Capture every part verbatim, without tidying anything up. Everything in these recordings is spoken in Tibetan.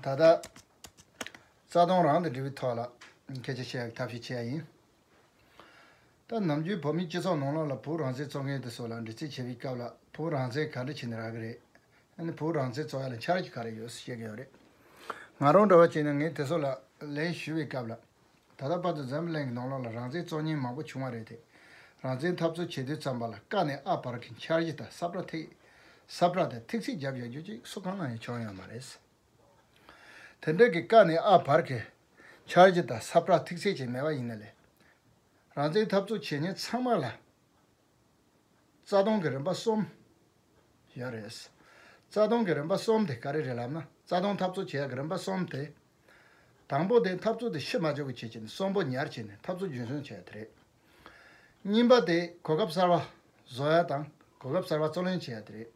ད་ལྟ་རྩ་དོན་རང་དང་འབྲེལ་བའི་ཐོག་ལ་སྐད་ཆ་བཤད་ཡག་ཐབས་ཤེས་བྱས་ཡིན། ད་ནམ་རྒྱུན་བོད་མིའི་སྤྱི་ཚོགས་ནང་ལོགས་ལ་བོད་རང་བཙན་རྩོད་མཁན་དེ་ཚོ་ལ་འདྲི་རྩད་བྱེད་པའི་སྐབས་ལ་བོད་རང་བཙན་ག་འདྲ་བྱས་ནས་རག་གི་རེད། ཨ་ནི་བོད་རང་བཙན་རྩོད་ཡག་ལ་འཆར་གཞི་ག་རེ་ཡོད་ཟེར་བཤད་ཀྱི་ཡོད་རེད། ང་རང་འདྲ་བ་བྱས་ན་ངས་དེ་ཚོ་ལ་ལན་ཞུ་བའི་སྐབས་ལ། ད་ལྟ་བར་དུ་འཛམ་བུ་གླིང་གི་ནང་ལོགས་ལ་རང་བཙན་རྩོད་མཁན་མང་པོ་བྱུང་བ་རེད་དེ། རང་བཙན་འཐབ་རྩོད་བྱེད་དུས་ཙམ་པ་ལ་ཀ་ནས་ཨ་བར་གྱི་འཆར་གཞི་དང་ས་བཀྲ་ཐིག་ས་བཀྲ་དང་ཐིག་ཚད་བརྒྱབ་ཡོད་རྒྱུ་ཅིག་སུ་གང་ན་ཡང་བྱུང་ཡོད་མ་རེད། དེ་འདྲ་གི་ཀ་ནས་ཨ་བར་གྱི་འཆར་གཞི་དང་ས་བཀྲ་ཐིག་ཚད་ཅིག་མེད་པ་ཡིན་ན་ལས། རང་བཙན་འཐབ་རྩོད་བྱེད་མཁན་ཚང་མ་ལ། རྩ་དོན་གྱི་རིམ་པ་གསུམ་ཡོད་རེད། རྩ་དོན་གྱི་རིམ་པ་གསུམ་དེ་ག་རེ་རེད་ལབ་ན། རྩ་དོན་འཐབ་རྩོད་བྱེད་ཡག་གི་རིམ་པ་གསུམ་དེ། དང་པོ་དེ་འཐབ་རྩོད་དེ་ཤི་མ་འཇུག་པ་བྱེད་ཀྱི་ནི་གསོན་པོ་ཉར་བྱས་ནས་འཐབ་རྩོད་རྒྱུན་སྲུང་བྱེད་ཡག་དེ་རེད། གཉིས་པ་དེ་གོ་སྐབས་གསར་པ་བཟོ་ཡག་དང་གོ་སྐབས་གསར་པ་རྩོད་ལེན་བྱེད་ཡག་དེ་རེད།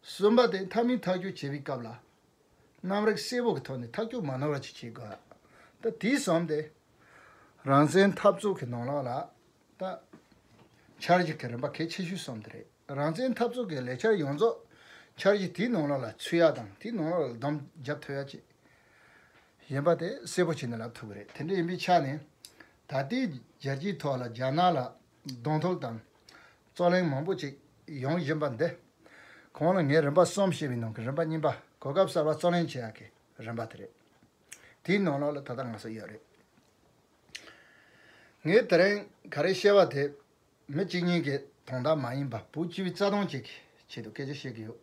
གསུམ་པ་དེ་མཐའ་མའི་ཐག་གཅོད་བྱེད་པའི་སྐབས་ལ། གནམ་རིགས་གསལ་པོ་གི་ཐོག་ནས་ཐག་གཅོད་མ་ནོར་བ་ཅིག་བྱེད་དགོས། ད་དེའི་གསུམ་དེ། རང་བཙན་འཐབ་རྩོད་ཀྱི་ནང་ལོགས་ལ། ད། འཆར་གཞི་གི་རིམ་པ་གལ་ཆེ་ཤོས་གསུམ་དེ་རེད། རང་བཙན་འཐབ་རྩོད་ཀྱི་ལས་འཆར་ཡོངས་རྫོགས་འཆར་གཞི་དེའི་ནང་ལོགས་ལ་ཚུད་ཡག་དང་དེའི་ནང་ལོགས་ལ་སྡོམ་རྒྱབ་ཐུབ་ཡག་ཅིག་ཡིན་པ་དེ་གསལ་པོ་བྱས་ནས་ལབ་ཐུབ་ཀྱི་རེད། དེ་འདྲ་ཡིན་པའི་ཆ་ནས་ད་ལྟའི་རྒྱལ་སྤྱིའི་ཐོག་ལ་རྒྱ་ནག་ལ་གདོང་ཐུག་དང་རྩོད་གླེང་མང་པོ་ཅིག་ཡོང་བཞིན་པ་འདི། གོང་ལ་ངས་རིམ་པ་གསུམ་བཤད་པའི་ནང་གི་རིམ་པ་གཉིས་པ་གོ་སྐབས་གསར་པ་རྩོད་ལེན་བྱེད་ཡག་གི་རིམ་པ་དེ་རེད། དེའི་ནང་ལོགས་ལ་ད་ལྟ་ང་ཚོ་ཡོད་རེད། ངས་དེ་རིང་ག་རེ་བཤད་པ་དེ། མི་གཅིག་གཉིས་ཀྱི་དོན་དག་མ་ཡིན་པ་བོད་སྤྱི་པའི་རྩ་དོན་ཅིག་གི་ཆེད་དུ་སྐད་ཆ་བཤད་ཀྱི་ཡོད།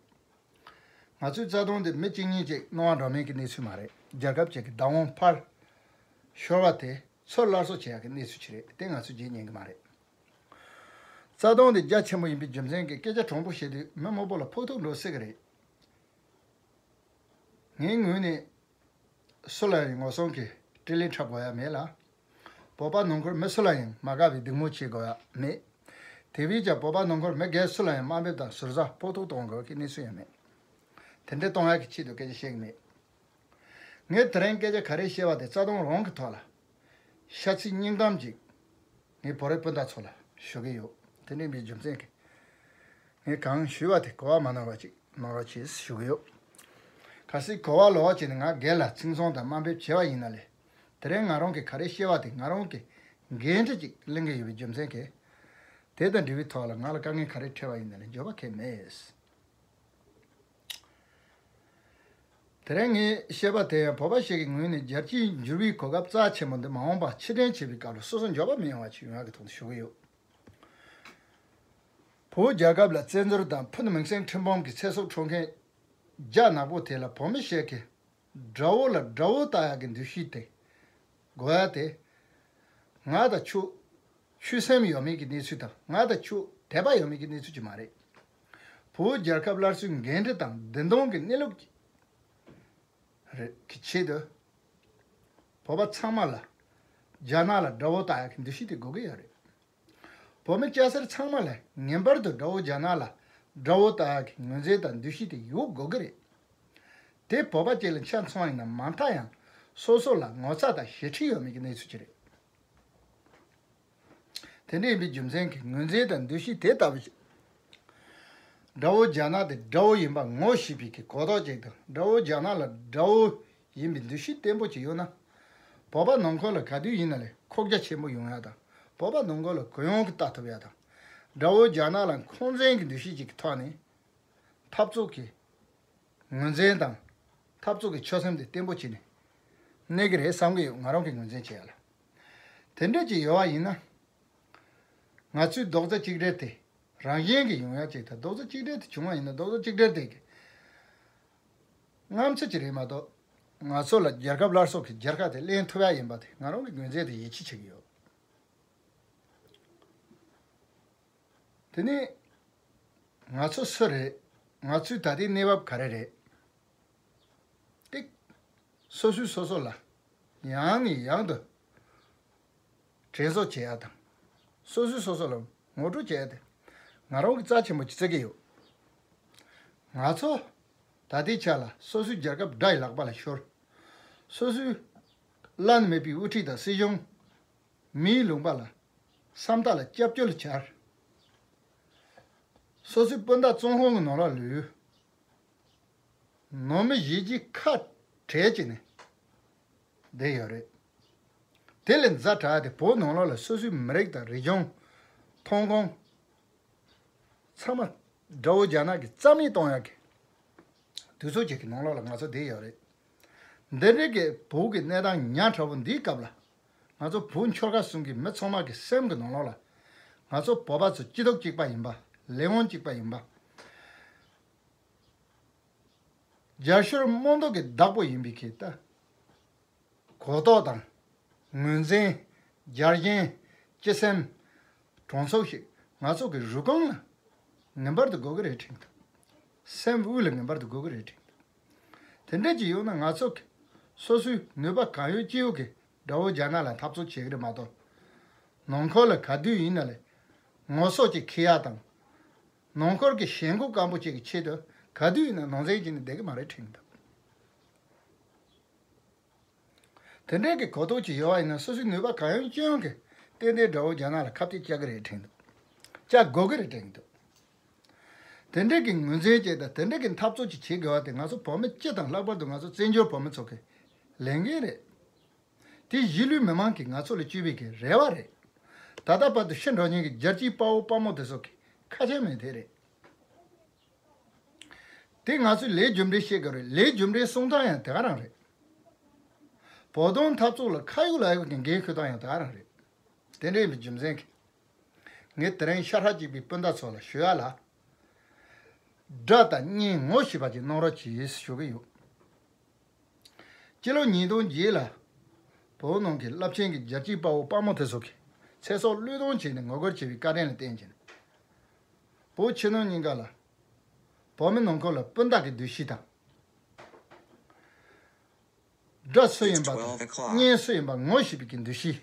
ང་ཚོའི་རྩ་དོན་འདི་མི་གཅིག་གཉིས་ཀྱི་སྣང་བ་འགྲོ་མིན་གྱི་གནས་ཚུལ་མ་རེད། རྒྱལ་ཁབ་ཅིག་གི་བདག་དབང་ཕར་ཤོར་བ་དེ་ཚུར་སླར་གསོ་བྱེད་ཡག་གི་གནས་ཚུལ་ཅིག་རེད། དེ་ང་ཚོས་བརྗེད་ཉན་གྱི་མ་རེད། རྩ་དོན་འདི་རྒྱ་ཆེན་པོ་ཡིན་པའི་རྒྱུ་མཚན་གྱིས་སྐད་ཆ་དྲང་པོ་བཤད་དུས་མི་མང་པོ་ལ་ཕོག་ཐུག་འགྲོ་སྲིད་ཀྱི་རེད། ངའི་ངོས་ནས་སུ་ལ་ཡང་ངོ་སྲུང་གི་དྲིན་ལན་འཁྲབ་དགོས་ཡ་མེད་ལ། བོད་པ་ནང་ཁུལ་མི་སུ་ལ་ཡང་མ་དགའ་བའི་སྡིགས་དམོད་བྱེད་དགོས་ཡ་མེད། དེ་བས་ཀྱང་བོད་པ་ནང་ཁུལ་མི་སྒེར་སུ་ལ་ཡང་དམའ་འབེབས་དང་ཟུར་ཟ་ཕོག་ཐུག་གཏོང་དགོས་ཀྱི་གནས་ཚུལ་ཡང་མེད། དེ་འདྲ་གཏོང་ཡ་གི་ཆེད་དུ་སྐད་ཆ་བཤད་ཀྱི་མེད། ངས་དེ་རིང་སྐད་ཆ་ག་རེ་བཤད་པ་དེ་རྩ་དོན་རང་གི་ཐོག་ལ། ཤ་ཚིག་སྙིང་གཏམ་ཅིག་ངས་བོད་རིགས་སྤུན་ཟླ་ཚོ་ལ་ཞུ་གི་ཡོད། དེ་འདྲ་ཡིན་པའི་རྒྱུ་མཚན་གྱིས། ངས་གང་ཞུས་པ་དེ་གོ་བ་མ་ནོར་བ་ཅིག་གནང་རོགས་གྱིས་ཞུ་གི་ཡོད། གལ་སྲིད་གོ་བ་ལོག་བྱས་ནས་ང་སྒེར་ལ་ཚིག་མཚོན་དང་དམའ་འབེབས་བྱས་པ་ཡིན་ན་ལས། དེ་རིང་ང་རང་གིས་ག་རེ་བཤད་པ་དེ་ང་རང་གི་འགན་འཁྲི་ཅིག་ལེན་གྱི་ཡོད་པའི་རྒྱུ་མཚན་གྱིས། དེ་དང་འབྲེལ་བའི་ཐོག་ལ་ང་ལ་དཀའ་ངལ་ག་རེ་འཕྲད་པ་ཡིན་ན་ལས་འགྱོད་པ་གང་ཡང་མེད། དེ་རིང་ངས་བཤད་པ་དེ་ཡང་བོད་པ་ཞིག་གི་ངོས་ནས་རྒྱལ་སྤྱིའི་འགྱུར་བའི་གོ་སྐབས་རྩ་ཆེན་པོ་འདི་མ་འོངས་པར་ཕྱིར་དྲན་བྱེད་པའི་སྐབས་ལ་སོ་སོ་འགྱོད་པ་མི་ཡོང་བ་ཞིག་ཡོང་ཡག་གི་དོན་དུ་ཞུ་གི་ཡོད། བོད་རྒྱལ་ཁབ་ལ་བཙན་འཛུལ་དང་ཕུ་ནུ་མིང་སྲིང་ཁྲི་འབུམ་གྱི་ཚེ་སྲོག་འཕྲོག་མཁན་རྒྱ་ནག་པོ་དེ་ལ་བོད་མི་ཞིག་གིས་དགྲ་བོ་ལ་དགྲ་བོ་ལྟ་ཡག་གི་འདུ་ཤེས་དེ་དགོས་ཡ་དེ། ང་དང་ཁྱོད་ཆོས་སེམས་ཡོད་མེད་ཀྱི་གནས་ཚུལ་དང་ང་དང་ཁྱོད་དད་པ་ཡོད་མེད་ཀྱི་གནས་ཚུལ་ཅིག་མ་རེད། བོད་རྒྱལ་ཁབ་སླར་གསོའི་འགན་འཁྲི་དང་བདེན་དོན་གྱི་གནས་ལུགས་རེད་ཀྱི་ཆེད་དུ། བོད་པ་ཚང་མ་ལ་རྒྱ་ནག་ལ་དགྲ་བོ་ལྟ་ཡག་གི་འདུ་ཤེས་དེ་དགོས་ཀྱི་ཡོད་རེད། བོད་མི་སྐྱ་སེར་ཚང་མ་ལ་ངེས་པར་དུ་དགྲ་བོ་རྒྱ་ནག་ལ་དགྲ་བོ་ལྟ་ཡག་གི་ངོས་འཛིན་དང་འདུ་ཤེས་དེ་ཡོད་དགོས་ཀྱི་རེད། དེ་བོད་པ་ཅིག་ལ་ཆ་མཚོན་ཡིན་ན་མ་མཐའ་ཡང་སོ་སོ་ལ་ངོ་ཚ་དང་ཞེ་ཁྲེལ་ཡོད་མེད་ཀྱི་གནས་ཚུལ་ཅིག་རེད། དེ་འདྲ་ཡིན་པའི་རྒྱུ་མཚན་གྱིས་ངོས་འཛིན་དང་འདུ་ཤེས་དེ་ལྟ་བུ་ཞིག་དགྲ་བོ་རྒྱ་ནག་དེ་དགྲ་བོ་ཡིན་པ་ངོ་ཤེས་པའི་གི་གོ་རྟོགས་ཅིག་དང་དགྲ་བོ་རྒྱ་ནག་ལ་དགྲ་བོ་ཡིན་པའི་འདུ་ཤེས་བརྟན་པོ་ཅིག་ཡོད་ན། བོད་པ་ནང་ཁུལ་ལ་ག་དུས་ཡིན་ན་ལས་ཁོག་རྒྱ་ཆེན་པོ་ཡོང་ཡ་དང་བོད་པ་ནང་ཁུལ་ལ་གུ་ཡངས་ཀྱིས་ལྟ་ཐུབ་ཡ་དང་། དགྲ་བོ་རྒྱ་ནག་ལ་འཁོན་འཛིན་གྱི་འདུ་ཤེས་ཅིག་གི་ཐོག་ནས་འཐབ་རྩོད་ཀྱི་ངོས་འཛིན་དང་འཐབ་རྩོད་ཀྱི་ཆོད་སེམས་དེ་བརྟན་པོ་བྱས་ནས་གནས་ཀྱི་རེད་བསམ་གྱི་ཡོད། ང་རང་གིས་ངོས་འཛིན་བྱེད་ཡ་ལ། དེ་འདྲ་ཅིག་ཡོད་པ་ཡིན་ན། ང་ཚོའི་རྡོག་རྩ་གཅིག་སྒྲིལ་དེ་རང་བཞིན་གྱིས་ཡོང་ཡ་ཅིག་དང་རྡོག་རྩ་གཅིག་སྒྲིལ་དེ་བྱུང་བ་ཡིན་ན་རྡོག་རྩ་གཅིག་སྒྲིལ་དེ་གི་རྔམ་ཚུལ་ཅིག་རེད་མ་གཏོགས། ང་ཚོ་ལ་རྒྱལ་ཁབ་སླར་གསོ་གི་རྒྱལ་ཁ་དེ་ལེན་ཐུབ་ཡ་ཡིན་པ་དེ་ང་རང་གི་ངོས་འཛིན་དེ་ཡིད་ཆེས་བྱེད་ཀྱི་ཡོད། དེ་ནས་ང་ཚོ་སུ་རེད། ང་ཚོའི་ད་ལྟའི་གནས་བབ་ག་རེ་རེད། ཏིག་སོ་སོས་སོ་སོ་ལ་ཡང་ནས་ཡང་དུ་དྲན་གསོ་བྱེད་ཡ་དང་། སོ་སོས་སོ་སོ་ལ་ངོ་སྤྲོད་བྱེད་ཡ་དེ་ང་རང་གི་རྩ་ཆེན་པོ་ཅིག་བརྩི་གི་ཡོད། ང་ཚོ་ད་ལྟའི་ཆ་ལ་སོ་སོའི་རྒྱལ་ཁབ་དགྲ་ཡི་ལག་པ་ལ་ཤོར། སོ་སོའི་བླ་ན་མེད་པའི་དབུ་ཁྲིད་དང་སྲིད་གཞུང་། མིའི་ལུང་པ་ལ་བསམ་ཐག་ལ་སྐྱབས་བཅོལ་གྱར། སོ་སོའི་སྤུན་ཟླ་བཙོན་ཁང་གི་ནང་ལ་ལུས། ནང་མི་གཞིས་བྱེས་ཁ་ བྲལ་བྱས་ནས་བསྡད་ཡོད་རེད། དེ་ལས་ཛ་དྲག་སྟེ་བོད་ནང་ལོགས་ལ་སོ་སོའི་མི་རིགས་དང་རིག་གཞུང་། ཐོན་ཁུངས་ཚང་མ་དགྲ་བོ་རྒྱ་ནག་གིས་རྩ་མེད་གཏོང་ཡག་གི་དུས་ཚོད་ཅིག་གི་ནང་ལོགས་ལ་ང་ཚོ་བསྡད་ཡོད་རེད། འདི་འདྲའི་གི་བོད་ཀྱི་གནས་སྟངས་ཉག་ཕྲ་བོ་འདིའི་སྐབས་ལ། ང་ཚོ་བོད་ཆོལ་ཁ་གསུམ་གྱི་མི་ཚང་མ་གི་སེམས་ཀྱི་ནང་ལོགས་ལ། ང་ཚོ་བོད་པ་ཚོ་སྐྱིད་སྡུག་གཅིག་པ་ཡིན་པ། ལས་དབང་གཅིག་པ་ཡིན་པ། རྒྱ་ཤོར་དམངས་གཙོ་གི་བདག་པོ་ཡིན་པའི་གི་ད་གོ་རྟོགས་དང་། ངོས་འཛིན། རྒྱལ་ཞེན། སྤྱི་སེམས། གྲོང་ཚོ་ཞིག་ང་ཚོ་གི་རུས་རྐང་ལ་ངེས་པར་དུ་དགོས་ཀྱི་རེད་དྲན་འདུག་སེམས་དབུས་ལ་ངེས་པར་དུ་དགོས་ཀྱི་རེད་དྲན་འདུག་དེ་འདྲ་ཅིག་ཡོང་ན་ང་ཚོ་གི་སོ་སོའི་ནུས་པ་གང་ཡོད་ཅི་ཡོད་ཀྱིས་དགྲ་བོ་རྒྱ་ནག་ལ་འཐབ་རྩོད་བྱེད་ཀྱི་རེད་མ་གཏོགས། ནང་ཁུལ་ལ་ག་དུས་ཡིན་ན་ལས་ངོ་སོ་གཅིག་འཁྱེར་ཡག་དང་། ནང་ཁུལ་གྱི་ཞེན་ཁོག་སྐམ་པོ་གཅིག་གི་ཆེད་དུ་ག་དུས་ཡིན་ན་ནང་འཛིང་བྱས་ནས་བསྡད་ཀྱི་མ་རེད་དྲན་འདུག་དེ་འདྲའི་གི་གོ་རྟོགས་ཅིག་ཡོད་པ་ཡིན་ན་སོ་སོའི་ནུས་པ་གང་ཡོད་ཅི་ཡོད་ཀྱིས་ཏན་ཏན་དགྲ་བོ་རྒྱ་ནག་ལ་ཁ་གཏད་གཅོག་གི་རེད་དྲན་འདུག་གཅོག་དགོས་ཀྱི་རེད་དྲན་འདུག་དེ་འདྲའི་གི་ངོས་འཛིན་བྱས་དང་དེ་འདྲའི་གི་འཐབ་རྩོད་ཅིག་བྱེད་དགོས་པ་དེ་ང་ཚོ་བོད་མི་སྤྱི་དང་ལྷག་པར་དུ་ང་ཚོ་བཙན་བྱོལ་བོད་མི་ཚོ་གི་ལས་འགན་རེད། དེ་གཞིས་ལུས་མི་མང་གིས་ང་ཚོ་ལ་བཅོལ་བའི་གི་རེ་བ་རེད། ད་ལྟ་བར་དུ་ཤི་འགྲོ་མཁན་གྱི་རྒྱལ་གཅེས་དཔའ་བོ་དཔའ་མོ་དེ་ཚོ་གི་ཁ་ཆེམས་མེད་དེ་རེད། དེ་ང་ཚོས་ལས་རྒྱུ་འབྲས་བཤད་དགོས་རེད། ལས་རྒྱུ་འབྲས་གསུང་སྟངས་ཡང་དེ་ག་རང་རེད། བོད་དོན་འཐབ་རྩོད་ལ་ཁ་ཡོད་ལག་ཡོད་ཀྱི་འགན་འཁུར་སྟངས་ཡང་དེ་ག་རང་རེད། དེ་འདྲ་ཡིན་པའི་རྒྱུ་མཚན་གྱིས། ངས་དེ་རིང་ཤ་ཁྲག་གཅིག་པའི་སྤུན་ཟླ་ཚོ་ལ་ཞུ་ཡག་ལ། དགྲ་དང་གཉེན་ངོ་ཤེས་པ་ཅིག་གནང་རོགས་གྱིས་ཞུ་གི་ཡོད། སྤྱི་ལོ་ཉིས་སྟོང་བརྒྱད་ལ། བོད་ནང་གི་རླབས་ཆེན་གྱི་རྒྱལ་གཅེས་དཔའ་བོ་དཔའ་མོ་དེ་ཚོ་གིས་ཚེ་སྲོག་བློས་གཏོང་བྱས་ནས་ངོ་རྒོལ་བྱས་པའི་བཀའ་དྲིན་ལ་བརྟེན་བྱས་ནས། བོད་ཕྱི་ནང་གཉིས་ཀ་ལ། བོད་མི་ནང་ཁུལ་ལ་སྤུན་ཟླ་གི་འདུ་ཤེས་དང་། དགྲ་སུ་ཡིན་པ་དང་། གཉེན་སུ་ཡིན་པ་ངོ་ཤེས་པའི་གི་འདུ་ཤེས།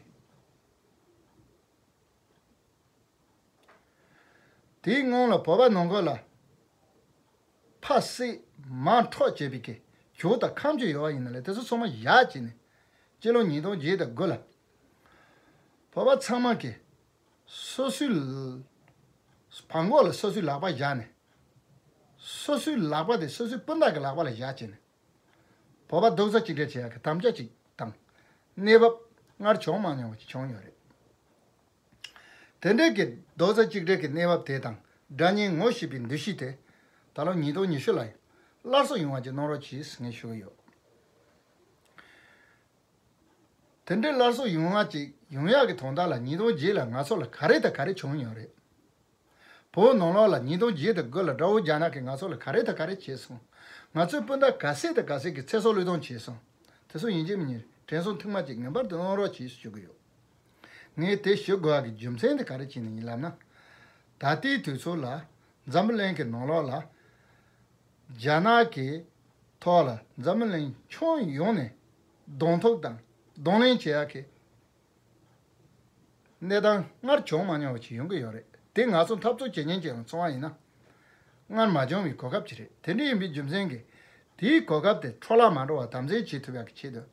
དེའི་སྔོན་ལ་བོད་པ་ནང་ཁུལ་ལ་ཕ་བསད་མ་འཕྲོག་བྱས་པའི་གི་ཇོ་དང་ཁམས་ཅིག་ཡོད་པ་ཡིན་ན་ལས་དེ་ཚོ་ཚང་མ་བཞག་བྱས་ནས་སྤྱི་ལོ་ཉིས་སྟོང་བརྒྱད་དང་དགུ་ལ་བོད་པ་ཚང་མ་གིས་སོ་སོའི་ལ་བྲང་ཁོག་ལ་སོ་སོའི་ལག་པ་བཞག་ནས་སོ་སོའི་ལག་པ་དེ་སོ་སོའི་སྤུན་ཟླ་གི་ལག་པ་ལ་བཞག་བྱས་ནས་བོད་པ་རྡོག་རྩ་གཅིག་སྒྲིལ་བྱེད་ཡག་གི་དམ་བཅའ་ཅིག་དང་གནས་བབ་སྔར་བྱུང་མ་མྱོང་བ་ཅིག་བྱུང་ཡོད་རེད། དེ་འདྲའི་གི་རྡོག་རྩ་གཅིག་སྒྲིལ་གྱི་གནས་བབ་དེ་དང་དགྲ་གཉེན་ངོ་ཤེས་པའི་འདུ་ཤེས་དེ་ད་ལོ་ཉིས་སྟོང་ཉི་ཤུ་ལ་ཡང་སླར་གསོ་ཡོང་བ་ཅིག་གནང་རོགས་གྱིས་ངས་ཞུ་གི་ཡོད། དེ་འདྲའི་སླར་གསོ་ཡོང་བ་ཅིག་ཡོང་ཡག་གི་དོན་དག་ལ་ཉིས་སྟོང་བརྒྱད་ལ་ང་ཚོ་ལ་ག་རེ་དང་ག་རེ་བྱུང་ཡོད་རེད། བོད་ནང་ལོགས་ལ་ཉིས་སྟོང་བརྒྱད་དང་དགུ་ལ་དགྲ་བོ་རྒྱ་ནག་གིས་ང་ཚོ་ལ་ག་རེ་དང་ག་རེ་བྱས་སོང་། ང་ཚོའི་སྤུན་ཟླ་ག་ཚད་དང་ག་ཚད་ཀྱི་ཚེ་སྲོག་བློས་གཏོང་བྱས་སོང་། དེ་ཚོ་ཡིན་གཅིག་མིན་གཉིས་དྲན་གསོ་ཐེངས་མ་གཅིག་ངེས་པར་དུ་གནང་རོགས་གྱིས་ཞུ་གི་ཡོད། ངས་དེ་ཞུ་དགོས་པ་གི་རྒྱུ་མཚན་དེ་ག་རེ་བྱས་ནས་ཡིན་ལབ་ན། ད་ལྟའི་དུས་ཚོད་ལ་འཛམ་བུ་གླིང་གི་ནང་ལོགས་ལ་རྒྱ་ནག་གི་ཐོག་ལ་འཛམ་བུ་གླིང་ཁྱོན་ཡོངས་ནས་གདོང་ཐུག་དང་གདོང་ལེན་བྱེད་ཡག་གི་གནས་སྟངས་སྔར་བྱུང་མ་མྱོང་བ་ཞིག་ཡོང་གི་ཡོད་རེད། དེ་ང་ཚོ་འཐབ་རྩོད་བྱེད་མཁན་ཅིག་ལ་མཚོན་པ་ཡིན་ན། སྔར་མ་བྱུང་བའི་གོ་སྐབས་ཅིག་རེད། དེ་འདྲ་ཡིན་པའི་རྒྱུ་མཚན་གྱིས་དེའི་གོ་སྐབས་དེ་འཕྲོ་བརླག་མ་འགྲོ་བར་དམ་འཛིན་བྱེད་ཐུབ་ཡག་གི་ཆེད་དུ།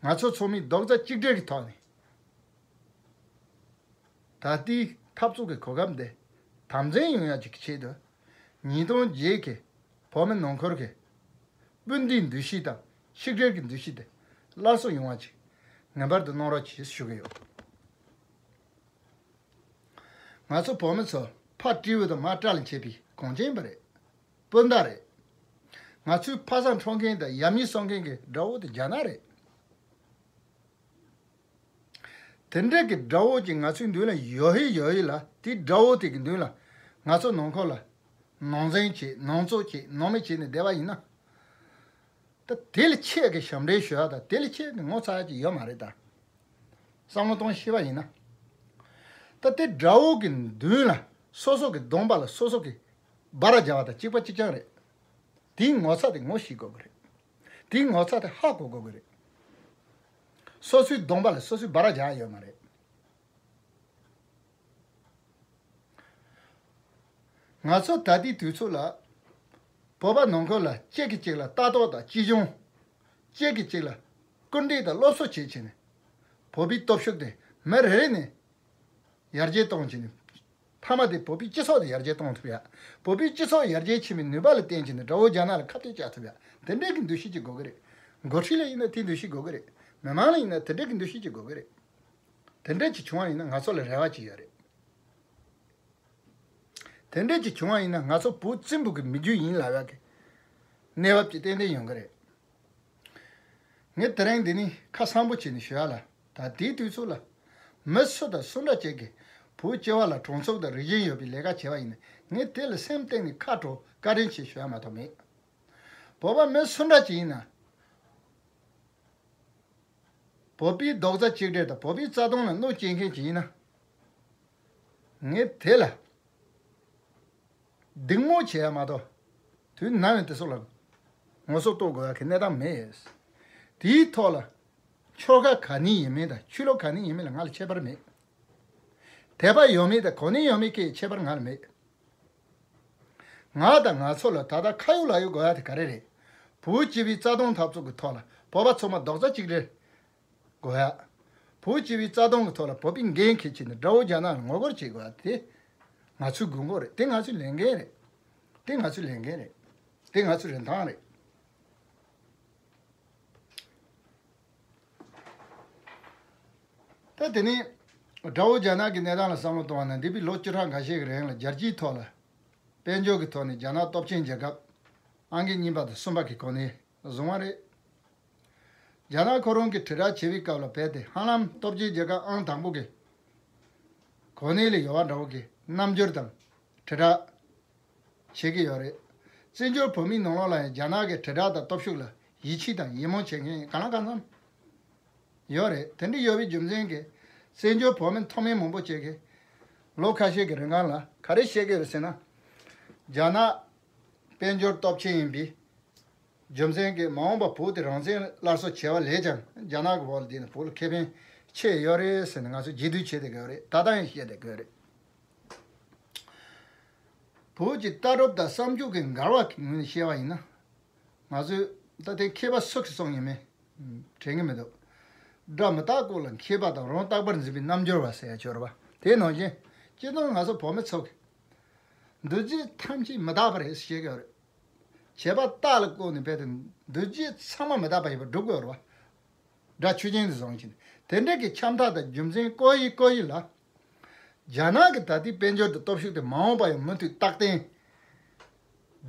ང་ཚོ་ཚང་མས་རྡོག་རྩ་གཅིག་སྒྲིལ་གྱི་ཐོག་ནས། ད་ལྟའི་འཐབ་རྩོད་ཀྱི་གོ་སྐབས་འདི་དམ་འཛིན་ཡོང་ཡག་ཅིག་གི་ཆེད་དུ། ཉིས་སྟོང་བརྒྱད་ཀྱི་བོད་མི་ནང་ཁུལ་གྱི་སྤུན་ཟླའི་འདུ་ཤེས་དང་ཆིག་སྒྲིལ་གྱི་འདུ་ཤེས་དེ་སླར་གསོ་ཡོང་བ་ཅིག་ངེས་པར་དུ་གནང་རོགས་གྱིས་ཞུ་གི་ཡོད། ང་ཚོ་བོད་མི་ཚོ་ཕ་སྤྲེའུ་དང་མ་སྤྲ་ལ་མཆེད་པའི་གངས་ཅན་པ་རེད། སྤུན་ཟླ་རེད། ང་ཚོའི་ཕ་བཟང་འཕྲོག་མཁན་དང་ཡབ་མེས་གསོད་མཁན་གྱི་དགྲ་བོ་དེ་རྒྱ་ནག་རེད། དེ་འདྲ་གི་དགྲ་བོ་ཅིག་ང་ཚོའི་མདུན་ལ་ཡོད་ཧེ་ཡོད་ཧེ་ལ་དེ་དགྲ་བོ་དེ་གི་མདུན་ལ་ང་ཚོ་ནང་ཁུལ་ལ་ནང་འཛིང་བྱེད་ནང་འཚོ་བྱེད་ནང་མི་བྱེད་ནས་བསྡད་པ་ཡིན་ན། ད་དེ་ལས་ཆེ་གི་ཞབས་འདྲེན་ཞུ་ཡག་དང་དེ་ལས་ཆེ་གི་ངོ་ཚ་ཡག་ཅིག་ཡོད་མ་རེད་ད། བསམ་བློ་གཏོང་ཤེས་པ་ཡིན་ན། ད་དེ་དགྲ་བོ་གི་མདུན་ལ་སོ་སོ་གི་གདོང་པ་ལ་སོ་སོ་གི་སྦ་ར་རྒྱག་པ་དང་གཅིག་པ་གཅིག་རྐྱང་རེད། དེའི་ངོ་ཚ་དེ་ངོ་ཤེས་དགོས་ཀྱི་རེད། དེའི་ངོ་ཚ་དེ་ཧ་གོ་དགོས་ཀྱི་རེད། སོ་སོའི་གདོང་པ་ལ་སོ་སོའི་སྦ་ར་རྒྱག་ཡོད་མ་རེད། ང་ཚོ་ད་ལྟའི་དུས་ཚོད་ལ་བོད་པ་ནང་ཁུལ་ལ་གཅིག་གིས་གཅིག་ལ་ལྟ་རྟོག་དང་གཅེས་སྐྱོང་། གཅིག་གིས་གཅིག་ལ་སྐུལ་འདེད་དང་སློབ་གསོ་བྱེད་བྱས་ནས་བོད་པའི་སྟོབས་ཤུགས་དེ་མི་རེ་རེ་ནས་ཡར་རྒྱས་གཏོང་བྱས་ནས་ མཐའ་མ་དེ་བོད་པའི་སྤྱི་ཚོགས་དེ་ཡར་རྒྱས་གཏོང་ཐུབ་ཡ། བོད་པའི་སྤྱི་ཚོགས་ཡར་རྒྱས་ཕྱིན་པའི་ནུས་པ་ལ་བརྟེན་བྱས་ནས་དགྲ་བོ་རྒྱ་ནག་ལ་ཁ་གཏད་བཅག་ཐུབ་ཡ། དེ་འདྲའི་གི་འདུ་ཤེས་ཅིག་དགོས་ཀྱི་རེད། འགོ་ཁྲིད་ལ་ཡིན་ན་དེ་འདུ་ཤེས་དགོས་ཀྱི་རེད། མི་མང་ལ་ཡིན་ན་དེ་འདྲའི་གི་འདུ་ཤེས་ཅིག་དགོས་ཀྱི་རེད། དེ་འདྲ་ཅིག་བྱུང་བ་ཡིན་ན་ང་ཚོ་ལ་རེ་བ་ཅིག་ཡོད་རེད། དེ་འདྲ་ཅིག་བྱུང་བ་ཡིན་ན་ང་ཚོ་བོད་བཙན་པོ་གི་མི་རྒྱུད་ཡིན་ལབ་ཡག་གི་གནས་བབ་ཅིག་ཏན་ཏན་ཡོང་གི་རེད། ངས་དེ་རིང་འདི་ནས་ཁ་གསལ་པོ་བྱས་ནས་ཞུ་ཡ་ལ། ད་དེའི་དུས་ཚོད་ལ་མི་སུ་དང་སུ་འདྲ་ཅིག་གིས་བོད་སྤྱི་བ་ལ་གྲོང་ཚོ་དང་རིག་གཞུང་ཡོད་པའི་ལས་ཀ་བྱས་པ་ཡིན་ན། ངས་དེ་ལ་སེམས་གཏིང་ནས་ཁ་དྲོ་བཀའ་དྲིན་ཆེ་ཞུ་ཡ་མ་གཏོགས་མེད། བོད་པ་མི་སུ་འདྲ་ཅིག་ཡིན་ན། བོད་པའི་རྡོག་རྩ་གཅིག་སྒྲིལ་དང་བོད་པའི་རྩ་དོན་ལ་གནོད་སྐྱེལ་མཁན་ཅིག་ཡིན་ན། ངས་དེ་ལ་སྡིགས་དམོད་བྱེད་ཡ་མ་གཏོགས་དུས་ནམ་ཡང་དེ་ཚོ་ལ་ངོ་སོ་གཏོགས་དགོས་ཡ་གི་གནས་སྟངས་མེད། དེའི་ཐོག་ལ་ཆོལ་ཁ་ག་ནས་ཡིན་མིན་དང་ཆོས་ལུགས་ག་ནས་ཡིན་མིན་ལ་ང་ལ་ཁྱད་པར་མེད། དད་པ་ཡོད་མེད་དང་གོ་གནས་ཡོད་མེད་ཀྱི་ཁྱད་པར་ང་ལ་མེད། ང་དང་ང་ཚོ་ལ་ད་ལྟ་ཁ་ཡོད་ལག་ཡོད་དགོས་ཡ་དེ་ག་རེ་རེད། བོད་སྤྱི་པའི་རྩ་དོན་འཐབ་རྩོད་ཀྱི་ཐོག་ལ་བོད་པ་ཚང་མ་རྡོག་རྩ་གཅིག་སྒྲིལ་དགོས་ཡ། བོད་སྤྱི་པའི་རྩ་དོན་གྱི་ཐོག་ལ་བོད་པའི་འགན་འཁྱེར་བྱས་ནས་དགྲ་བོ་རྒྱ་ནག་ལ་ངོ་རྒོལ་བྱེད་དགོས་ཡ་དེ་ང་ཚོའི་དགོས་མཁོ་རེད། དེ་ང་ཚོའི་ལས་འགན་རེད། དེ་ང་ཚོའི་ལས་འགན་རེད། དེ་ང་ཚོའི་རིན་ཐང་རེད། ད་དེ་ནས་དགྲ་བོ་རྒྱ་ནག་གི་གནས་སྟངས་ལ་བསམ་བློ་གཏོང་བ་ན། འདས་པའི་ལོ་བཅུ་ཕྲག་འགའ་ཤས་ཀྱི་རིང་ལ་རྒྱལ་སྤྱིའི་ཐོག་ལ་དཔལ་འབྱོར་གྱི་ཐོག་ནས་རྒྱ་ནག་སྟོབས་ཆེན་རྒྱལ་ཁབ་ཨང་ཀི་གཉིས་པ་དང་གསུམ་པ་གི་གོ་གནས་བཟུང་བ་རེད། རྒྱ་ནག་ཁོ་རང་གིས་དྲིལ་བསྒྲགས་བྱེད་པའི་སྐབས་ལ་རྦད་དེ་ཧ་ལམ་སྟོབས་ཆེན་རྒྱལ་ཁབ་ཨང་དང་པོ་གི་གོ་གནས་ལ་ཡོད་པ་འདྲ་བོ་གི་རྣམ་འགྱུར་དང་དྲིལ་བསྒྲགས་བྱེད་ཀྱི་ཡོད་རེད། བཙན་བྱོལ་བོད་མིའི་ནང་ལོགས་ལ་ཡང་རྒྱ་ནག་གི་དྲིལ་བསྒྲགས་དང་སྟོབས་ཤུགས་ལ་ཡིད་ཆེས་དང་ཡིད་སྨོན་བྱེད་མཁན་གང་ལ་གང་འཚམ་ཡོད་རེད། དེ་འདྲ་ཡོད་པའི་རྒྱུ་མཚན་གྱིས་བཙན་བྱོལ་བོད་མི་མཐོ་དམན་མང་པོ་ཅིག་གིས་ལོ་ཁ་ཤས་ཀྱི་རིང་ལ་ག་རེ་བཤད་ཀྱི་ཡོད་ཟེར་ན། རྒྱ་ནག་དཔལ་འབྱོར་སྟོབས་ཆེན་ཡིན་པའི་རྒྱུ་མཚན་གྱིས་མ་འོངས་པ་བོད་དེ་རང་བཙན་སླར་གསོ་བྱས་པ་ལས་ཀྱང་རྒྱ་ནག་གི་འོག་ལ་བསྡད་ནས་བོད་ལ་ཁེ་ཕན་ཆེ་ཡོད་རེད་ཟེར་ནས་ང་ཚོས་རྗེས་བསྡུར་བྱེད་བསྡད་ཀྱི་ཡོད་རེད། ད་ལྟ་ཡང་བཤད་བསྡད་ཀྱི་ཡོད་རེད། བོད་ཀྱི་ལྟ་གྲུབ་དང་བསམ་སྤྱོད་ཀྱི་འགལ་བ་གི་ངོས་ནས་བཤད་པ་ཡིན་ན། ང་ཚོས་ད་ལྟའི་མཁས་པ་སུ་གིས་གསུངས་ཡིན་མིན་དྲན་གྱི་མི་འདུག་སྒྲ་མི་རྟག་སྐོར་ལ་མཁས་པ་དང་རང་རྟག་པར་འཛིན་པའི་རྣལ་འབྱོར་པ་ཟེར་ཡ་ཅིག་ཡོད་རེད་པ། དེ་ནང་བཞིན་སྤྱིར་བཏང་ང་ཚོ་བོད་མི་ཚོ་གིས་འདུ་བྱེད་ཐམས་ཅད་མི་རྟག་པ་རེད་ཟེར་བཤད་ཀྱི་ཡོད་རེད། བྱས་པ་རྟག་ལ་བཀོད་ནས་རྦད་དེ་འདུ་བྱེད་ཚང་མ་མི་རྟག་པ་ཡིན་པར་སྒྲུབ་ཀྱི་ཡོད་རེད་པ། སྒྲ་ཆོས་ཅན་དུ་བཟུང་བྱས་ནས། དེ་འདྲ་གི་ཁྱབ་མཐའ་དང་རྒྱུ་མཚན་བཀོད་ཡིག་བཀོད་ཡིག་ལ། རྒྱ་ནག་གི་ད་ལྟའི་དཔལ་འབྱོར་དང་སྟོབས་ཤུགས་དེ་མ་འོངས་པ་ཡང་མུ་མཐུད་རྟག་བརྟན་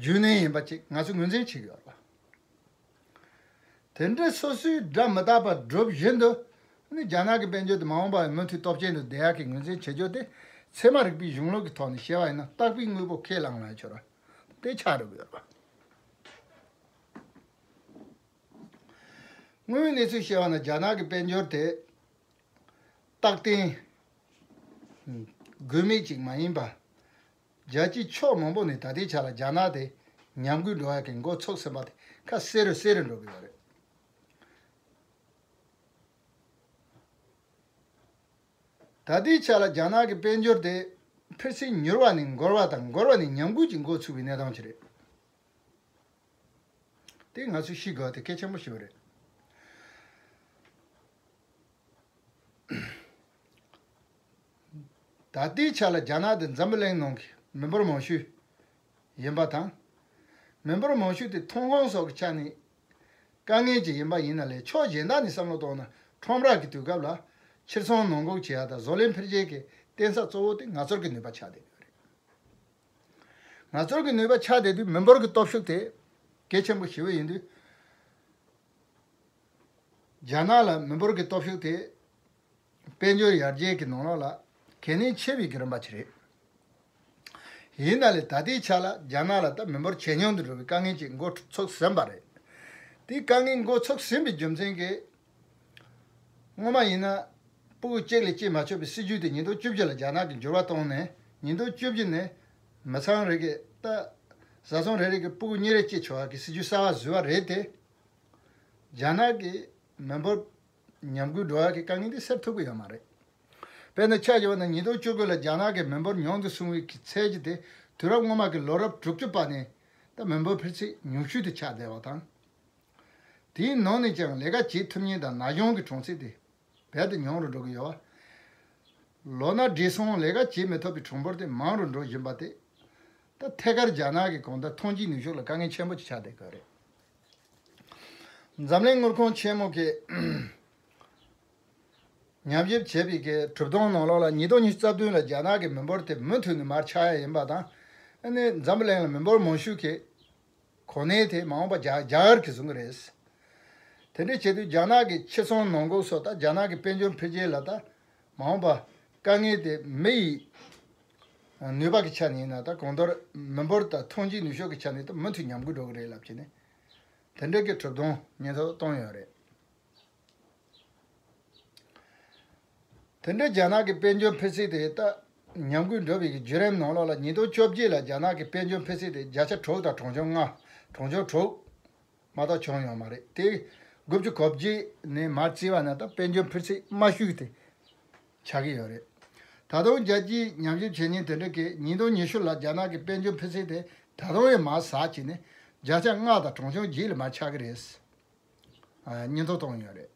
རྒྱུན་གནས་ཡིན་པ་ཅིག་ང་ཚོས་ངོས་འཛིན་བྱེད་ཀྱི་ཡོད་རེད་པ། དེ་འདྲའི་སོ་སོའི་སྒྲ་མི་རྟག་པ་སྒྲུབ་བཞིན་དུ་ནི་རྒྱ་ནག་གི་དཔལ་འབྱོར་དེ་མ་འོངས་པ་ཡང་མུ་མཐུད་སྟོབས་ཆེན་དུ་བསྡད་ཡག་གི་ངོས་འཛིན་བྱེད་རྒྱུ་དེ་ཚད་མ་རིག་པའི་གཞུང་ལུགས་ཀྱི་ཐོག་ནས་བཤད་པ་ཡིན་ན་རྟག་པའི་དངོས་པོ་ཁས་བླངས་ལ་ཆོག་ར་དེ་ཆགས་འགྲོ་གི་ཡོད་རེད་པ། དངོས་ཡོད་གནས་ཚུལ་བཤད་པ་ན་རྒྱ་ནག་གི་དཔལ་འབྱོར་དེ་རྟག་བརྟན་དགོས་མེད་ཅིག་མ་ཡིན་པ། རྒྱལ་སྤྱིའི་ཕྱོགས་མང་པོ་ནས་ད་ལྟའི་ཆ་ལ་རྒྱ་ནག་དེ་ཉམས་རྒུད་འགྲོ་ཡག་གི་འགོ་ཚུགས་ཟིན་པ་དེ་ཁ་གསལ་རུ་གསལ་རུ་འགྲོ་གི་ཡོད་རེད། ད་ལྟའི་ཆ་ལ་རྒྱ་ནག་གི་དཔལ་འབྱོར་དེ་འཕེལ་ཚད་མྱུར་བ་ནས་འགོར་བ་དང་འགོར་བ་ནས་ཉམས་རྒུད་ཀྱི་འགོ་ཚུགས་པའི་གནས་སྟངས་ཅིག་རེད། དེ་ང་ཚོས་ཤེས་དགོས་པ་དེ་གལ་ཆེན་པོ་ཞིག་རེད། ད་ལྟའི་ཆ་ལ་རྒྱ་ནག་དེ་འཛམ་བུ་གླིང་ནང་གི་མི་འབོར་མང་ཤོས་ཡིན་པ་དང་། མི་འབོར་མང་ཤོས་དེ་ཐོན་ཁུངས་སོགས་ཀྱི་ཆ་ནས་དཀའ་ངལ་ཅིག་ཡིན་པ་ཡིན་ན་ལས། ཕྱོགས་གཞན་དག་ནས་བསམ་བློ་གཏོང་ན་ཁྲོམ་ར་གི་དུས་སྐབས་ལ་ཕྱིར་ཚོང་ནང་འགོག་བྱེད་ཡ་དང་བཟོ་ལས་འཕེལ་རྒྱས་ཀྱི་རྟེན་ས་གཙོ་བོ་དེ་ངལ་རྩོལ་གྱི་ནུས་པ་ཆགས་བསྡད་ཡོད་རེད། ངལ་རྩོལ་གྱི་ནུས་པ་ཆགས་བསྡད་དུས་མི་འབོར་གྱི་སྟོབས་ཤུགས་དེ་གལ་ཆེན་པོ་ཞེ་པོ་ཡིན་དུས། རྒྱ་ནག་ལ་མི་འབོར་གྱི་སྟོབས་ཤུགས་དེ་དཔལ་འབྱོར་ཡར་རྒྱས་ཀྱི་ནང་ལོགས་ལ་གལ་གནད་ཆེ་བའི་བརྒྱུད་རིམ་པ་ཅིག་རེད། ཡིན་ན་ལས་ད་ལྟའི་ཆ་ལ་རྒྱ་ནག་ལ་ད་མི་འབོར་ཇེ་ཉུང་དུ་འགྲོ་བའི་དཀའ་ངལ་ཅིག་འགོ་ཚུགས་ཟིན་པ་རེད། དེའི་དཀའ་ངལ་འགོ་ཚུགས་ཟིན་པའི་རྒྱུ་མཚན་གྱིས། སྔོན་མ་ཡིན་ན་སྤུ་གུ་གཅིག་ལས་སྐྱེ་མ་ཆོག་པའི་སྲིད་ཇུས་དེ་ཉིས་སྟོང་བཅུ་བཞི་ལ་རྒྱ་ནག་གིས་འགྱུར་བ་བཏང་ནས། ཉིས་སྟོང་བཅུ་བཞི་ནས་མི་ཚང་རེ་གི་ད་བཟའ་ཚང་རེ་རེ་གི་སྤུ་གུ་གཉིས་རེ་སྐྱེ་ཆོག་པ་གི་སྲིད་ཇུས་གསར་པ་བཟོས་པ་རེད་དེ། རྒྱ་ནག་གི་མི་འབོར་ཉམས་རྒུད་འགྲོ་ཡག་གི་དཀའ་ངལ་འདི་སེལ་ཐུབ་ཀྱི་ཡོད་མ་རེད། དཔེར་ན་ཆ་བཞག་པ་ན་ཉིས་སྟོང་བཅུ་དགུ་ལ་རྒྱ་ནག་གི་མི་འབོར་ཉུང་དུ་སོང་བའི་གི་ཚད་ཀྱི་དེ་དུས་རབས་སྔོན་མ་གི་ལོ་རབས་དྲུག་ཅུ་པ་ནས་ད་མི་འབོར་འཕེལ་ཚད་ཉུང་ཤོས་དེ་ཆགས་བསྡད་པ་དང་། དེའི་ནང་ནས་ཀྱང་ལས་ཀ་བྱེད་ཐུབ་མཁན་དང་ན་གཞོན་གྱི་གྲངས་ཚད་དེ་རྦད་དེ་ཉུང་རུ་འགྲོ་གི་ཡོད་ ལོ་ན་བགྲེས་སོང་ལས་ཀ་བྱེད་མི་ཐུབ་པའི་གྲངས་འབོར་དེ་མང་རུ་འགྲོ་བཞིན་པ་དེ། ད་ཐད་ཀར་རྒྱ་ནག་གི་གང་ལྟར་ཐོན་སྐྱེད་ནུས་ཤུགས་ལ་དཀའ་ངལ་ཆེན་པོ་ཅིག་ཆགས་བསྡད་ཀྱི་རེད། འཛམ་གླིང་དངུལ་ཁང་ཆེན་མོ་གིས་ཉམས་ཞིབ་བྱས་པའི་གི་གྲུབ་དོན་ནང་ལོགས་ལ་ཉིས་སྟོང་ཉི་ཤུ་རྩ་བདུན་ལ་རྒྱ་ནག་གི་མི་འབོར་དེ་མུ་མཐུད་ནས་མར་ཆག་ཡ་ཡིན་པ་དང་། ཨ་ནི་འཛམ་བུ་གླིང་ལ་མི་འབོར་མང་ཤོས་ཀྱི་གོ་གནས་དེ་མ་འོངས་པ་རྒྱ་རྒྱ་གར་གྱིས་བཟུང་གི་རེད། དེ་འདྲ་བྱེད་དུས་རྒྱ་ནག་གི་ཕྱིར་ཚོང་ནང་འགོག་སོགས་དང་རྒྱ་ནག་གི་དཔལ་འབྱོར་འཕེལ་རྒྱས་ལ་ད་མ་འོངས་པ་དཀའ་ངལ་དེ་མི་ཡི་ནུས་པ་གི་ཆ་ནས་ཡིན་ན། ད་གང་ལྟར་མི་འབོར་དང་ཐོན་སྐྱེད་ནུས་ཤུགས་ཀྱི་ཆ་ནས་ད་མུ་མཐུད་ཉམས་རྒུད་འགྲོ་གི་རེད་ལབ་བྱས་ནས། དེ་འདྲ་གི་གྲུབ་དོན་སྙན་ཐོ་བཏང་ཡོད་རེད། དེ་འདྲའི་རྒྱ་ནག་གི་དཔལ་འབྱོར་འཕེལ་ཚད་དེ་ད་ཉམས་རྒུད་འགྲོ་བའི་གི་བརྒྱུད་རིམ་ནང་ལོགས་ལ་ཉིས་སྟོང་བཅོ་བརྒྱད་ལ་རྒྱ་ནག་གི་དཔལ་འབྱོར་འཕེལ་ཚད་དེ་བརྒྱ་ཆ་དྲུག་དང་གྲངས་ཆུང་ལྔ། གྲངས་ཆུང་དྲུག་མ་གཏོགས་བྱུང་ཡོད་མ་རེད་དེ། དགུ་བཅུ་གོ་བརྒྱད་ནས་མར་བརྩིས་པ་ན་ད་དཔལ་འབྱོར་འཕེལ་ཚད་དམའ་ཤོས་དེ་ཆགས་ཀྱི་ཡོད་རེད། ད་དུང་རྒྱལ་སྤྱིའི་ཉམས་ཞིབ་བྱེད་མཁན་དེ་འདྲ་གིས་ཉིས་སྟོང་ཉི་ཤུ་ལ་རྒྱ་ནག་གི་དཔལ་འབྱོར་འཕེལ་ཚད་དེ་ད་དུང་ཡང་མར་ཟག་བྱས་ནས་བརྒྱ་ཆ་ལྔ་དང་གྲངས་ཆུང་བརྒྱད་ལ་མར་ཆགས་ཀྱི་རེད། ཨ། སྙན་ཐོ་བཏང་ཡོད་རེད།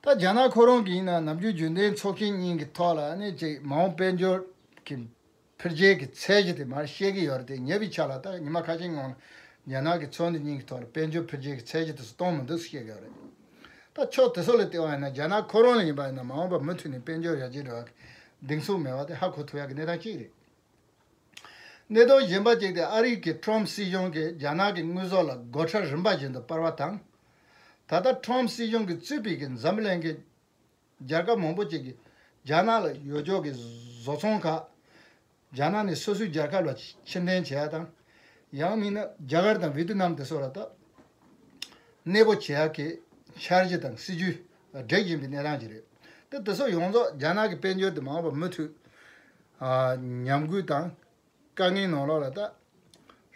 ད་རྒྱ་ནག་ཁོ་རང་གིས་ཡིན་ན་ནམ་རྒྱུན་རྒྱུན་ལྡན་ཚོགས་ཆེན་གཉིས་ཀྱི་ཐོག་ལ་ནི་ཅིག་མ་འོངས་དཔལ་འབྱོར་གྱི་འཕེལ་རྒྱས་ཀྱི་ཚད་གཞི་དེ་མར་བཤད་ཀྱི་ཡོད་རེད་དེ། ཉེ་བའི་ཆར་ལ་ད་ཉི་མ་ཁ་ཤས་སྔོན་རྒྱ་ནག་གི་ཚོགས་འདུ་གཉིས་ཀྱི་ཐོག་ལ་དཔལ་འབྱོར་འཕེལ་རྒྱས་ཀྱི་ཚད་གཞི་དེ་ཚོ་གཏོང་མི་འདུག་ཟེར་བཤད་ཀྱི་ཡོད་རེད། ད་ཕྱོགས་དེ་ཚོ་ལ་བལྟས་པ་ཡིན་ན་རྒྱ་ནག་ཁོ་རང་ལ་ཡིན་པ་ཡིན་ན་མ་འོངས་པ་མུ་མཐུད་ནས་དཔལ་འབྱོར་ཡར་རྒྱས་འགྲོ་བ་གི་གདེང་ཚོད་མེད་པ་དེ་ཧ་གོ་ཐུབ་ཡག་གི་གནས་སྟངས་གཅིག་རེད། གནད་དོན་གཞན་པ་གཅིག་དེ་ཨ་རི་གི་ཁྲོམ་སྲིད་གཞུང་གིས་རྒྱ་ནག་གི་དངོས་ཟོག་ལ་སྒོ་ཁྲལ་རིམ་པ་བཞིན་དུ་སྤར་བ་དང་། ད་ལྟ་ཁྲོམ་སྲིད་གཞུང་གིས་གཙོས་པའི་གི་འཛམ་གླིང་གི་རྒྱལ་ཁབ་མང་པོ་ཅིག་གིས་རྒྱ་ནག་ལ་ཡོད་ཆོག་གི་བཟོ་ཚོང་ཁག་རྒྱ་ནག་ནས་སོ་སོའི་རྒྱལ་ཁབ་ལ་ཕྱིར་འཐེན་བྱེད་ཡ་དང་། ཡང་མིན་ན་རྒྱ་གར་དང་ཝེ་ཏི་ནམ་དེ་ཚོ་ལ་ད་གནས་སྤོ་བྱེད་ཡ་གི་འཆར་གཞི་དང་སྲིད་ཇུས་སྒྲིག་བཞིན་པའི་གནས་སྟངས་ཅིག་རེད། ད་དེ་ཚོ་ཡོངས་རྫོགས་རྒྱ་ནག་གི་དཔལ་འབྱོར་དེ་མ་འོངས་པ་མུ་མཐུད་ཨ། ཉམས་རྒུད་དང་དཀའ་ངལ་ནང་ལོགས་ལ་ད་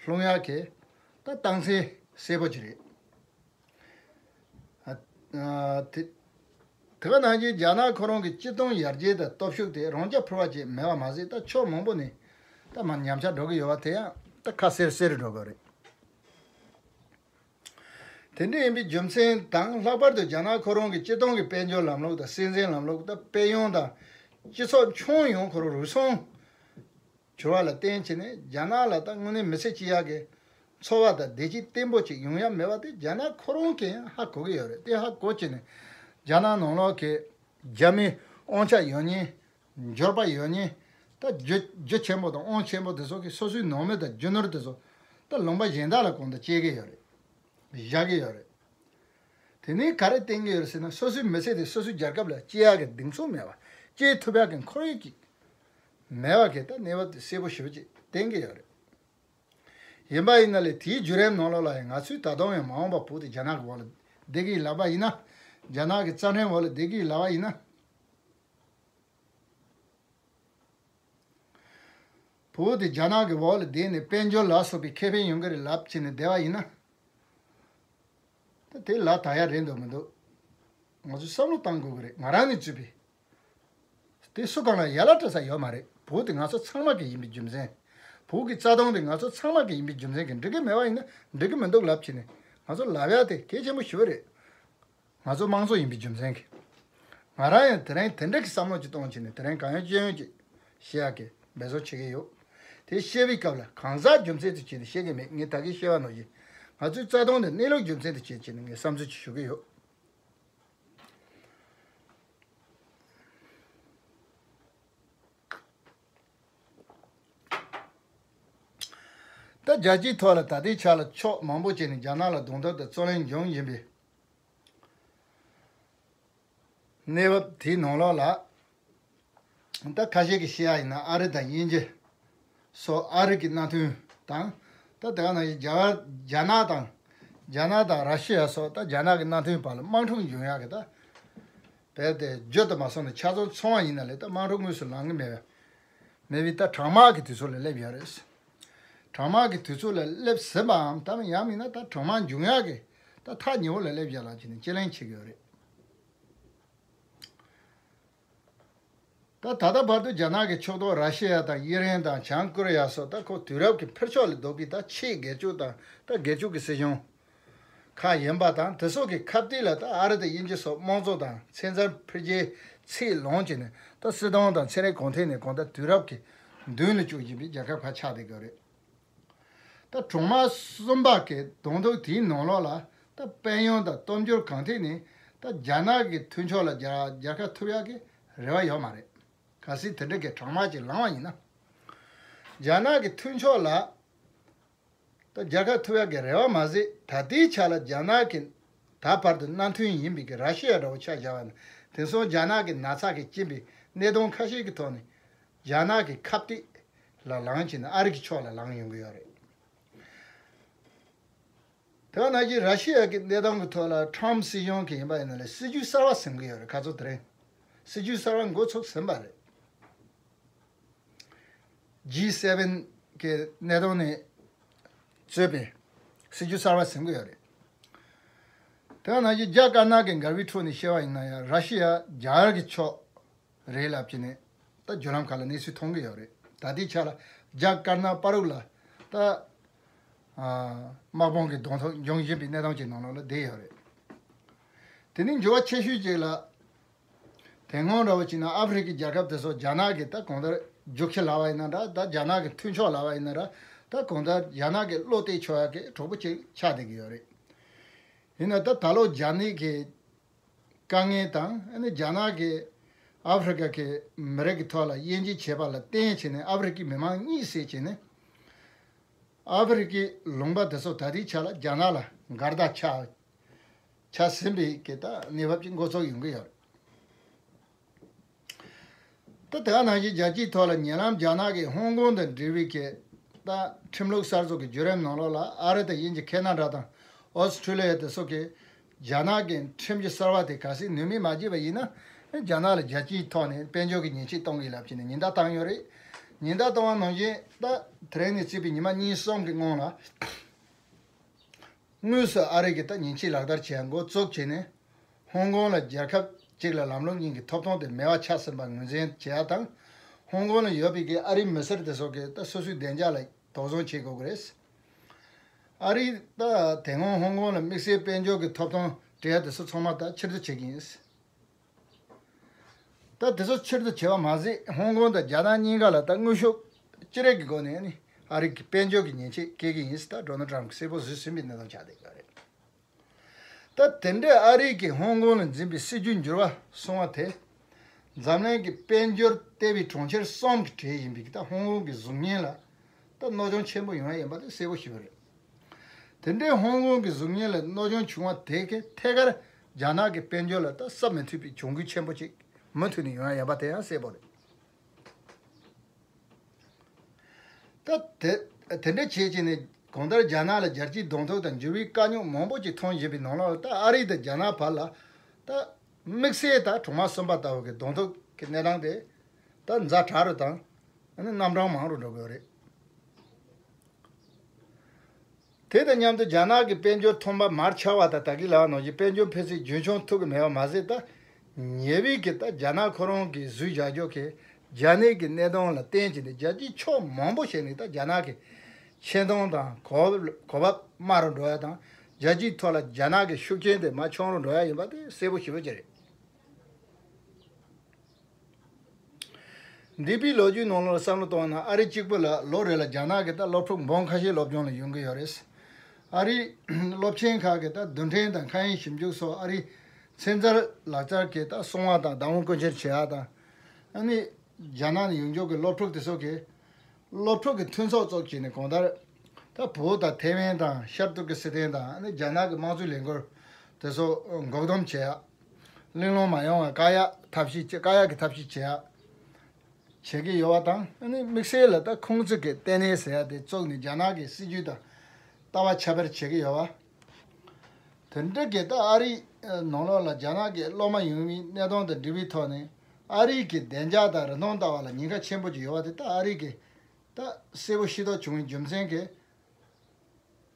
ལྷུང་ཡག་གི་ད་རྟགས་མཚན་གསལ་པོ་ཅིག་རེད། ཨ། ཨ། དེ་དེ་ག་ནང་བཞིན་རྒྱ་ནག་ཁོ་རང་གི་སྤྱིར་བཏང་ཡར་རྒྱས་དང་སྟོབས་ཤུགས་དེ་རང་རྐྱ་འཕེར་བ་ཅིག་མེད་པ་མ་ཟད། ད་ཕྱོགས་མང་པོ་ནས་ད་མར་ཉམས་ཆག་འགྲོ་གི་ཡོད་པ་དེ་ཡང་ད་ཁ་གསལ་གསལ་རུ་འགྲོ་གི་རེད། དེ་འདྲ་ཡིན་པའི་རྒྱུ་མཚན་དང་། ལྷག་པར་དུ་རྒྱ་ནག་ཁོ་རང་གི་སྤྱིར་བཏང་གི་དཔལ་འབྱོར་ལམ་ལུགས་དང་སྲིད་འཛིན་ལམ་ལུགས་དང་། དཔལ་ཡོན་དང་སྤྱི་ཚོགས་ཁྱོན་ཡོངས་ཁོ་རང་རུལ་སུངས་གྱུར་བ་ལ་བརྟེན་བྱས་ནས་རྒྱ་ནག་ལ་ད་དངོས་གནས་མི་ཚེ་སྐྱེལ་ཡག་གི་འཚོ་བ་དང་བདེ་སྐྱིད་བརྟན་པོ་ཅིག་ཡོང་ཡག་མེད་པ་དེ་རྒྱ་ནག་ཁོ་རང་གིས་ཡང་ཧ་གོ་གི་ཡོད་རེད། དེ་ཧ་གོ་བྱས་ནས་རྒྱ་ནག་ནང་ལོགས་ཀྱི་རྒྱ་མིའི་དབང་ཆ་ཡོད་མཁན། འབྱོར་པ་ཡོད་མཁན། ད་རྒྱུ་རྒྱུ་ཆེན་པོ་དང་དབང་ཆེན་པོ་དེ་ཚོ་གིས་སོ་སོའི་ནང་མི་དང་རྒྱུ་ནོར་དེ་ཚོ་ད་ལུང་པ་གཞན་དག་ལ་གང་ལྟར་སྐྱེལ་གི་ཡོད་རེད། བཞག་གི་ཡོད་རེད། དེ་ནས་ག་རེ་བསྟན་གི་ཡོད་རེད་ཟེར་ན། སོ་སོའི་མི་ཚེ་དེ་སོ་སོའི་རྒྱལ་ཁབ་ལ་སྐྱེལ་ཡག་གི་གདེང་ཚོད་མེད་པ། སྐྱེལ་ཐུབ་ཡག་གི་ཁོར་ཡུག་ཅིག་མེད་པ་གི་ད་གནས་བབ་དེ་གསལ་པོ་ཞེ་པོ་ཅིག་བསྟན་གི་ཡོད་རེད། ཡིན་པ་ཡིན་ན་ལས་དེའི་བརྒྱུད་རིམ་ནང་ལོགས་ལ་ཡང་ང་ཚོས་ད་དུང་ཡང་མ་འོངས་པ་བོད་དེ་རྒྱ་ནག་གི་འོག་ལ་བསྡད་གི་ཡིན་ལབ་པ་ཡིན་ན། རྒྱ་ནག་གི་རྩ་ཁྲིམས་འོག་ལ་བསྡད་གི་ཡིན་ལབ་པ་ཡིན་ན། བོད་དེ་རྒྱ་ནག་གི་འོག་ལ་བསྡད་ནས་དཔལ་འབྱོར་ལ་སོགས་པའི་ཁེ་ཕན་ཡོང་གི་རེད་ལབ་བྱས་ནས་བསྡད་པ་ཡིན་ན། ད་དེ་ལ་ད་ཡག་རེད་འདུག་མི་འདུག་ང་ཚོས་བསམ་བློ་བཏང་དགོས་ཀྱི་རེད། ང་རང་ནས་བཙུགས་པའི། དེ་སུ་གང་ལ་ཡ་ལ་སྤྲད་ས་ཡོད་མ་རེད། བོད་དེ་ང་ཚོ་ཚང་མ་གི་ཡིན་པའི་རྒྱུ་མཚན། བོད་ཀྱི་རྩ་དོན་དེ་ང་ཚོ་ཚང་མ་གི་ཡིན་པའི་རྒྱུ་མཚན་གྱིས་འགྲིག་གི་མེད་པ་ཡིན་ན་འགྲིག་གི་མི་འདུག་ལབ་བྱས་ནས་ང་ཚོ་ལབ་ཡག་དེ་གལ་ཆེན་པོ་ཞེ་པོ་རེད། ང་ཚོ་དམངས་གཙོ་ཡིན་པའི་རྒྱུ་མཚན་གྱིས། ང་རང་ཡང་དེ་རིང་དེ་འདྲ་གི་བསམ་བློ་ཅིག་གཏོང་བྱས་ནས་དེ་རིང་གང་ཡོད་ཅི་ཡོད་ཅིག་བཤད་ཡག་གི་འབད་བརྩོན་བྱེད་ཀྱི་ཡོད། དེ་བཤད་པའི་སྐབས་ལ་གང་ཟག་རྒྱུ་མཚན་དུ་བྱས་ནས་བཤད་ཀྱི་མེད། ངས་ད་གིན་བཤད་པ་ནང་བཞིན་ང་ཚོའི་རྩ་དོན་དེ་གནས་ལུགས་རྒྱུ་མཚན་དུ་བྱས་བྱས་ནས་ངས་བསམ་ཚུལ་ཅིག་ཞུ་གི་ཡོད། ད་རྒྱལ་སྤྱིའི་ཐོག་ལ་ད་ལྟའི་ཆ་ལ་ཕྱོགས་མང་པོ་བྱས་ནས་རྒྱ་ནག་ལ་རྡུང་རྡེག་དང་རྩོད་གླེང་འབྱུང་བཞིན་པའི་གནས་བབ་དེའི་ནང་ལོགས་ལ། ད་ཁ་ཤས་ཀྱིས་བཤད་ཡ་ཡིན་ན་ཨ་རི་དང་དབྱིན་ཇི་སོགས། ཨ་རི་གི་མནའ་མཐུན་དང་། ད་དེ་ག་ནང་བཞིན་རྒྱ་གར་རྒྱ་ནག་དང་། རྒྱ་ནག་དང་ར་ཤི་ཡ་སོགས་ད་རྒྱ་ནག་གི་མནའ་མཐུན་བར་ལ་དམག་འཁྲུག་འབྱུང་ཡག་གི་ད་རྦད་དེ་བརྗོད་དུ་མ་སོང་ནས་ཆ་ཚང་ཚོང་བ་ཡིན་ན་ལས་ད་དམག་འཁྲུག་དངོས་སུ་ལངས་གི་མེད་པ། མེད་པའི་ད་གྲང་དམག་གི་དུས་ཚོད་ལ་སླེབས་ཡོད་རེད། གྲང་དམག་གི་དུས་ཚོད་ལ་སླེབས་ཟིན་པའམ་ད་ཡང་མིན་ན་ད་གྲང་དམག་འབྱུང་ཡག་གི་ད་ཐག་ཉེ་བོ་ལ་སླེབས་ཡོད་ལབ་བྱས་ནས་དཔྱད་གླེང་བྱེད་ཀྱི་ཡོད་རེད། ད་ད་ལྟ་བར་དུ་རྒྱ་ནག་གི་ཕྱོགས་གཏོགས་ར་ཤི་ཡ་དང་དབྱི་རན་དང་བྱང་ཀོ་རི་ཡ་སོགས་ད་ཁོ་དུས་རབས་ཀྱི་འཕེལ་ཕྱོགས་ལས་ལྡོག་པའི་ད་ཆེས་སྒེར་གཅོད་དང་ད་སྒེར་གཅོད་ཀྱི་སྲིད་གཞུང་ཁག་ཡིན་པ་དང་། དེ་སོགས་ཀྱི་ཁ་གཏད་ལ་ད་ཨ་རི་དང་དབྱིན་ཇི་སོགས་དམངས་གཙོ་དང་ཚན་རྩལ་འཕེལ་རྒྱས་ ཚད་ལོངས་བྱས་ནས་ད་སྲིད་དོན་དང་ཚན་རིག་གོང་འཕེལ་ནས་གང་ལྟར་དུས་རབས་ཀྱི་མདུན་ལ་བསྐྱོད་བཞིན་པའི་རྒྱལ་ཁབ་ཁག་ཆགས་བསྡད་ཀྱི་ཡོད་རེད། ད་གྲོག་མ་གསུམ་པ་གི་གདོང་ཐུག་དེའི་ནང་ལོགས་ལ་ད་དཔལ་ཡོན་དང་སྟོབས་འབྱོར་གང་ཐད་ནས་ད་རྒྱ་ནག་གི་མཐུན་ཕྱོགས་ལ་རྒྱལ་རྒྱལ་ཁ་ཐོབ་ཡག་གི་རེ་བ་ཡོད་མ་རེད། གལ་སྲིད་དེ་འདྲ་གི་གྲོག་མ་ཅིག་ལངས་པ་ཡིན་ན། རྒྱ་ནག་གི་མཐུན་ཕྱོགས་ལ་ད་རྒྱལ་ཁ་ཐོབ་ཡག་གི་རེ་བ་མ་ཟད། ད་ལྟའི་ཆ་ལ་རྒྱ་ནག་གི་ད་བར་དུ་མནའ་མཐུན་ཡིན་པའི་གི་ར་ཤི་ཡ་འདྲ་བོ་ཆ་བཞག་པ་ན། དེང་སང་རྒྱ་ནག་གི་ན་ཚ་གི་རྐྱེན་པས་གནས་སྟངས་ཁ་ཤས་ཀྱི་ཐོག་ནས་རྒྱ་ནག་གི་ཁ་གཏད་ལ་ལངས་བྱས་ནས་ཨ་རི་གི་ཕྱོགས་ལ་ལངས་ཡོང་གི་ཡོད་རེད། དེ་ནང་བཞིན་ར་ཤི་ཡ་གི་གནས་སྟངས་ཀྱི་ཐོག་ལ་ཊམ་སྲིད་གཞུང་གི་ཡིན་པ་ཡིན་ན་ལས་སྲིད་ཇུས་གསར་བ་ཟིན་གྱི་ཡོད་རེད། ཁ་ཚོ་དེ་རིང་སྲིད་ཇུས་གསར་བ་འགོ་ཚུགས་ཟིན་པ་རེད། ཇི་སེ་ཝེན་གི་གནད་དོན་ནས་གཙོས་པའི་སྲིད་ཇུས་གསར་བ་ཟིན་གྱི་ཡོད་རེད། དེ་ནང་བཞིན་རྒྱ་དཀར་ནག་གི་འགལ་བའི་ཁྲོད་ནས་བཤད་པ་ཡིན་ན་ཡང་ར་ཤི་ཡ་རྒྱ་གར་གྱི་ཕྱོགས་རེད་ལབ་ཀྱི་ནས་ད་བརྒྱུད་ལམ་ཁག་ལ་གནས་ཚུལ་མཐོང་གི་ཡོད་རེད། ད་ལྟའི་ཆ་ལ་རྒྱ་དཀར་ནག་བར་དུ་ལ་ད་དམག་དཔུང་གི་གདོང་ཐུག་འབྱུང་བཞིན་པའི་གནས་སྟངས་ཀྱི་ནང་ལོགས་ལ་བསྡད་ཡོད་རེད། དེ་ནས་འགྱུར་བ་ཆེ་ཤོས་ཅིག་ལ། དེ་སྔོན་འདྲ་བོ་བྱས་ན་ཨ་ཧྥེ་རི་ཁའི་རྒྱལ་ཁབ་དེ་ཚོ་རྒྱ་ནག་གི་ད་གང་ལྟར་རྒྱུག་ཁྱི་ལབ་པ་ཡིན་ན་འདྲ། ད་རྒྱ་ནག་གི་མཐུན་ཕྱོགས་ལབ་པ་ཡིན་ན་འདྲ། ད་གང་ལྟར་རྒྱ་ནག་གི་བློ་གཏད་ཆོག་ཡག་གི་གྲོགས་པོ་ཅིག་ཆགས་བསྡད་ཀྱི་ཡོད་རེད། ཡིན་ན་ད་ད་ལོ་རྒྱ་ནག་གི་དཀའ་ངལ་དང་ཨ་ནི་རྒྱ་ནག་གི་ཨ་ཧྥེ་རི་ཁ་གི་མི་རིགས་ཀྱི་ཐོག་ལ་དབྱེ་འབྱེད་བྱས་པ་ལ་བརྟེན་བྱས་ནས་ཨ་ཧྥེ་རི་ཁའི་མི་མང་གཉིད་སད་བྱས་ནས། ཨ་ཧྥེ་རི་ཁའི་ལུང་པ་དེ་ཚོ་ད་ལྟའི་ཆ་ལ་རྒྱ་ནག་ལ་འགལ་ཟླ་ཆགས་ཆགས་ཟིན་པའི་གི་ད་གནས་བབ་ཅིག་འགོ་ཚུགས་ཡོང་གི་ཡོད་རེད། ད་དེ་ག་ནང་བཞིན་རྒྱལ་སྤྱིའི་ཐོག་ལ་ཉེ་ལམ་རྒྱ་ནག་གིས་ཧོང་ཀོང་དང་འབྲེལ་བའི་གི་ད་ཁྲིམས་ལུགས་གསར་བཟོ་གི་བརྒྱུད་རིམ་ནང་ལོགས་ལ་ཨ་རི་དང་དབྱིན་ཇི་ཁེ་ན་ཌ་དང་ཨོ་སི་ཁྲུ་ལི་ཡ་དེ་ཚོ་གིས་རྒྱ་ནག་གི་ཁྲིམས་གཞི་གསར་བ་དེ་གལ་སྲིད་ནུས་མེད་མ་བྱས་པ་ཡིན་ན། རྒྱ་ནག་ལ་རྒྱལ་སྤྱིའི་ཐོག་ནས་དཔལ་འབྱོར་གྱི་ཉེས་ཆད་གཏོང་གི་ལབ་བྱས་ནས་ཉེན་བརྡ་བཏང་ཡོད་རེད། ཉེན་བརྡ་བཏང་བ་ནང་བཞིན་ད་དེ་རིང་ནས་བརྩིས་པའི་ཉི་མ་གཉིས་གསུམ་གྱི་སྔོན་ལ། དངོས་སུ་ཨ་རི་གིས་ད་ཉེས་ཆད་ལག་བསྟར་བྱེད་ཡ་འགོ་བཙུགས་བྱས་ནས། ཧོང་ཀོང་ལ་རྒྱལ་ཁབ་གཅིག་ལ་ལམ་ལུགས་གཉིས་ཀྱི་ཐོབ་ཐང་དེ་མེད་པ་ཆགས་ཟིན་པ་ངོས་འཛིན་བྱེད་ཡ་དང་། ཧོང་ཀོང་ལ་ཡོད་པའི་གི་ཨ་རིའི་མི་སེར་དེ་ཚོ་གིས་ད་སོ་སོའི་བདེ་འཇགས་ལ་དོགས་ཟོན་བྱེད་དགོས་ཀྱི་རེད། ཨ་རིས་ད་དེ་སྔོན་ཧོང་ཀོང་ལ་དམིགས་བསལ་དཔལ་འབྱོར་གྱི་ཐོབ་ཐང་སྤྲད་ཡ་དེ་ཚོ་ཚང་མ་ད་ཕྱིར་བསྡུ་བྱེད་ཀྱི་ཡིན། ད་དེ་ཚོ་ཕྱིར་བསྡུ་བྱས་པ་མ་ཟད་ཧོང་ཀོང་དང་རྒྱ་ནག་གཉིས་ཀ་ལ་ད་དངོས་ཤུགས་ཅི་རིགས་ཀྱི་སྒོ་ནས་ནི་ཨ་རི་གི་དཔལ་འབྱོར་གྱི་ཉེས་ཆད་བཀལ་གྱི་ཡིན་ཟེར་ད་ཌོ་ནལ་ཊམ་གྱིས་གསལ་པོ་བཟོས་ཟིན་པའི་གནས་སྟངས་ཆགས་བསྡད་ཡོད་རེད། ད་དེ་འདྲའི་ཨ་རི་གིས་ཧོང་ཀོང་ལ་འཛིན་པའི་སྲིད་ཇུས་འགྱུར་བ་སོང་བ་དེ། འཛམ་གླིང་གི་དཔལ་འབྱོར་ལྟེ་བའི་གྲོང་ཁྱེར་གསུམ་གྱི་གྲས་ཡིན་པའི་ད་ཧོང་ཀོང་གི་གཟུགས་བརྙན་ལ་ད་གནོད་སྐྱོན་ཆེན་པོ་ཡོང་ཡ་ཡིན་པ་དེ་གསལ་པོ་ཞེ་པོ་རེད། དེ་འདྲའི་ཧོང་ཀོང་གི་གཟུགས་བརྙན་ལ་གནོད་སྐྱོན་བྱུང་བ་དེ་གིས་ཐད་ཀར་རྒྱ་ནག་གི་དཔལ་འབྱོར་ལ་ད་བསམ་མི་ཐུབ་པའི་གྱོང་གུད་ཆེན་པོ་ཅིག་མུ་མཐུད་ནས་ཡོང་ཡ་ཡིན་པ་དེ་ཡང་གསལ་པོ་རེད། ད་དེ་དེ་འདྲ་བྱས་བྱས་ནས་གང་ལྟར་རྒྱ་ནག་ལ་རྒྱལ་སྤྱིའི་གདོང་ཐུག་དང་འགྱུར་བའི་དཀའ་རྙོག་མང་པོ་ཅིག་མཐོང་བཞིན་པའི་ནང་ལོགས་ལ་ད་ཨ་རི་དང་རྒྱ་ནག་བར་ལ་ད་དམིགས་བསལ་ད་གྲོག་མ་གསུམ་པ་ལྟ་བུ་གི་གདོང་ཐུག་གི་གནས་སྟངས་དེ་ད་ཛ་དྲག་རུ་དང་ཨ་ནི་རྣམ་གྲངས་མང་རུ་འགྲོ་གི་ཡོད་རེད། དེ་དང་མཉམ་དུ་རྒྱ་ནག་གི་དཔལ་འབྱོར་ཐོན་པ་མར་ཆག་པ་དང་ད་གིན་ལབ་པ་ནང་བཞིན་དཔལ་འབྱོར་འཕེལ་ཚད་རྒྱུན་འཁྱོངས་ཐུབ་ཀྱི་མེད་པ་མ་ཟད། ད་ཉེ་བའི་གི་ད་རྒྱ་ནག་ཁོ་རང་གིས་བཟོས་བཞག་རྒྱུ་གི་རྒྱ་ནག་གི་གནད་དོན་ལ་བརྟེན་བྱས་ནས་རྒྱལ་སྤྱིའི་ཕྱོགས་མང་པོ་ཞིག་ནས་ད་རྒྱ་ནག་གི་ཆེ་མཐོང་དང་གོ་གོ་བབ་དམའ་རུ་འགྲོ་ཡ་དང་རྒྱལ་སྤྱིའི་ཐོག་ལ་རྒྱ་ནག་གི་ཤུགས་རྐྱེན་དེ་མར་ཆུང་རུ་འགྲོ་ཡ་ཡིན་པ་དེ་གསལ་པོ་ཞེ་པོ་ཅིག་རེད། འདས་པའི་ལོ་རྒྱུས་ནང་ལ་བསམ་བློ་གཏོང་བ་ན་ཨ་རི་གཅིག་པུ་ལ་ལོ་རེ་ལ་རྒྱ་ནག་གི་ད་སློབ་ཕྲུག་འབུམ་ཁ་ཤས་སློབ་སྦྱོང་ལ་ཡོང་གི་ཡོད་རེད། ཨ་རིའི་སློབ་ཆེན་ཁག་གི་ད་རྡུལ་ཕྲན་དང་མཁའ་དབྱིངས་ཞིབ་འཇུག་སོགས་ཨ་རིའི་ཚན་རྩལ་ལག་རྩལ་གྱི་ད་སྲུང་བ་དང་བདག་དབང་བཀོལ་སྤྱོད་བྱེད་ཡག་དང་། ཨ་ནི་རྒྱ་ནག་ནས་ཡོང་རྒྱུ་གི་སློབ་ཕྲུག་དེ་ཚོ་གི་སློབ་ཕྲུག་གི་མཐུན་ཚོགས་བཙུགས་བྱས་ནས་གང་ལྟར་ད་བོད་དང་ཐེ་ཝན་དང་ཤར་ཏུར་ཀི་སི་ཐན་དང་ཨ་ནི་རྒྱ་ནག་གི་དམངས་གཙོའི་ལས་འགུལ་དེ་ཚོ་འགོག་སྡོམ་བྱེད་ཡག་གླེང་སློང་མ་ཡོང་བར་བཀག་ཡག་ཐབས་ཤེས་བྱེད། བཀག་ཡག་གི་ཐབས་ཤེས་བྱེད་ཡག་བྱེད་ཀྱི་ཡོད་པ་དང་། ཨ་ནི་དམིགས་བསལ་ལ་ད་ཁོང་ཚོ་གི་ལྟེ་གནས་ཟེར་ཡག་དེ་བཙུགས་ནས་རྒྱ་ནག་གི་སྲིད་ཇུས་དང་ལྟ་བ་ཁྱབ་སྤེལ་བྱེད་ཀྱི་ཡོད་པ། དེ་འདྲ་གི་ད་ཨ་རིའི་ནང་ལོགས་ལ་རྒྱ་ནག་གི་སློབ་མ་ཡོང་བའི་གནས་སྟངས་དང་འབྲེལ་བའི་ཐོག་ནས་ཨ་རིའི་གི་བདེ་འཇགས་དང་རིན་ཐང་ལྟ་བ་ལ་ཉེན་ཁ་ཆེན་པོ་ཅིག་ཡོད་པ་དེ་ད་ཨ་རི་གི་ད་གསལ་པོ་ཤེས་རྟོགས་བྱུང་བའི་རྒྱུ་མཚན་གྱིས།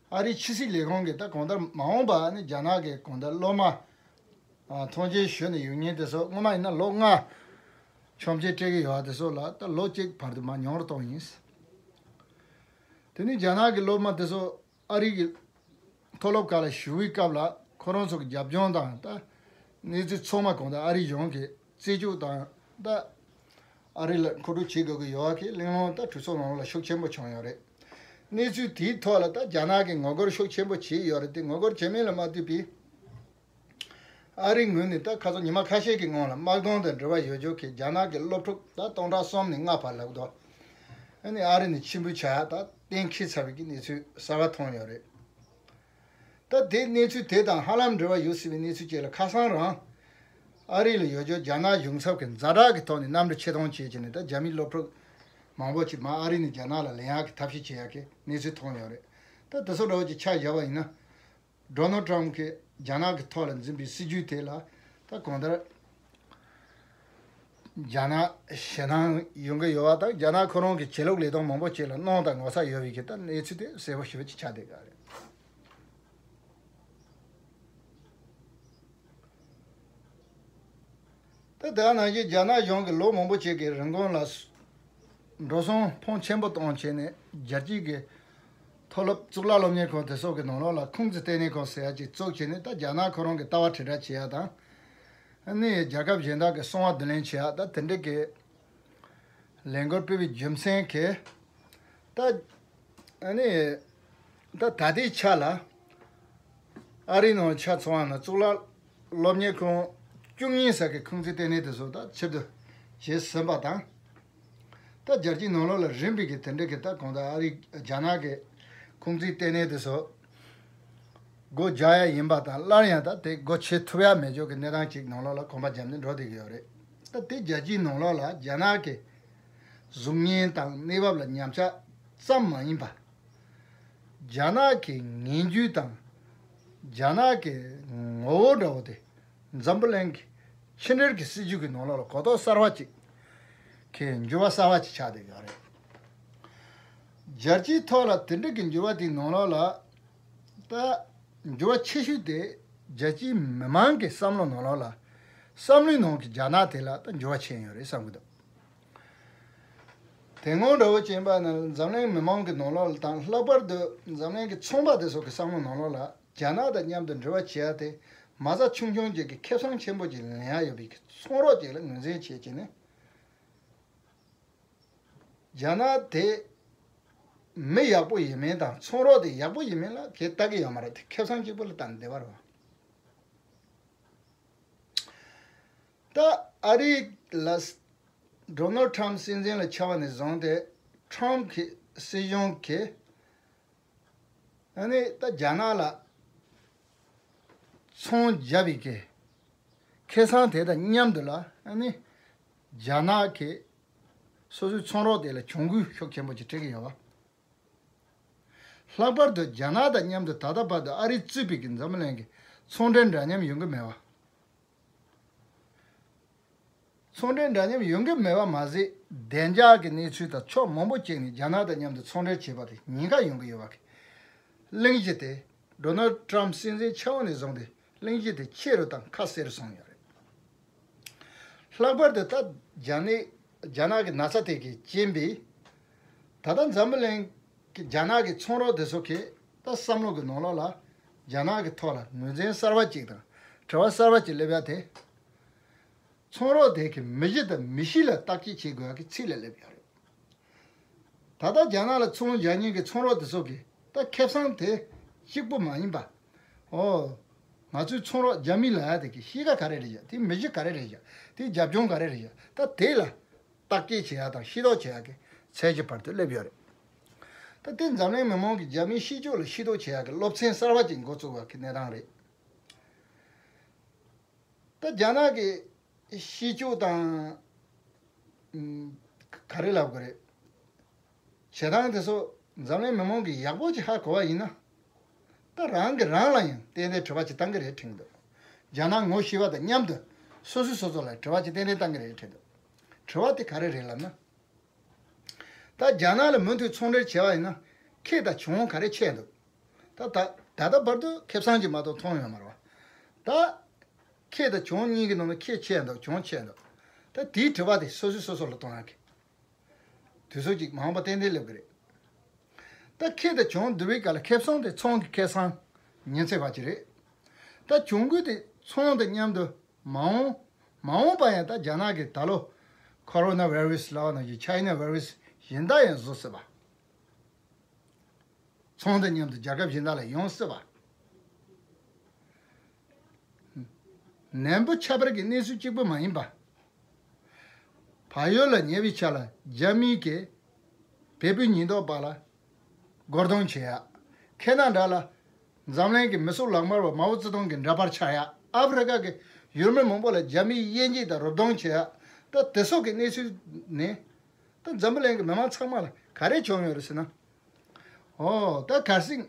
ཨ་རིའི་ཕྱི་སྲིད་ལས་ཁུངས་ཀྱིས་ད་གང་ལྟར་མ་འོངས་པ་ནི་རྒྱ་ནག་གི་གང་ལྟར་སློབ་མ་ཨ་ཐོངས་མཆན་ཞུས་ནས་ཡོང་མཁན་དེ་ཚོ་སྔོན་མ་ཡིན་ན་ལོ་ལྔ་ཆོག་མཆན་སྤྲད་ཀྱི་ཡོད་པ་དེ་ཚོ་ལ་ད་ལོ་གཅིག་བར་དུ་མར་ཉུང་རུ་གཏོང་ཡིན། དེ་ནས་རྒྱ་ནག་གི་སློབ་མ་དེ་ཚོ་ཨ་རི་གི་མཐོ་སློབ་ཁག་ལ་ཞུགས་པའི་སྐབས་ལ་ཁོ་རང་ཚོ་གི་རྒྱབ་ལྗོངས་དང་ད་གནས་ཚུལ་ཚང་མ་གང་ལྟར་ཨ་རི་གཞུང་གིས་ རྩིས་རྒྱུག་དང་ད་ཨ་རི་ལ་མཁོ་སྒྲུབ་བྱེད་དགོས་ཀྱི་ཡོད་པ་གི་གླེང་སློང་ད་གྲོས་ཚོགས་ནང་ལ་ཤུགས་ཆེན་པོ་བྱུང་ཡོད་རེད། གནས་ཚུལ་དེའི་ཐོག་ལ་ད་རྒྱ་ནག་གིས་ངོ་རྒོལ་ཤུགས་ཆེན་པོ་བྱས་ཡོད་རེད་དེ། ངོ་རྒོལ་བྱེད་མིན་ལ་མ་ལྟོས་པའི་ཨ་རིའི་ངོས་ནས་ད་ཁ་སང་ཉི་མ་ཁ་ཤས་ཀྱི་སྔོན་ལ་དམག་དོན་དང་འབྲེལ་བ་ཡོད་ཆོག་གི་རྒྱ་ནག་གི་སློབ་ཕྲུག་ད་སྟོང་ཕྲག་གསུམ་ནས་ལྔ་བར་ལབ་འདུག་ཨ་ནི་ཨ་རི་ནས་ཕྱིར་འབུད་བྱ་ཡག་ད་གཏན་འཁེལ་ཚར་བའི་གི་གནས་ཚུལ་གསར་པ་མཐོང་ཡོད་རེད། ད་དེ་གནས་ཚུལ་དེ་དང་ཧ་ལམ་འབྲེལ་བ་ཡོད་སྲིད་པའི་གནས་ཚུལ་བཅས་ལ་ཁ་སང་རང་ཨ་རི་ལ་ཡོད་ཆོག་རྒྱ་ནག་གཞུང་ཚབ་ཀྱི་ཛ་དྲག་གི་ཐོག་ནས་གནམ་གྲུ་ཆེད་གཏོང་བྱས་བྱས་ནས་ད་རྒྱ་མིའི་སློབ་ཕྲུག་མང་པོ་ཅིག་མར་ཨ་རི་ནས་རྒྱ་ནག་ལ་ལེན་ཡག་གི་ཐབས་ཤེས་བྱེད་ཡག་གི་གནས་ཚུལ་མཐོང་ཡོད་རེད། ད་དེ་ཚོ་འདྲ་བོ་ཅིག་ཆ་བཞག་པ་ཡིན་ན། ཌོ་ནལ་ཊམ་གྱིས་རྒྱ་ནག་གི་ཐོག་ལ་འཛིན་པའི་སྲིད་ཇུས་དེ་ལ་ད་གང་ལྟར་རྒྱ་ནག་ཞེད་སྣང་ཡོང་གི་ཡོད་པ་དང་། རྒྱ་ནག་ཁོ་རང་གི་བྱེད་ལུགས་ལས་དོན་མང་པོ་ཅིག་ལ་གནོང་དང་ངོ་ཚ་ཡོད་པའི་གི་ད་གནས་ཚུལ་དེ་གསལ་པོ་ཞེ་པོ་ཅིག་ཆགས་བསྡད་ཡོད་རེད། ད་དེ་ནང་བཞིན་རྒྱ་ནག་གཞུང་གིས་ལོ་མང་པོ་ཅིག་གི་རིང་གོང་ལ་འགྲོ་སོང་ཕོན་ཆེན་པོ་གཏོང་བྱས་ནས་རྒྱལ་སྤྱིའི་གི་མཐོ་སློབ་གཙུག་ལག་སློབ་གཉེར་ཁང་དེ་སོགས་ཀྱི་ནང་ལོགས་ལ་ཁུང་ཙི་ལྟེ་གནས་ཁང་ཟེར་ཡ་ཅིག་བཙུགས་བྱས་ནས་ད་རྒྱ་ནག་ཁོ་རང་གི་ལྟ་བ་དྲིལ་བསྒྲགས་བྱེད་ཡ་དང་། ཨ་ནི་རྒྱལ་ཁབ་གཞན་དག་གི་གསང་བ་བསྡུ་ལེན་བྱེད་ཡ་ད་དེ་འདྲ་གི་ལས་འགུལ་སྤེལ་བའི་རྒྱུ་མཚན་གྱིས་ད་ཨ་ནི་ད་ད་ལྟའི་ཆ་ལ་ཨ་རིའི་ནང་ཆ་ཚང་བ་ན་གཙུག་ལག་སློབ་གཉེར་ཁང་བཅུ་གཉིས་ཙམ་གྱི་ཁུང་ཙི་ལྟེ་གནས་དེ་ཚོ་ད་ཕྱིར་བསྡུ་བྱས་ཟིན་པ་དང་། ད་རྒྱལ་སྤྱིའི་ནང་ལོགས་ལ་རིམ་པས་ཀྱི་དེ་འདྲ་གི་ད་གང་ལྟར་ཨ་རི་རྒྱ་ནག་གི་ཁུང་ཙི་ལྟེ་གནས་དེ་ཚོ་སྒོ་རྒྱག་ཡ་ཡིན་པ་དང་། སླར་ཡང་ད་དེ་སྒོ་ཕྱེ་ཐུབ་ཡ་མེད་ཆོག་གི་གནས་སྟངས་ཅིག་ནང་ལོགས་ལ་གོམ་པ་བརྒྱབ་ནས་འགྲོ་བསྡད་ཀྱི་ཡོད་རེད། ད་དེ་རྒྱལ་སྤྱིའི་ནང་ལོགས་ལ་རྒྱ་ནག་གི་གཟུགས་བརྙན་དང་གནས་བབ་ལ་ཉམས་ཆག་ཙམ་མ་ཡིན་པ། རྒྱ་ནག་གི་ངན་ཇུས་དང་རྒྱ་ནག་གི་ངོ་བོ་འདྲ་བོ་དེ་འཛམ་བུ་གླིང་གི་ཕྱི་འབྲེལ་གྱི་སྲིད་ཇུས་ཀྱི་ནང་ལོགས་ལ་གོ་རྟོགས་གསར་བ་ཅིག་གི་འགྱུར་བ་གསར་བ་ཅིག་ཆགས་བསྡད་ཡོད་རེད། རྒྱལ་སྤྱིའི་ཐོག་ལ་དེ་འདྲ་གི་འགྱུར་བ་དེའི་ནང་ལོགས་ལ་ད་འགྱུར་བ་ཆེ་ཤོས་དེ་རྒྱལ་སྤྱིའི་མི་མང་གི་བསམ་བློ་ནང་ལོགས་ལ་བསམ་བློའི་ནང་གི་རྒྱ་ནག་དེ་ལ་ད་འགྱུར་བ་ཕྱིན་ཡོད་རེད་བསམ་གྱི་འདུག་དེ་སྔོན་འདྲ་བོ་བྱས་པ་ན་འཛམ་གླིང་མི་མང་གི་ནང་ལོགས་ལ་དང་། ལྷག་པར་དུ་འཛམ་གླིང་གི་ཚོང་པ་དེ་ཚོ་གི་བསམ་བློ་ནང་ལོགས་ལ་རྒྱ་ནག་དང་མཉམ་དུ་འབྲེལ་བ་བྱེད་ཡ་དེ་མ་རྩ་ཆུང་ཆུང་ཅིག་གི་ཁེ་བཟང་ཆེན་པོ་ཅིག་ལེན་ཡ་ཡོད་པའི་ཚོང་རོགས་ཅིག་ལ་ངོས་འཛིན་བྱེད་ཀྱི་ནི། རྒྱ་ནག་དེ་མི་ཡག་པོ་ཡིན་མིན་དང་ཚོང་རོགས་དེ་ཡག་པོ་ཡིན་མིན་ལ་གས་ལྟ་གི་ཡོད་མ་རེད་དེ། ཁེ་བཟང་གཅིག་པོ་ལ་བལྟས་ནས་བསྡད་པ་རེད་བ། ད་ཨ་རི་ལ་ཌོ་ནལ་ཊམ་སྲིད་འཛིན་ལ་ཆགས་པ་ནས་བཟུང་སྟེ་ཊམ་གྱི་སྲིད་གཞུང་གིས་ཨ་ནི་ད་རྒྱ་ནག་ལ་ཚོང་རྒྱག་པའི་གི་ཁེ་བཟང་དེ་དང་མཉམ་དུ་ལ་ཨ་ནི་རྒྱ་ནག་གིས་སོ་སོའི་ཚོང་རོགས་དེ་ལ་གྱོང་གུན་ཤུགས་ཆེན་པོ་ཅིག་སྤྲད་ཀྱི་ཡོད་པ། ལྷག་པར་དུ་རྒྱ་ནག་དང་མཉམ་དུ་ད་ལྟ་བར་དུ་ཨ་རིས་གཙོས་པའི་གི་འཛམ་གླིང་གི་ཚོང་འབྲེལ་འདྲ་མཉམ་ཡོང་གི་མེད་པ། ཚོང་འབྲེལ་འདྲ་མཉམ་ཡོང་གི་མེད་པ་མ་ཟད། བདེ་འཇགས་ཀྱི་གནས་ཚུལ་དང་ཕྱོགས་མང་པོ་ཅིག་ནས་རྒྱ་ནག་དང་མཉམ་དུ་ཚོང་འབྲེལ་བྱེད་པ་དེ་ཉེན་ཁ་ཡོང་གི་ཡོད་པ་གི་གླེང་གཞི་དེ། ཌོ་ནལ་ཊམ་སྲིད་འཛིན་ཆགས་པ་ནས་བཟུང་སྟེ་གླེང་གཞི་དེ་ཆེ་རུ་དང་ཁ་གསལ་རུ་སོང་ཡོད་རེད། ལྷག་པར་དུ་ད་རྒྱ་ནག་རྒྱ་ནག་གི་ན་ཚ་དེ་གིས་རྐྱེན་པས། ད་ལྟ་འཛམ་བུ་གླིང་གི་རྒྱ་ནག་གི་ཚོང་རོགས་དེ་ཚོ་གིས་ད་བསམ་བློ་གི་ནང་ལོགས་ལ་རྒྱ་ནག་གི་ཐོག་ལ་ངོས་འཛིན་གསར་པ་ཅིག་དང་དྲི་བ་གསར་པ་ཅིག་སླེབས་ཡ་དེ། ཚོང་རོགས་དེ་གི་མི་གཞི་དང་མི་གཤིས་ལ་བརྟག་དཔྱད་བྱེད་དགོས་ཡ་གི་ཚིག་ལ་སླེབས་ཡོད་རེད། ད་ལྟ་རྒྱ་ནག་ལ་ཚོང་རྒྱག་མཁན་གྱི་ཚོང་རོགས་དེ་ཚོ་གིས་ད་ཁེ་བཟང་དེ་གཅིག་པོ་མ་ཡིན་པ། ཨོ། ང་ཚོའི་ཚོང་རོགས་རྒྱ་མི་ལབ་ཡ་དེ་གི་གཤིས་ཀ་ག་རེ་རེད་བཞག་དེ་མི་གཤིས་ག་རེ་རེད་བཞག་དེ་རྒྱབ་ལྗོངས་ག་རེ་རེད་བཞག་ད་དེ་ལ་བརྟག་དཔྱད་བྱེད་ཡ་དང་ཤེས་རྟོགས་བྱེད་ཡ་གི་ཚད་གཞི་བར་དུ་སླེབས་ཡོད་རེད། ད་དེ་འཛམ་གླིང་མི་མང་གིས་རྒྱ་མིའི་ཤེས་ཕྱོགས་ལ་ཤེས་རྟོགས་བྱེད་ཡ་གི་སློབ་ཚན་གསར་པ་ཅིག་འགོ་བཙུགས་པ་གི་གནས་སྟངས་རེད། ད་རྒྱ་ནག་གི་ཤེས་ཕྱོགས་དང་། ཨུམ། ག་རེ་ལབ་དགོས་རེད། བྱེད་སྟངས་དེ་ཚོ་འཛམ་གླིང་མི་མང་གིས་ཡག་པོ་ཅིག་ཧ་གོ་བ་ཡིན་ན། ད་རང་གིས་རང་ལ་ཡང་ཏན་ཏན་དྲི་བ་ཅིག་བཏང་གི་རེད་དྲན་གྱི་འདུག་རྒྱ་ནག་ངོ་ཤེས་པ་དང་མཉམ་དུ་སོ་སོས་སོ་སོ་ལ་དྲི་བ་ཅིག་ཏན་ཏན་བཏང་གི་རེད་དྲན་འདུག་དྲི་བ་དེ་ག་རེ་རེད་ལབ་ན། ད་རྒྱ་ནག་ལ་མུ་མཐུད་ཚོང་འབྲེལ་བྱས་པ་ཡིན་ན་ཁེ་དང་གྱོང་ག་རེ་ཆེ་འདུག་ད་ད་ད་ལྟ་བར་དུ་ཁེ་བཟང་ཅིག་མ་གཏོགས་མཐོང་ཡོད་མ་རེད་བ། ད་ཁེ་དང་གྱོང་གཉིས་ཀྱི་ནང་ནས་ཁེ་ཆེ་འདུག་གྱོང་ཆེ་འདུག་ད་དེའི་དྲི་བ་དེ་སོ་སོས་སོ་སོ་ལ་གཏོང་ཡག་གི་དུས་ཚོད་ཅིག་མ་འོངས་པ་ཏན་ཏན་སླེབས་ཀྱི་རེད། ད་ཁེ་དང་གྱོང་བསྡུར་བའི་སྐབས་ལ་ཁེ་བཟང་དེ་ཚོང་གི་ཁེ་བཟང་ཉིན་ཚེ་བ་ཅིག་རེད། ད་གྱོང་གུན་དེ་ཚོང་དང་མཉམ་དུ་མ་འོངས་ མ་འོངས་པ་ཡང་ད་རྒྱ་ནག་གིས་ད་ལོ་ཁོ་རོ་ན་བྷའི་རུ་སི་ལབ་པ་ནང་བཞིན་ཆའི་ན་བྷའི་རུ་སི་གཞན་དག་ཡང་བཟོ་སྲིད་པ། ཚོང་དང་མཉམ་དུ་རྒྱལ་ཁབ་གཞན་དག་ལ་ཡོང་སྲིད་པ། ནན་པོ་ཁྱད་པར་གྱི་གནས་ཚུལ་གཅིག་པུ་མ་ཡིན་པ། བལ་ཡུལ་ལ་ཉེ་བའི་ཆར་ལ་རྒྱ་མིས་ཀྱིས་བལ་པོའི་ཉེན་རྟོག་པ་ལ་རྒོལ་རྡུང་བྱེད་ཡ། ཁེ་ན་ཌ་ལ་འཛམ་གླིང་གི་མི་སེར་ལག་དམར་བ་མའོ་ཙེ་ཏུང་གི་འདྲ་པར་འཕྱར་ཡ། ཨ་ཧྥེ་རི་ཁ་གི་ཡུལ་མི་མང་པོ་ལ་རྒྱ་མིའི་དབྱེ་འབྱེད་དང་རུབ་རྡུང་བྱེད་ཡ། ད་དེ་སོགས་ཀྱི་གནས་ཚུལ་ནི། ད་འཛམ་བུ་གླིང་གི་མི་མང་ཚང་མ་ལ་ག་རེ་བྱུང་ཡོད་རེད་ཟེར་ན། ཨོ་ད་གལ་སྲིད།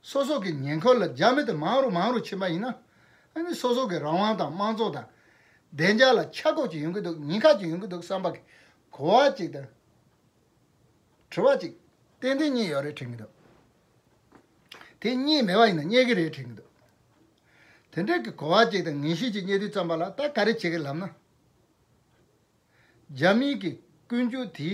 སོ་སོ་གི་ཉེ་འཁོར་ལ་རྒྱ་མི་དེ་མང་རུ་མང་རུ་ཕྱིན་པ་ཡིན་ན། ཨ་ནི་སོ་སོ་གི་རང་དབང་དང་དམངས་གཙོ་དང་། བདེ་འཇགས་ལ་ཆག་སྒོ་ཅིག་ཡོང་གི་འདུག་ཉེན་ཁ་ཅིག་ཡོང་གི་འདུག་བསམ་པ་གི་གོ་བ་ཅིག་དང་། དྲི་བ་ཅིག་ཏན་ཏན་རྙེད་ཡོད་རེད་དྲན་གྱི་འདུག་དེ་རྙེད་མེད་པ་ཡིན་ན་རྙེད་ཀྱི་རེད་དྲན་གྱི་འདུག་དེ་འདྲའི་གི་གོ་བ་ཅིག་དང་ངེས་ཤེས་ཅིག་རྙེད་དུས་ཙམ་པ་ལ་ད་ག་རེ་བྱེད་ཀྱི་ལབ་ན། རྒྱ་མིའི་གི་ཀུན་སྤྱོད་དེ།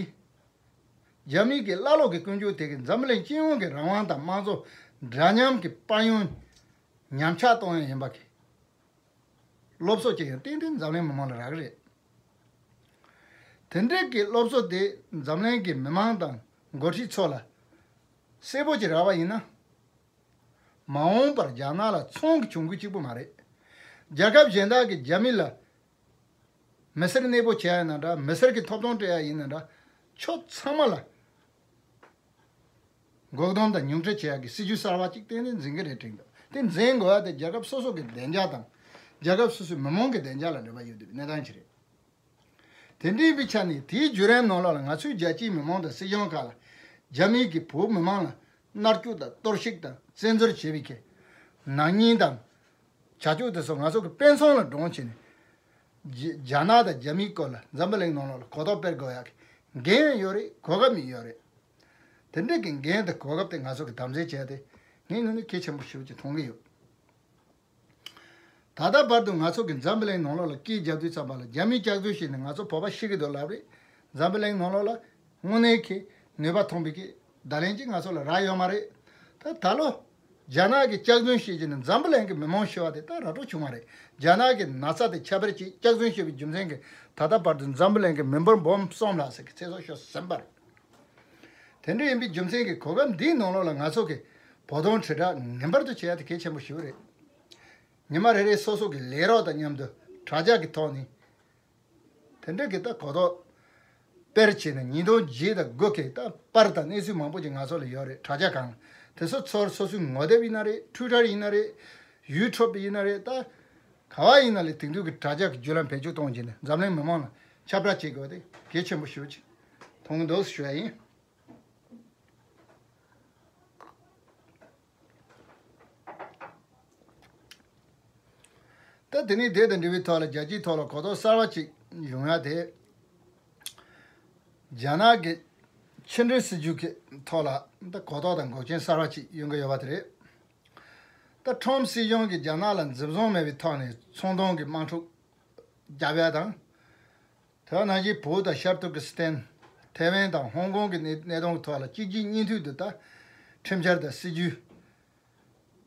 རྒྱ་མིའི་གི་ཀླ་ཀློ་གི་ཀུན་སྤྱོད་དེ་གི་འཛམ་བུ་གླིང་སྤྱི་ཡོངས་ཀྱི་རང་དབང་དང་དམངས་གཙོ་འདྲ་མཉམ་གྱི་དཔལ་ཡོན་ཉམས་ཆག་གཏོང་ཡ་ཡིན་པ་གི་སློབ་གསོ་ཅིག་ཡང་ཏན་ཏན་འཛམ་གླིང་མི་མང་ལ་རག་གི་རེད། དེ་འདྲའི་གི་སློབ་གསོ་དེ་འཛམ་གླིང་གི་མི་མང་དང་འགོ་ཁྲིད་ཚོ་ལ་གསལ་པོ་ཅིག་རག་པ་ཡིན་ན། མ་འོངས་པར་རྒྱ་ནག་ལ་ཚོང་གི་གྱོང་གུད་གཅིག་པུ་མ་རེད། རྒྱལ་ཁབ་གཞན་དག་གིས་རྒྱ་མི་ལ་མི་སེར་གནས་སྤོ་བྱེད་ཡ་ཡིན་ན་འདྲ། མི་སེར་གྱི་ཐོབ་ཐང་སྤྲད་ཡ་ཡིན་ན་འདྲ། ཕྱོགས་ཚང་མ་ལ་འགོག་སྡོམ་དང་ཉུང་འཕྲི་བྱེད་ཡ་གི་སྲིད་ཇུས་གསར་བ་གཅིག་ཏན་ཏན་འཛིན་གྱི་རེད་དྲན་འདུག་དེ་འཛིན་དགོས་ཡ་དེ་རྒྱལ་ཁབ་སོ་སོ་གི་བདེ་འཇགས་དང་། རྒྱལ་ཁབ་སོ་སོའི་མི་མང་གི་བདེ་འཇགས་ལ་འབྲེལ་བ་ཡོད་དུས་གནས་སྟངས་ཅིག་རེད། དེ་འདྲའི་བའི་ཆ་ནས་དེའི་བརྒྱུད་རིམ་ནང་ལོགས་ལ་ང་ཚོའི་རྒྱལ་སྤྱིའི་མི་མང་དང་སྲིད་གཞུང་ཁག་ལ་རྒྱ་མིའི་གི་བོད་མི་མང་ལ་མནར་གཅོད་དང་གཏོར་བཤིག་དང་བཙན་འཛུལ་བྱས་པའི་གི་ནག་ཉེས་དང་བྱ་སྤྱོད་དེ་ཚོ་ང་ཚོ་གི་དཔེ་མཚོན་ལ་སྒྲོན་བྱས་ནས་རྒྱ་རྒྱ་ནག་དང་རྒྱ་མིའི་སྐོར་ལ་འཛམ་བུ་གླིང་ནང་ལོགས་ལ་གོ་རྟོགས་སྤེལ་དགོས་ཡག་གི་འགན་ཡོད་རེད། གོ་སྐབས་ཡོད་རེད། དེ་འདྲའི་གི་འགན་དང་གོ་སྐབས་དེ་ང་ཚོ་གི་དམ་འཛིན་བྱས་ཏེ་ངས་དངོས་གནས་གལ་ཆེན་པོ་ཞེ་པོ་ཅིག་མཐོང་གི་ཡོད། ད་ལྟ་བར་དུ་ང་ཚོ་གི་འཛམ་བུ་གླིང་ནང་ལོགས་ལ་སྐད་རྒྱབ་དུས་ཙམ་པ་ལ་རྒྱ་མིས་སྐྱག་རྫུན་བཤད་ནས་ང་ཚོ་བོད་པ་ཤི་གི་འདུག་ལབ་རེད། འཛམ་བུ་གླིང་ནང་ལོགས་ལ་དངོས་གནས་ཀྱི་ནུས་པ་ཐོན་པའི་གི་བརྡ་ལན་ཅིག་ང་ཚོ་ལ་རག་ཡོད་མ་རེད། ད་ད་ལོ་རྒྱ་ནག་གིས་སྐྱག་རྫུན་བཤད་ཀྱི་ནི་འཛམ་བུ་གླིང་གི་མི་མང་ཤི་བ་དེ་ད་ར་སྤྲོད་བྱུང་བ་རེད། རྒྱ་ནག་གི་ན་ཚ་དེ་ཁྱབ་སྤེལ་གྱིས་སྐྱག་རྫུན་བཤད་པའི་རྒྱུ་མཚན་གྱིས་ད་ལྟ་བར་དུ་འཛམ་བུ་གླིང་གི་མི་འབོར་འབུམ་གསུམ་ལྷག་ཙམ་གྱི་ཚེ་སྲོག་ཤོར་ཟིན་པ་རེད། དེ་འདྲ་ཡིན་པའི་རྒྱུ་མཚན་གྱིས་གོ་སྐབས་འདིའི་ནང་ལོགས་ལ་ང་ཚོ་གི་བོད་དོན་དྲིལ་བསྒྲགས་ངེས་པར་དུ་བྱེད་ཡ་དེ་གལ་ཆེན་པོ་ཞིག་རེད། ཉི་མ་རེ་རེ་སོ་སོ་གི་ལས་རོགས་དང་མཉམ་དུ་དྲ་རྒྱ་གི་ཐོག་ནས་དེ་འདྲ་གི་ད་གོ་རྟོགས་སྤེལ་བྱས་ནས་ཉིས་སྟོང་བརྒྱད་དང་དགུ་གི་ད་པར་དང་གནས་ཚུལ་མང་པོ་ཅིག་ང་ཚོ་ལ་ཡོད་རེད། དྲ་རྒྱ་སྒང་དེ་ཚོ་ཚུར་སོ་སོའི་ངོ་དེབ་ཡིན་ན་རེད། ཊུའི་ཊར་ཡིན་ན་རེད། ཡུ་ཊུབ་ཡིན་ན་རེད། ད་ག་བ་ཡིན་ན་ལས་དེང་དུས་ཀྱི་དྲ་རྒྱ་གི་བརྒྱུད་ལམ་བེད་སྤྱོད་གཏོང་བྱས་ནས་འཛམ་གླིང་མི་མང་ལ་ཁྱབ་བསྒྲགས་བྱེད་དགོས་པ་དེ་གལ་ཆེན་པོ་ཞེ་པོ་ཅིག་མཐོང་གི་འདུག་ཞུ་ཡ་ཡིན། ད་དེ་ནས་དེ་དང་འབྲེལ་བའི་ཐོག་ལ་རྒྱལ་སྤྱིའི་ཐོག་ལ་གོ་རྟོགས་གསར་བ་ཅིག་ཡོང་ཡ་དེ། རྒྱ་ནག་གི་ཕྱི་འབྲེལ་སྲིད་ཇུས་ཀྱི་ཐོག་ལ་ད་གོ་རྟོགས་དང་འགོག་རྐྱེན་གསར་བ་ཅིག་ཡོང་གི་ཡོད་པ་དེ་རེད། ད་ཁྲོམ་སྲིད་གཞུང་གིས་རྒྱ་ནག་ལ་འཛིན་བཟུང་མེད་པའི་ཐོག་ནས་ཚོང་དོན་གྱི་དམག་འཁྲུག་བརྒྱབ་ཡ་དང་། དེ་ནང་བཞིན་བོད་དང་ཤར་ཏུར་ཀི་སི་ཐན། ཐའེ་ཝན་དང་ཧོང་ཀོང་གི་གནས་གནས་སྟངས་ཐོག་ལ་གཅིག་རྗེས་གཉིས་མཐུད་དུ་ད་ཁྲིམས་འཆར་དང་སྲིད་ཇུས་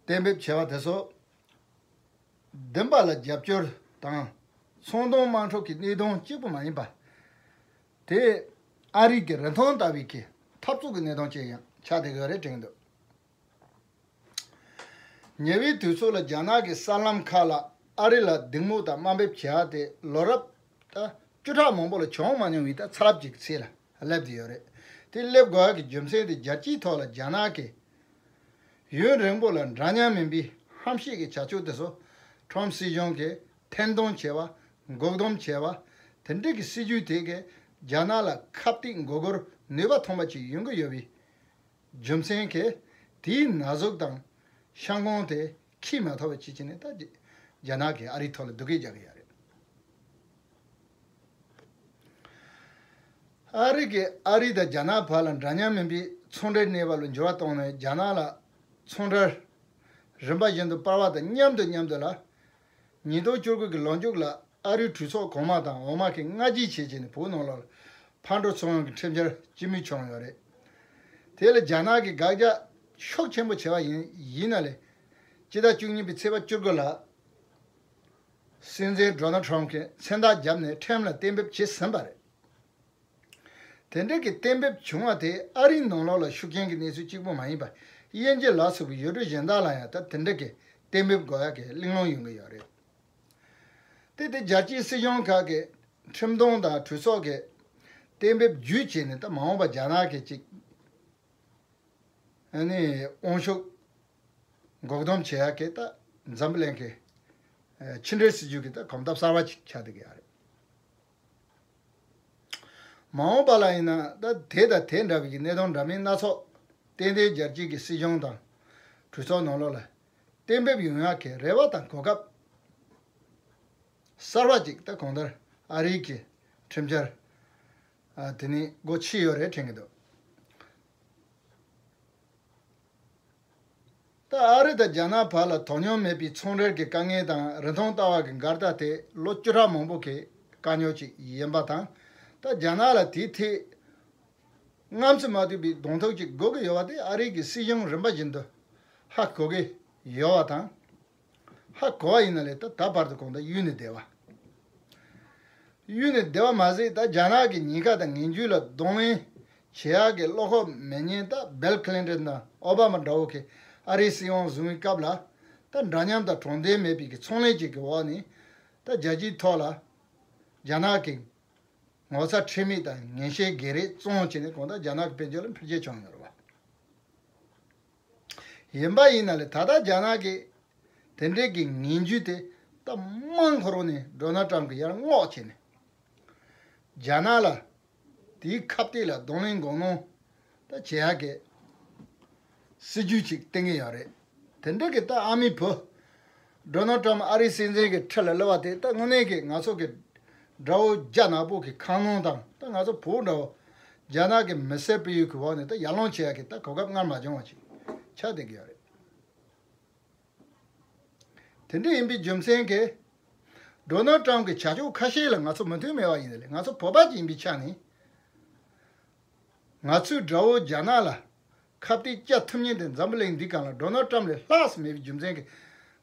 གཏན་འབེབས་བྱས་པ་དེ་ཚོ་བདེན་པ་ལ་རྒྱབ་སྐྱོར་དང་ཚོང་དོན་དམག་འཁྲུག་གི་གནད་དོན་གཅིག་པུ་མ་ཡིན་པ། དེ་ཨ་རི་གི་རིན་ཐང་ལྟ་བུའི་གི་འཐབ་རྩོད་ཀྱི་གནད་དོན་ཅིག་ཡང་ཆགས་བསྡད་ཡོད་རེད་དྲན་འདུག་ཉེ་བའི་དུས་ཚོད་ལ་རྒྱ་ནག་གི་གསར་ལམ་ཁག་ལ་ཨ་རི་ལ་སྡིགས་དམོད་དང་དམའ་འབེབས་བྱེད་ཡ་དེ་ལོ་རབས་ད་བཅུ་ཕྲག་མང་པོ་ལ་བྱུང་མ་མྱོང་བའི་ད་ཚ་རླབས་ཅིག་ཚད་ལ་སླེབས་བསྡད་ཡོད་རེད། དེ་སླེབས་དགོས་ཡ་གི་རྒྱུ་མཚན་དེ་རྒྱལ་སྤྱིའི་ཐོག་ལ་རྒྱ་ནག་གིས་ཡུན་རིང་པོ་ལ་འདྲ་མཉམ་མིན་པའི་ཧམ་བཤད་ཀྱི་བྱ་སྤྱོད་དེ་ཚོ་ཁྲོམ་སྲིད་གཞུང་གིས་འཐེར་འདོན་བྱས་པ། འགོག་སྡོམ་བྱས་པ། དེ་འདྲ་གི་སྲིད་ཇུས་དེ་གིས་རྒྱ་ནག་ལ་ཁ་གཏད་མགོ་སྒུར་ནུས་པ་ཐོན་པ་ཅིག་ཡོང་གི་ཡོད་པའི་རྒྱུ་མཚན་གྱིས་དེའི་ན་ཟུག་དང་ཤ་འགོང་དེ་འཁྱེར་མ་ཐུབ་པ་ཅིག་བྱས་ནས་ད་རྒྱ་ནག་གིས་ཨ་རིའི་ཐོག་ལ་སྡུག་སྐད་རྒྱག་གི་ཡོད་རེད། ཨ་རི་གིས་ཨ་རི་དང་རྒྱ་ནག་བར་ལ་འདྲ་མཉམ་མིན་པའི་ཚོང་འབྲེལ་གནས་བབ་ལ་འགྱུར་བ་བཏང་ནས་རྒྱ་ནག་ལ་ཚོང་འབྲེལ་རིམ་པ་བཞིན་དུ་སྤར་བ་དང་མཉམ་དུ་མཉམ་དུ་ལ། ཉིས་སྟོང་བཅུ་དགུ་གི་ལོ་མཇུག་ལ་ཨ་རིའི་གྲོས་ཚོགས་གོང་མ་དང་འོག་མ་གིས་སྔ་རྗེས་བྱས་བྱས་ནས་བོད་ནང་ལ་ཕར་འགྲོ་ཚུར་འོང་གི་ཁྲིམས་འཆར་སྤྱི་མོལ་བྱུང་ཡོད་རེད། དེ་ལ་རྒྱ་ནག་གིས་དགག་རྒྱག་ཤུགས་ཆེན་པོ་བྱས་པ་ཡིན་ཡིན་ན་ལས། སྤྱི་ཟླ་བཅུ་གཉིས་པའི་ཚེས་པ་བཅུ་དགུ་ལ། སྲིད་འཛིན་ཌོ་ནལ་ཊམ་གྱིས་མཚན་རྟགས་བརྒྱབ་ནས་ཁྲིམས་ལ་གཏན་འབེབས་བྱས་ཟིན་པ་རེད། དེ་འདྲ་གི་གཏན་འབེབས་བྱུང་བ་དེ་ཨ་རིའི་ནང་ལོགས་ལ་ཤུགས་རྐྱེན་གྱི་གནས་ཚུལ་གཅིག་པུ་མ་ཡིན་པར་དབྱིན་ཇི་ལ་སོགས་པའི་ཡུལ་གྲུ་གཞན་དག་ལ་ཡང་ད་དེ་འདྲ་གི་གཏན་འབེབས་དགོས་ཡག་གི་གླེང་སློང་ཡོང་གི་ཡོད་རེད། དེ་དེ་རྒྱལ་སྤྱིའི་སྲིད་གཞུང་ཁག་གི་ཁྲིམས་དོན་དང་གྲོས་ཚོགས་ཀྱི་གཏན་འབེབས་བརྒྱུད་བྱས་ནས་ད་མ་འོངས་པ་རྒྱ་ནག་གི་ཅིག་ཨ་ནི་དབང་ཤུགས་འགོག་སྡོམ་བྱེད་ཡག་གི་ད་འཛམ་བུ་གླིང་གི་ཨ་ཕྱི་འབྲེལ་སྲིད་ཇུས་ཀྱི་ད་གོམ་སྟབས་གསར་བ་ཅིག་ཆགས་བསྡད་ཀྱི་ཡོད་རེད། མ་འོངས་པ་ལ་ཡིན་ན་ད་དེ་དང་དེ་འདྲ་བའི་གནད་དོན་འདྲ་མིན་སྣ་ཚོགས་ཏན་ཏན་རྒྱལ་སྤྱིའི་གི་སྲིད་གཞུང་དང་གྲོས་ཚོགས་ནང་ལོགས་ལ་གཏན་འབེབས་ཡོང་ཡག་གི་རེ་བ་དང་གོ་སྐབས་གསར་བ་ཅིག་ད་གང་ལྟར་ཨ་རིའི་གི་ཁྲིམས་འཆར་ཨ་དེ་ནི་སྒོ་ཕྱེ་ཡོད་རེད་དྲན་གྱི་འདུག་ད་ཨ་རི་དང་རྒྱ་ནག་བར་ལ་དོ་སྙོམས་མེད་པའི་ཚོང་འབྲེལ་གྱི་དཀའ་ངལ་དང་རིན་ཐང་ལྟ་བ་གི་འགལ་ཟླ་དེ་ལོ་བཅུ་ཕྲག་མང་པོ་གི་དཀའ་རྙོག་ཅིག་ཡིན་པ་དང་། ད་རྒྱ་ནག་ལ་དེའི་ཐད་རྔམ་ཚུ་མ་ཐུབ་པའི་གདོང་ཐུག་ཅིག་དགོས་ཀྱི་ཡོད་པ་དེ་ཨ་རི་གི་སྲིད་གཞུང་རིམ་པ་བཞིན་དུ་ཧ་གོ་གི་ཡོད་པ་དང་། ཧ་གོ་བ་ཡིན་ན་ལས་ད་ད་བར་དུ་གང་ལྟར་གཡུལ་ནས་བསྡད་པ། གཡུལ་ནས་བསྡད་པ་མ་ཟད་ད་རྒྱ་ནག་གི་ཉེན་ཁ་དང་ངན་ཇུས་ལ་གདོང་ལེན་བྱེད་ཡག་གི་བློ་ཁོག་མེད་མཁན་ད་བིལ་ཁི་ལིན་ཊོན་དང་ཨོ་བྷ་མ་འདྲ་བོ་གི་ཨ་རིའི་སྲིད་དབང་བཟུང་བའི་སྐབས་ལ་ད་འདྲ་མཉམ་དང་གྲོང་སྡེ་མེད་པའི་གི་ཚོང་ལས་ཅིག་གི་འོག་ནས་ད་རྒྱལ་སྤྱིའི་ཐོག་ལ་རྒྱ་ནག་གི་ངོ་ཚ་ཁྲེལ་མེད་དང་ངན་བཤད་སྒེར་རེས་བཙོང་བྱས་ནས་གང་ལྟར་རྒྱ་ནག་གི་དཔལ་འབྱོར་ལ་འཕེལ་རྒྱས་བྱུང་ཡོད་རེད་བ། ཡིན་པ་ཡིན་ན་ལས་ད་ལྟ་རྒྱ་ནག་གི་དེ་འདྲའི་གི་ངན་ཇུས་དེ་ད་དམངས་ཁོ་རང་ནས་ཌོ་ནལ་ཊམ་གི་ཡར་སྔོག་བྱས་ནས་རྒྱ་ནག་ལ་དེའི་ཁ་གཏད་ལ་གདོང་ལེན་དགོས་སྣང་ད་བྱེད་ཡག་གི་སྲིད་ཇུས་ཅིག་བཏིང་གི་ཡོད་རེད། དེ་འདྲ་གི་ད་ཨ་མའི་བུ་ཌོ་ནལ་ཊམ་ཨ་རིའི་སྲིད་འཛིན་གི་ཁྲི་ལ་སླེབས་པ་དེ་ད་དངོས་གནས་གི་ང་ཚོ་གི་དགྲ་བོ་རྒྱ་ནག་པོ་གི་ཁ་ནང་དང་ད་ང་ཚོ་བོད་འདྲ་བོ་རྒྱ་ནག་གི་མི་སེར་སྤེལ་ཡུལ་གི་འོག་ནས་ད་ཡར་ལངས་བྱེད་ཡག་གི་ད་གོ་སྐབས་སྔར་མ་བྱུང་བ་ཅིག་ཆགས་བསྡད་ཀྱི་ཡོད་རེད། དེ་འདྲ་ཡིན་པའི་རྒྱུ་མཚན་གྱིས་ཌོ་ནལ་ཊམ་གྱི་བྱ་སྤྱོད་ཁ་ཤས་ལ་ང་ཚོ་མོས་མཐུན་མེད་པ་ཡིན་ནའི་ང་ཚོ་བོད་པ་ཅིག་ཡིན་པའི་ཆ་ནས་ང་ཚོའི་དགྲ་བོ་རྒྱ་ནག་ལ་ཁ་གཏད་བཅག་ཐུབ་མཁན་དེ་འཛམ་བུ་གླིང་འདིའི་སྒང་ལ་ཌོ་ནལ་ཊམ་ལས་ལྷག་ཙམ་མེད་པའི་རྒྱུ་མཚན་གྱིས་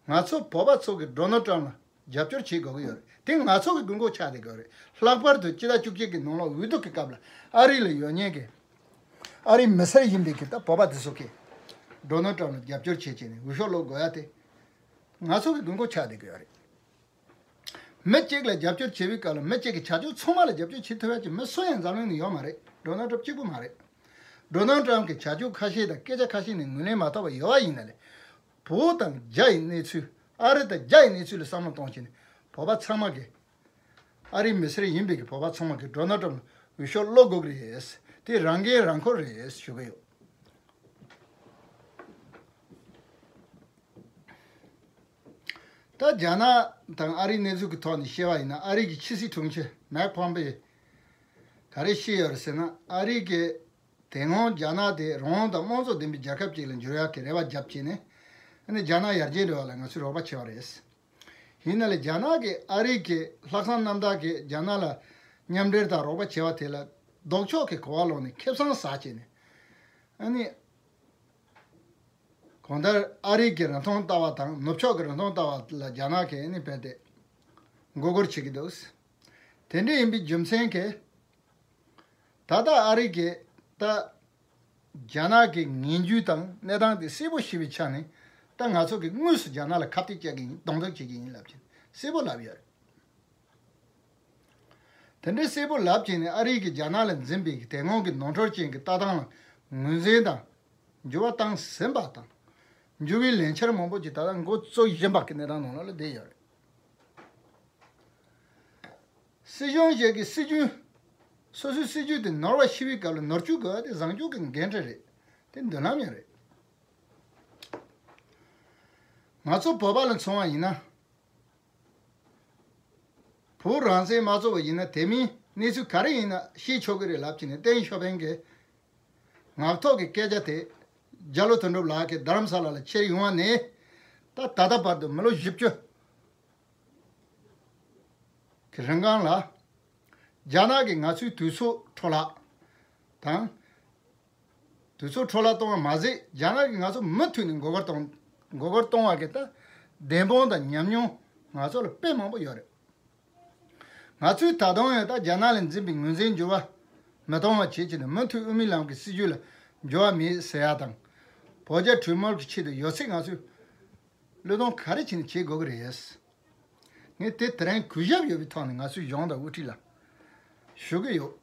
ང་ཚོ་བོད་པ་ཚོ་གིས་ཌོ་ནལ་ཊམ་ལ་རྒྱབ་སྐྱོར་བྱེད་དགོས་ཀྱི་ཡོད་རེད། དེ་ང་ཚོ་གི་དགོས་མཁོ་ཆགས་བསྡད་ཀྱི་ཡོད་རེད། ལྷག་པར་དུ་སྤྱི་ཟླ་བཅུ་གཅིག་གི་ནང་ལོགས་འོས་བསྡུ་གི་སྐབས་ལ་ཨ་རི་ལ་ཡོད་མཁན་གྱི་ཨ་རིའི་མི་སེར་ཡིན་པའི་གི་ད་བོད་པ་དེ་ཚོ་གིས་ཌོ་ནལ་ཊམ་ལ་རྒྱབ་སྐྱོར་བྱེད་བྱས་ནས་འོས་ཤོག་སློག་དགོས་ཡ་དེ་ང་ཚོ་གི་དགོས་མཁོ་ཆགས་བསྡད་ཀྱི་ཡོད་རེད། མི་གཅིག་ལ་རྒྱབ་སྐྱོར་བྱེད་པའི་སྐབས་ལ་མི་གཅིག་གི་བྱ་སྤྱོད་ཚང་མ་ལ་རྒྱབ་སྐྱོར་བྱེད་ཐུབ་ཡ་གི་མི་སུ་ཡང་འཛམ་གླིང་ནང་ཡོད་མ་རེད། ཌོ་ནལ་ཊམ་གཅིག་པུ་མ་རེད། ཌོ་ནལ་ཊམ་གྱི་བྱ་སྤྱོད་ཁ་ཤས་དང་སྐད་ཆ་ཁ་ཤས་ནས་ངོས་ལེན་མ་ཐོབ་པ་ཡོད་པ་ཡིན་ན་ལས། བོད་དང་རྒྱ་ཡི་གནས་ཚུལ་ཨ་རི་དང་རྒྱ་ཡི་གནས་ཚུལ་ལ་བསམ་བློ་གཏོང་བྱས་ནས་བོད་པ་ཚང་མ་གི་ཨ་རིའི་མི་སེར་ཡིན་པའི་གི་བོད་པ་ཚང་མ་གི་ཌོ་ནལ་ཊམ་ལ་འོས་ཤོག་སློག་དགོས་ཀྱི་རེད། དེ་རང་འགན་རང་འཁུར་རེད་ཞུ་གི་ཡོད། ད་རྒྱ་ནག་དང་ཨ་རིའི་གནས་ཚུལ་གྱི་ཐོག་ནས་བཤད་པ་ཡིན་ན་ཨ་རི་གི་ཕྱི་སྲིད་དྲུང་ཆེ་མེག་ཕོམ་པེ་ག་རེ་བཤད་ཡོད་རེད་ཟེར་ན་ཨ་རི་གི་དེ་སྔོན་རྒྱ་ནག་དེ་རང་དབང་དང་དམངས་གཙོ་ལྡན་པའི་རྒྱལ་ཁབ་ཅིག་ལ་འགྱུར་ཡག་གི་རེ་བ་བརྒྱབ་བྱས་ནས་ཨ་ནི་རྒྱ་ནག་ཡར་རྒྱས་འགྲོ་བ་ལ་ང་ཚོས་རོགས་པ་བྱས་པ་རེད། ཡིན་ན་ལས་རྒྱ་ནག་གིས་ཨ་རི་གི་ལྷག་བསམ་རྣམ་དག་གིས་རྒྱ་ནག་ལ་མཉམ་འབྲེལ་དང་རོགས་པ་བྱས་པ་དེ་ལ་ལྡོག་ཕྱོགས་ཀྱི་གོ་བ་ལོག་ནས་ཁེ་བཟང་ཟ་བྱས་ནས་ཨ་ནི། གང་ལྟར་ཨ་རི་གི་རིན་ཐང་ལྟ་བ་དང་ནུབ་ཕྱོགས་ཀྱི་རིན་ཐང་ལྟ་བ་ལ་རྒྱ་ནག་གིས་ནི་རྦད་དེ་མགོ་སྒུར་བྱེད་ཀྱི་འདུག་དེ་འདྲ་ཡིན་པའི་རྒྱུ་མཚན་གྱིས་ད་ལྟ་ཨ་རི་གིས་ད་རྒྱ་ནག་གི་ངན་ཇུས་དང་གནས་སྟངས་དེ་གསལ་པོ་ཤེས་པའི་ཆ་ནས་ད་ང་ཚོ་གིས་དངོས་སུ་རྒྱ་ནག་ལ་ཁ་གཏད་བཅག་གི་ཡིན་གདོང་ཐུག་བྱེད་ཀྱི་ཡིན་ལབ་ཀྱིན་གསལ་པོ་ལབ་ཡོད་རེད། དེ་འདྲའི་གསལ་པོ་ལབ་བྱས་ནས་ཨ་རི་གིས་རྒྱ་ནག་ལ་འཛིན་པའི་དེ་སྔོན་གྱི་ནོར་འཁྲུལ་ཅན་གྱི་ལྟ་སྟངས་ལ་ངོས་འཛིན་དང་འགྱུར་བ་བཏང་ཟིན་པ་དང་། འགྱུར་བའི་ལས་འཆར་མང་པོ་ཅིག་ད་ལྟ་འགོ་བཙུགས་བཞིན་པ་གི་གནས་སྟངས་ནང་ལ་བསྡད་ཡོད་རེད། སྲིད་གཞུང་ཞིག་གི་སྲིད་ཇུས། སོ་སོའི་སྲིད་ཇུས་དེ་ནོར་བ་ཤེས་པའི་སྐབས་ལ་ནོར་བཅུག་དགོས་པ་དེ་བཟང་སྤྱོད་ཀྱི་འགན་འཁྲི་རེད། དེ་མདུན་ལམ་ཡང་རེད། ང་ཚོ་བོད་པ་ལ་མཚོན་པ་ཡིན་ན། བོད་རང་བཙན་མ་རྩོད་པ་ཡིན་ན་དེ་མིན་གནས་ཚུལ་ག་རེ་ཡིན་ན་ཤེས་ཆོག་གི་རེད་ལབ་བྱས་ནས་ཏེང་ཞའོ་ཕིང་གི་ངག་ཐོག་གི་སྐད་ཆ་དེ་རྒྱ་ལོ་དོན་གྲུབ་ལགས་ཀྱིས་རྡ་རམ་ས་ལ་ལ་ཁྱེར་ཡོང་བ་ནས་ད་ད་ལྟ་བར་དུ་མི་ལོ་བཞི་བཅུ་གི་རིང་གང་ལ་རྒྱ་ནག་གིས་ང་ཚོའི་དུས་ཚོད་འཕྲོ་བརླག་དང་། དུས་ཚོད་འཕྲོ་བརླག་གཏོང་བ་མ་ཟད་རྒྱ་ནག་གིས་ང་ཚོ་མུ་མཐུད་ནས་མགོ་སྐོར་གཏོང་མགོ་སྐོར་གཏོང་བ་གི་ད་བདེན་དཔང་དང་ཉམས་མྱོང་ ང་ཚོ་ལ་དཔེ་མང་པོ་ཡོད་རེད། ང་ཚོས་ད་དུང་ཡང་ད་རྒྱ་ནག་ལ་འཛིན་པའི་ངོས་འཛིན་འགྱུར་བ་མི་གཏོང་བ་བྱེད་ཀྱི་ནི་མུ་མཐུད་དབུ་མའི་ལམ་གྱི་སྲིད་བྱུས་ལ་འགྱུར་བ་མེད་ཟེར་ཡ་དང་། བོད་རྒྱ་གྲོས་མོལ་གྱི་ཆེད་དུ་ཡོད་ཚད་ང་ཚོས་བློས་གཏོང་ག་རེ་བྱས་ནས་བྱེད་དགོས་ཀྱི་རེད། ངས་དེ་དེ་རིང་གུས་ཞབས་ཡོད་པའི་ཐོག་ནས་ང་ཚོའི་གཞུང་དང་དབུ་ཁྲིད་ལ་ཞུ་གི་ཡོད།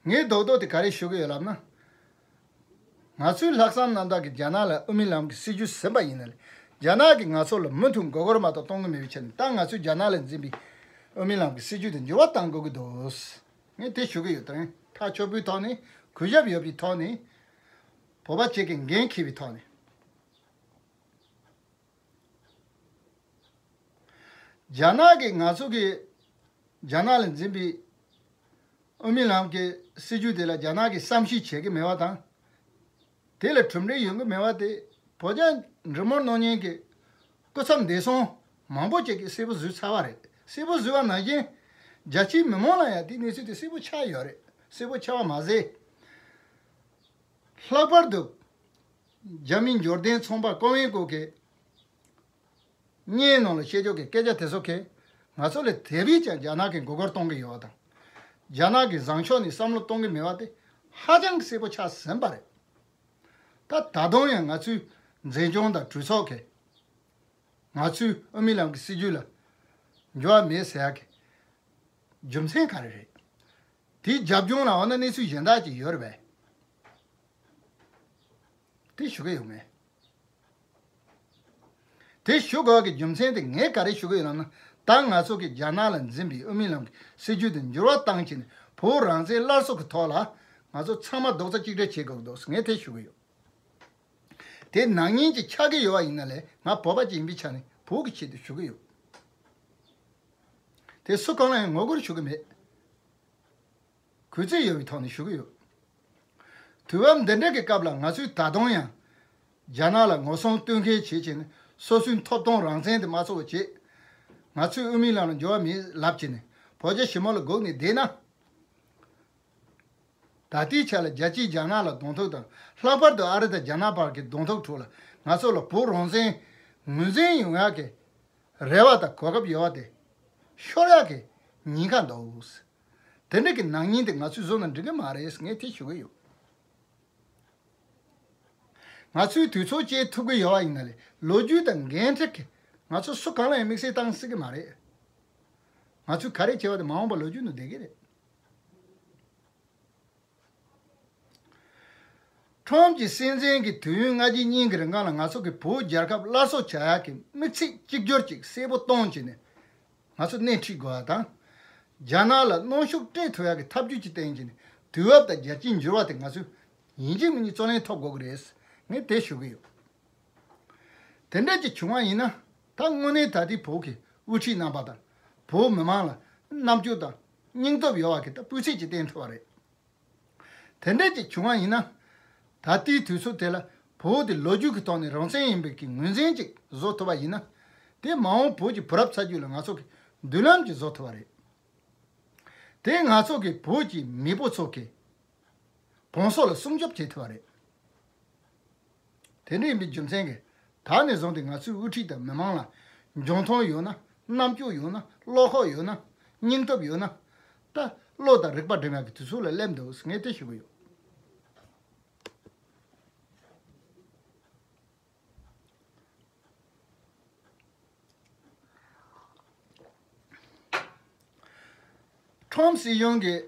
ངའི་རྡོག་རྡོག་དེ་ག་རེ་ཞུ་གི་ཡོད་ལབ་ན། ང་ཚོའི་ལྷག་བསམ་རྣམ་དག་གིས་རྒྱ་ནག་ལ་དབུ་མའི་ལམ་གྱི་སྲིད་བྱུས་ཟིན་པ་ཡིན་ན་ལས། རྒྱ་ནག་གིས་ང་ཚོ་ལ་མུ་མཐུད་མགོ་སྐོར་མ་གཏོགས་གཏོང་གི་མེད་པའི་ཆ་ནས། ད་ང་ཚོས་རྒྱ་ནག་ལ་འཛིན་པའི་དབུ་མའི་ལམ་གྱི་སྲིད་བྱུས་དེ་འགྱུར་བ་གཏང་དགོས་ཀྱི་འདུག། ངས་དེ་ཞུ་གི་ཡོད། དེ་རིང་ཐག་ཆོད་པོའི་ཐོག་ནས། གུས་ཞབས་ཡོད་པའི་ཐོག་ནས། བོད་པ་བཅས་ཀྱིས་འགན་འཁྱེར་བའི་ཐོག་ནས། རྒྱ་ནག་གིས་ང་ཚོ་གི་རྒྱ་ནག་ལ་འཛིན་པའི་དབུ་མའི་ལམ་གྱི་སྲིད་བྱུས་དེ་ལ་རྒྱ་ནག་གིས་བསམ་ཤེས་བྱེད་ཀྱི་མེད་པ་དང་། དེ་ལ་གྲུབ་འབྲས་ཡོང་གི་མེད་པ་དེ། བོད་རྒྱ་འབྲེལ་མོལ་གནང་མཁན་གྱི་སྐུ་ཚབ་འདས་སོང་མང་པོ་ཅིག་གིས་གསལ་པོ་བཟོས་ཚར་བ་རེད། གསལ་པོ་བཟོས་པ་ནང་བཞིན་རྒྱལ་སྤྱིའི་མི་མང་ལ་ཡང་དེའི་གནས་ཚུལ་དེ་གསལ་པོ་ཆགས་ཡོད་རེད། གསལ་པོ་ཆགས་པ་མ་ཟད། ལྷག་པར་དུ་རྒྱ་མིའི་འབྱོར་ལྡན་ཚོང་པ་ཀོང་ཝེ་ཀོ་གིས་བརྙན་ནང་ལ་བཤད་ཕྱོགས་ཀྱི་སྐད་ཆ་དེ་ཚོ་གིས་ང་ཚོ་ལ་དེ་བས་ཀྱང་རྒྱ་ནག་གིས་མགོ་སྐོར་གཏོང་གི་ཡོད་པ་དང་། རྒྱ་ནག་གིས་བཟང་ཕྱོགས་ནས་བསམ་བློ་གཏོང་གི་མེད་པ་དེ་ཧ་ཅང་གི་གསལ་པོ་ཆགས་ཟིན་པ་རེད། ད་ད་དུང་ཡང་ང་ཚོའི་འཛིན་སྐྱོང་དང་གྲོས་ཚོགས་ཀྱིས་ང་ཚོའི་དབུ་མའི་ལམ་གྱི་སྲིད་བྱུས་ལ་འགྱུར་བ་མེད་ཟེར་ཡག་གི་རྒྱུ་མཚན་ག་རེ་རེད། དེའི་རྒྱབ་ལྗོངས་ལ་འོ་ན་གནས་ཚུལ་གཞན་དག་ཅིག་ཡོད་རེད་པས། དེ་ཞུ་གི་ཡོད་མེད། དེ་ཞུ་དགོས་ཀྱི་རྒྱུ་མཚན་དེ་ངས་ག་རེ་ཞུ་གི་ཡོད་ལབ་ན། ད་ང་ཚོ་གིས་རྒྱ་ནག་ལ་འཛིན་པའི་དབུ་མའི་ལམ་གྱི་སྲིད་བྱུས་དེ་འགྱུར་བ་བཏང་བྱས་ནས་བོད་རང་བཙན་སླར་གསོ་གི་ཐོག་ལ་ང་ཚོ་ཚང་མ་རྡོག་རྩ་གཅིག་སྒྲིལ་བྱེད་དགོས་ཀྱི་འདུག། ངས་དེ་ཞུ་གི་ཡོད། དེ་ནག་ཉེས་ཅིག་ཆགས་ཀྱི་ཡོད་པ་ཡིན་ན་ལས། ང་བོད་པ་ཅིག་ཡིན་པའི་ཆ་ནས་བོད་ཀྱི་ཆེད་དུ་ཞུ་གི་ཡོད། དེ་སུ་གང་ལ་ཡང་ངོ་རྒོལ་ཞུ་གི་མེད། གུས་བརྩི་ཡོད་པའི་ཐོག་ནས་ཞུ་གི་ཡོད། དུས་བབ་འདི་འདྲ་གི་སྐབས་ལ་ང་ཚོས་ད་དུང་ཡང་རྒྱ་ནག་ལ་ངོ་སྲུང་བསྟོད་མཁན་བྱེད་བྱས་ནས་སོ་སོའི་ཐོབ་ཐང་རང་བཙན་དེ་མ་ཚོར་བ་བྱེད། ང་ཚོའི་དབུ་མའི་ལམ་ལ་འགྱུར་བ་མེད་ལབ་བྱས་ནས་བོད་རྒྱ་ཞི་མོལ་ལ་སྒུག་ནས་བསྡད་ན། ད་ལྟའི་ཆ་ལ་རྒྱལ་སྤྱིའི་རྒྱ་ནག་ལ་གདོང་ཐུག་དང་། ལྷག་པར་དུ་ཨ་རི་དང་རྒྱ་ནག་བར་གྱི་གདོང་ཐུག་ཁྲོད་ལ་ང་ཚོ་ལ་བོད་རང་བཙན་ངོས་འཛིན་ཡོང་ཡག་གི་རེ་བ་དང་གོ་སྐབས་ཡོད་པ་དེ་ཤོར་ཡག་གི་ཉེན་ཁ་འདུག། དེ་འདྲ་གི་ནག་ཉེས་དེ་ང་ཚོས་བཟོས་ན་འགྲིག་གི་མ་རེད། ངས་དེ་ཞུ་གི་ཡོད། ང་ཚོས་དུས་ཚོད་སྐྱེལ་ཐུབ་ཀྱི་ཡོད་པ་ཡིན་ན་ལས། ལོ་རྒྱུས་དང་འགན་འཁྲི་གིས་ང་ཚོ་སུ་གང་ལ་ཡང་དམིགས་བསལ་བཏང་སྲིད་ཀྱི་མ་རེད། ང་ཚོས་ག་རེ་བྱས་པ་དེ་མ་འོངས་པ་ལོ་རྒྱུས་ནང་བསྡད་ཀྱི་རེད། ཁྲོམ་གྱི་སྲིད་འཛིན་གྱིས་དུས་ཡུན་ལྔ་བརྒྱའི་གཉིས་ཀྱི་རིང་གང་ལ་ང་ཚོ་གིས་བོད་རྒྱལ་ཁབ་སླར་གསོ་བྱ་ཡག་གི་དམིགས་ཚད་གཅིག་གྱུར་ཅིག་གསལ་པོ་གཏོང་བྱས་ནས་ང་ཚོ་སྣེ་ཁྲིད་དགོས་པ་དང་། རྒྱ་ནག་ལ་གནོན་ཤུགས་སྤྲད་ཐུབ་ཡག་གི་ཐབས་ཇུས་ཅིག་བསྟན་བྱས་ནས་དུས་བབ་དང་རྒྱལ་སྤྱིའི་འགྱུར་བ་དེ་ང་ཚོས་ཡིན་གཅིག་མིན་གཉིས་རྩོད་ལེན་ཐོབ་དགོས་ཀྱི་རེད། ངས་དེ་ཞུ་གི་ཡོད། དེ་འདྲ་ཅིག་བྱུང་བ་ཡིན་ན། ད་དངོས་གནས་ད་ལྟའི་བོད་ཀྱི་དབུ་ཁྲིད་རྣམ་པ་དང་། བོད་མི་མང་ལ་རྣམ་དཔྱོད་དང་སྙིང་སྟོབས་ཡོད་པ་གི་ད་སྤུས་ཚད་ཅིག་བསྟན་ཐུབ་པ་རེད། དེ་འདྲ་ཅིག་བྱུང་བ་ཡིན་ན། ད་ལྟའི་དུས་ཚོད་དེ་ལ་བོད་དེ་ལོ་རྒྱུས་ཀྱི་ཐོག་ནས་རང་བཙན་ཡིན་པའི་གི་ངོས་འཛིན་ཅིག་བཟོ་ཐུབ་པ་ཡིན་ན། དེ་མ་འོངས་བོད་ཀྱི་བུ་རབས་ཚ་རྒྱུད་ལ་ང་ཚོ་གི་མདུན་ལམ་ཅིག་བཟོ་ཐུབ་པ་རེད། དེ་ང་ཚོ་གི་བོད་ཀྱི་མེས་པོ་ཚོ་གི་གོང་ས་ལ་སྲུང་སྐྱོབ་བྱེད་ཐུབ་པ་རེད། དེ་འདྲ་ཡིན་པའི་རྒྱུ་མཚན་གྱིས། ད་ནས་བཟུང་སྟེ་ང་ཚོའི་དབུ་ཁྲིད་དང་མི་མང་ལ་འཇོན་ཐང་ཡོད་ན། རྣམ་དཔྱོད་ཡོད་ན། བློ་ཁོག་ཡོད་ན། སྙིང་སྟོབས་ཡོད་ན། ད་བློ་དང་རིག་པ་སྒྲིམ་ཡག་གི་དུས་ཚོད་ལ་སླེབས་འདུག། ངས་དེ་ཞུ་གི་ཡོད། ཁྲོམ་སྲིད་གཞུང་གིས་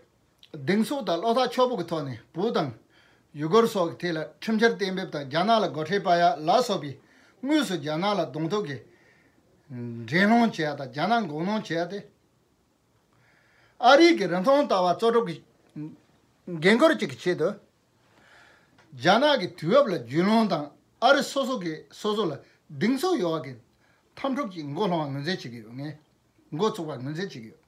གདེང་ཚོད་དང་བློ་ཐག་ཆོད་པོ་གི་ཐོག་ནས་བོད་དང་ཡུ་གུར་སོགས་ཀྱི་ཐད་ལ་ཁྲིམས་འཆར་གཏན་འབེབས་དང་། རྒྱ་ནག་ལ་སྒོ་ཁྲལ་སྤར་ཡ་ལ་སོགས་པའི་དངོས་སུ་རྒྱ་ནག་ལ་གདོང་ཐུག་གི་འགྲན་སློང་བྱེད་ཡ་དང་། རྒྱ་ནག་མགོ་གནོན་བྱེད་ཡ་དེ། ཨ་རིའི་གི་རིན་ཐང་ལྟ་བ་གཙོ་སྒྲུབ་ཀྱི་འགན་ཁུར་ཅིག་གི་ཆེད་དུ། རྒྱ་ནག་གི་དུས་བབ་ལ་རྒྱུས་ལོན་དང་། ཨ་རི་སོ་སོ་གི་སོ་སོ་ལ་གདེང་ཚོད་ཡོད་པ་གི་འཐབ་འཁྲུག་ཅིག་མགོ་ལྷུང་བ་ངོས་འཛིན་བྱེད་ཀྱི་ཡོད། ངས་འགོ་ཚུགས་པ་ངོས་འཛིན་བྱེད་ཀྱི་ཡོད།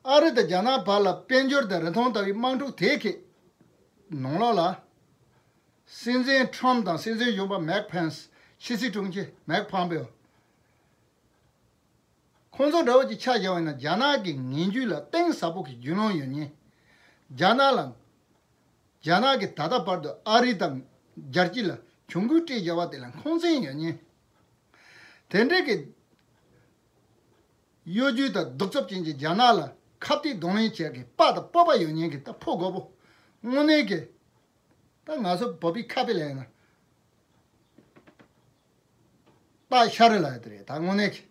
ཨ་རི་དང་རྒྱ་ནག་བར་ལ་དཔལ་འབྱོར་དང་རིན་ཐང་ལྟ་བུའི་དམག་འཁྲུག་དེ་གི་ནང་ལོགས་ལ། སྲིད་འཛིན་ཁྲོམ་དང་སྲིད་འཛིན་གཞོན་པ་མེག་ཕེན་སི། ཕྱི་སྲིད་དྲུང་ཆེ་མེག་ཕོམ་པེའོ། ཁོང་ཚོ་འདྲ་བོ་ཅིག་ཆ་བཞག་པ་ཡིན་ན། རྒྱ་ནག་གི་ངན་ཇུས་ལ་གཏིང་ཟབ་པོ་གི་རྒྱུས་ལོན་ཡོད་མཁན། རྒྱ་ནག་ལ། རྒྱ་ནག་གིས་ད་ལྟ་བར་དུ་ཨ་རི་དང་རྒྱལ་སྤྱི་ལ་གྱོང་གུན་སྤྲད་བཞག་པ་དེ་ལ་འཁོན་འཛིན་ཡོད་མཁན། དེ་འདྲའི་གི་གཡོ་ཇུས་དང་གདུག་རྩུབ་ཅན་གྱི་རྒྱ་ནག་ལ་ཁ་གཏད་གདོང་ལེན་བྱེད་ཀྱི་དཔའ་དང་སྤོབས་པ་ཡོད་མཁན་གྱི་ད་ཕོ་རྒོད་པོ་དངོས་གནས་ཀྱི་ད་ང་ཚོ་བོད་པའི་ཁ་དཔེ་ལ་ཡིན་ན་སྟག་ཤ་རི་ལ་ཡོད་དེ་རེད། ད་དངོས་གནས་ཀྱི་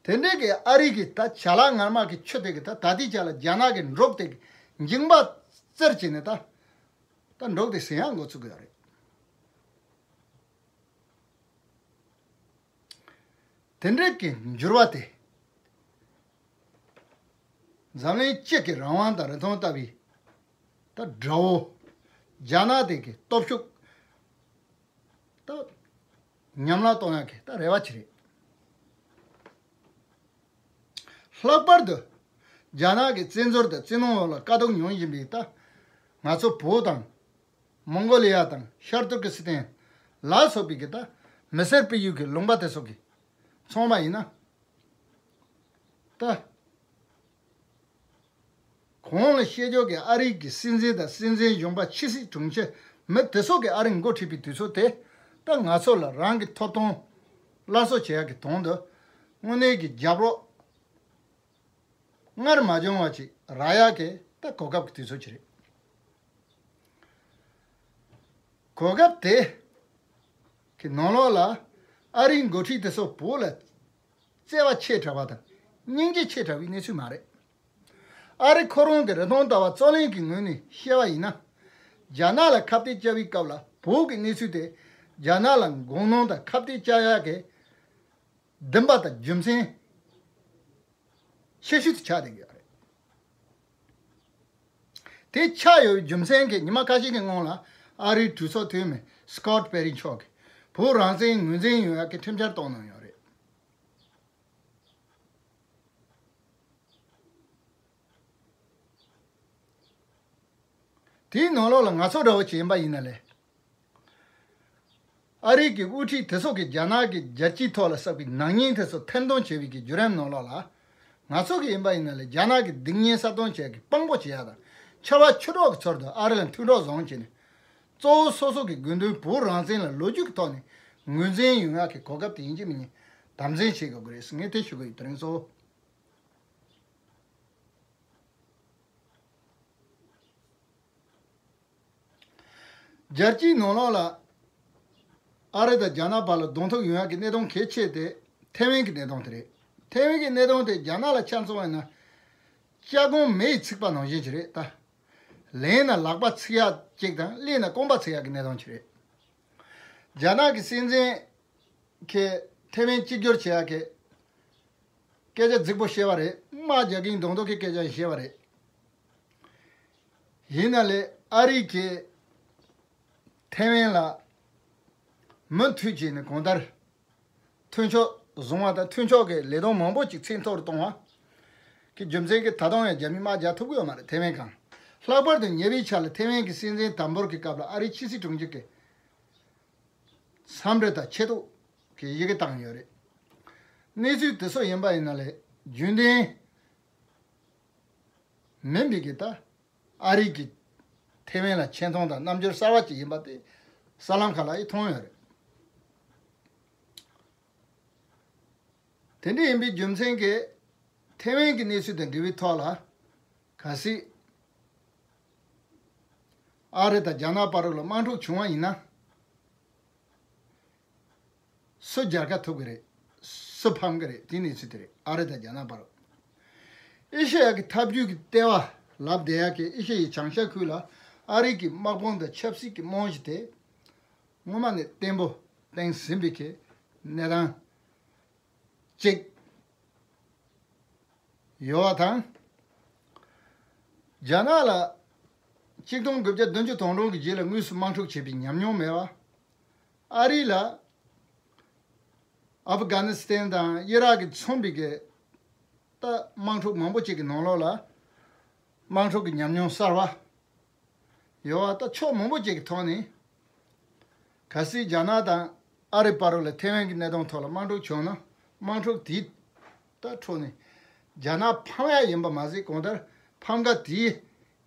དེ་འདྲའི་གི་ཨ་རི་གི་ད་བྱ་གླག་ངར་མ་གི་ཆུ་དེ་གི་ད་ད་ལྟའི་ཆ་ལ་རྒྱ་ནག་གི་འབྲོག་དེ་གི་འཇིང་པ་བཙིར་བྱས་ནས་ད་ད་འབྲོག་དེ་ཟིན་ཡག་འགོ་ཚུགས་གི་ཡོད་རེད། དེ་འདྲའི་གི་འགྱུར་བ་དེ་འཛམ་གླིང་སྤྱི་གི་རང་དབང་དང་རིན་ཐང་ལྟ་བུའི་ད་དགྲ་བོ་རྒྱ་ནག་དེ་གི་སྟོབས་ཤུགས་ད་ཉམས་ལ་གཏོང་ཡག་གི་ད་རེ་བ་ཅིག་རེད། ལྷག་པར་དུ་རྒྱ་ནག་གི་བཙན་འཛུལ་དང་བཙན་གནོན་འོག་ལ་དཀའ་སྡུག་མྱོང་བཞིན་པའི་ད་ང་ཚོ་བོད་དང་མོང་གོ་ལི་ཡ་དང་ཤར་ཏུར་ཀི་སི་ཐན་ལ་སོགས་པའི་གི་ད་མི་སེར་སྤེལ་ཡུལ་གྱི་ལུང་པ་དེ་སོགས་ཀྱི་ཚང་མ་ཡིན་ན་ད་གོང་ལ་བཤད་ཕྱོགས་ཀྱི་ཨ་རིའི་གི་སྲིད་འཛིན་དང་སྲིད་འཛིན་གཞོན་པ་ཕྱི་སྲིད་དྲུང་ཆེ་མི་དེ་སོགས་ཀྱི་ཨ་རི་འགོ་ཁྲིད་པའི་དུས་ཚོད་དེ་ད་ང་ཚོ་ལ་རང་གི་ཐོབ་ཐང་སླར་གསོ་བྱེད་ཡག་གི་དོན་དུ་དངོས་གནས་ཀྱི་རྒྱབ་རོགས་སྔར་མ་བྱུང་བ་ཅིག་རག་ཡག་གི་ད་གོ་སྐབས་ཀྱི་དུས་ཚོད་ཅིག་རེད། གོ་སྐབས་དེ་གི་ནང་ལོགས་ལ་ཨ་རིའི་འགོ་ཁྲིད་དེ་ཚོ་བོད་ལ་བརྩེ་བ་ཆེ་དྲགས་པ་དང་སྙིང་རྗེ་ཆེ་དྲགས་པའི་གནས་ཚུལ་མ་རེད། ཨ་རི་ཁོ་རང་གི་རིན་ཐང་ལྟ་བ་རྩོད་ལེན་གྱི་ངོས་ནས་བཤད་པ་ཡིན་ན། རྒྱ་ནག་ལ་ཁ་གཏད་བཅག་པའི་སྐབས་ལ་བོད་ཀྱི་གནས་ཚུལ་དེ་རྒྱ་ནག་ལ་དགོངས་གནོན་དང་ཁ་གཏད་བཅག་ཡག་གི་འདུན་པ་དང་རྒྱུ་མཚན་ཆེ་ཤོས་དེ་ཆགས་བསྡད་ཀྱི་ཡོད་རེད། དེ་ཆགས་ཡོད་པའི་རྒྱུ་མཚན་གྱིས་ཉི་མ་ཁ་ཤས་ཀྱི་སྔོན་ལ་ཨ་རིའི་གྲོས་ཚོགས་འཐུས་མི་སི་ཀོད་པེ་རི་མཆོག་གིས་བོད་རང་བཙན་ངོས་འཛིན་ཡོང་ཡག་གི་ཁྲིམས་འཆར་བཏོན་གནང་ཡོད་རེད། དེའི་ནང་ལོགས་ལ་ང་ཚོ་འདྲ་བོ་ཅིག་ཡིན་པ་ཡིན་ན་ལས། ཨ་རིའི་གི་དབུ་ཁྲིད་དེ་ཚོ་གིས་རྒྱ་ནག་གི་རྒྱལ་སྤྱིའི་ཐོག་ལ་བསགས་པའི་ནག་ཉེས་དེ་ཚོ་ཐེར་འདོན་བྱས་པའི་གི་བརྒྱུད་རིམ་ནང་ལོགས་ལ། ང་ཚོ་གི་ཡིན་པ་ཡིན་ན་ལས་རྒྱ་ནག་གི་སྡིག་ཉེས་གསལ་སྟོན་བྱེད་ཀྱི་དཔང་པོ་བྱེད་ཡག་དང་ཆར་པ་ཆུ་གྲོགས་ཀྱི་ཚུལ་དུ་ཨ་རི་ལ་མཐུན་གྲོགས་བཟང་བྱས་ནས། གཙོ་བོ་སོ་སོ་གི་དགོས་འདུན་བོད་རང་བཙན་ལ་ལོ་རྒྱུས་ཀྱི་ཐོག་ནས་ངོས་འཛིན་ཡོང་ཡག་གི་གོ་སྐབས་དེ་ཡིན་གཅིག་མིན་གཉིས་དམ་འཛིན་བྱེད་དགོས་ཀྱི་རེད་ཟེར་ངས་དེ་ཞུ་གི་ཡོད། དེ་རིང་གཙོ་བོ། རྒྱལ་སྤྱིའི་ནང་ལོགས་ལ་ཨ་རི་དང་རྒྱ་ནག་བར་ལ་གདོང་ཐུག་ཡོང་ཡག་གི་གནད་དོན་གལ་ཆེ་དེ་ཐེ་ཝན་གྱི་གནད་དོན་དེ་རེད། ཐེ་ཝན་གྱི་གནད་དོན་དེ་རྒྱ་ནག་ལ་ཆ་མཚོན་པ་ཡིན་ན་ལྕགས་གོང་མེ་ཡིས་ཚིག་པ་ནང་བཞིན་ཅིག་རེད་ད། ལེན་ན་ལག་པ་ཚིག་ཡག་ཅིག་དང་ལེན་ན་རྐང་པ་ཚིག་ཡག་གི་གནད་དོན་ཅིག་རེད། རྒྱ་ནག་གི་སྲིད་འཛིན་གྱིས་ཐེ་ཝན་གཅིག་གྱུར་བྱེད་ཡག་གི་སྐད་ཆ་རྫིག་པོ་བཤད་པ་རེད། དམག་རྒྱག་གིན་གདོང་ཐུག་གི་སྐད་ཆ་བཤད་པ་རེད། ཡིན་ན་ལས་ཨ་རི་གིས་ཐེ་ཝན་ལ་མུ་མཐུད་བྱས་ནས་གང་ལྟར་མཐུན་ཕྱོགས་བཟུང་བ་དང་མཐུན་ཕྱོགས་ཀྱི་ལས་དོན་མང་པོ་ཅིག་ཚད་མཐོ་རུ་གཏོང་བ་གི་རྒྱུ་མཚན་གྱིས་ད་དུང་ཡང་རྒྱ་མིས་དམག་རྒྱག་ཐུབ་ཀྱི་ཡོད་མ་རེད། ཐེ་ཝན་གང་། ལྷག་པར་དུ་ཉེ་བའི་ཆར་ལ་ཐེ་ཝན་གྱི་སྲིད་འཛིན་དམ་འབུལ་གྱི་སྐབས་ལ་ཨ་རིའི་ཕྱི་སྲིད་དྲུང་ཆེ་གིས་འཚམས་འདྲི་དང་ཆེ་བསྟོད་ཀྱི་ཡི་གེ་བཏང་ཡོད་རེད། གནས་ཚུལ་དེ་ཚོ་ཡིན་པ་ཡིན་ན་ལས་རྒྱུན་ལྡན་མིན་པའི་གི་ད་ཨ་རི་གི་ཐེ་ཝན་ལ་ཆེ་མཐོང་དང་རྣམ་འགྱུར་གསར་བ་ཅིག་ཡིན་པ་དེ་གསར་ལམ་ཁག་ལ་ཡིས་མཐོང་ཡོད་རེད། དེ་འདྲ་ཡིན་པའི་རྒྱུ་མཚན་གྱིས་ཐེ་ཝན་གྱི་གནས་ཚུལ་དང་འབྲེལ་བའི་ཐོག་ལ་གལ་སྲིད་ཨ་རི་དང་རྒྱ་ནག་བར་ལ་དམག་འཁྲུག་བྱུང་བ་ཡིན་ན། སུ་རྒྱལ་ཁ་ཐོབ་ཀྱི་རེད། སུ་ཕམ་གྱི་རེད། དེ་གནས་ཚུལ་དེ་རེད། ཨ་རི་དང་རྒྱ་ནག་བར། ཨེ་ཤེ་ཡ་གི་འཐབ་ཇུས་ཀྱི་ལྟེ་བ་ལབ་བསྡད་ཡག་གི་ཨེ་ཤེ་ཡའི་བྱང་ཤར་ཁུལ་ལ་ཨ་རི་གི་དམག་དཔུང་དང་ཆབ་སྲིད་ཀྱི་རྨང་གཞི་དེ་སྔོན་མ་ནས་བརྟན་པོ་བཏིང་ཟིན་པའི་གི་གནས་སྟངས་གཅིག་ཡོད་པ་དང་། རྒྱ་ནག་ལ་གཅིག་སྟོང་དགུ་བརྒྱ་བདུན་ཅུ་དོན་དྲུག་གི་རྗེས་ལ་དངོས་སུ་དམག་འཁྲུག་བྱས་པའི་ཉམས་མྱོང་མེད་པ། ཨ་རི་ལ་ཨབ་གྷ་ནི་སི་ཐན་དང་ཨི་རག་གི་མཚོན་པའི་གི་ད་དམག་འཁྲུག་མང་པོ་ཅིག་གི་ནང་ལོགས་ལ་དམག་འཁྲུག་གི་ཉམས་མྱོང་གསར་བ་ཡོད་པ། ད་ཕྱོགས་མང་པོ་ཅིག་གི་ཐོག་ནས་གལ་སྲིད་རྒྱ་ནག་དང་ཨ་རི་བར་ལ་ཐེ་ཝན་གྱི་གནད་དོན་ཐོག་ལ་དམག་འཁྲུག་བྱུང་ན་དམག་འཁྲུག་དེའི་ད་ཁྲོད་ནས་རྒྱ་ནག་ཕམ་ཡ་ཡིན་པ་མ་ཟད་གང་ལྟར་ཕམ་ཁ་དེས་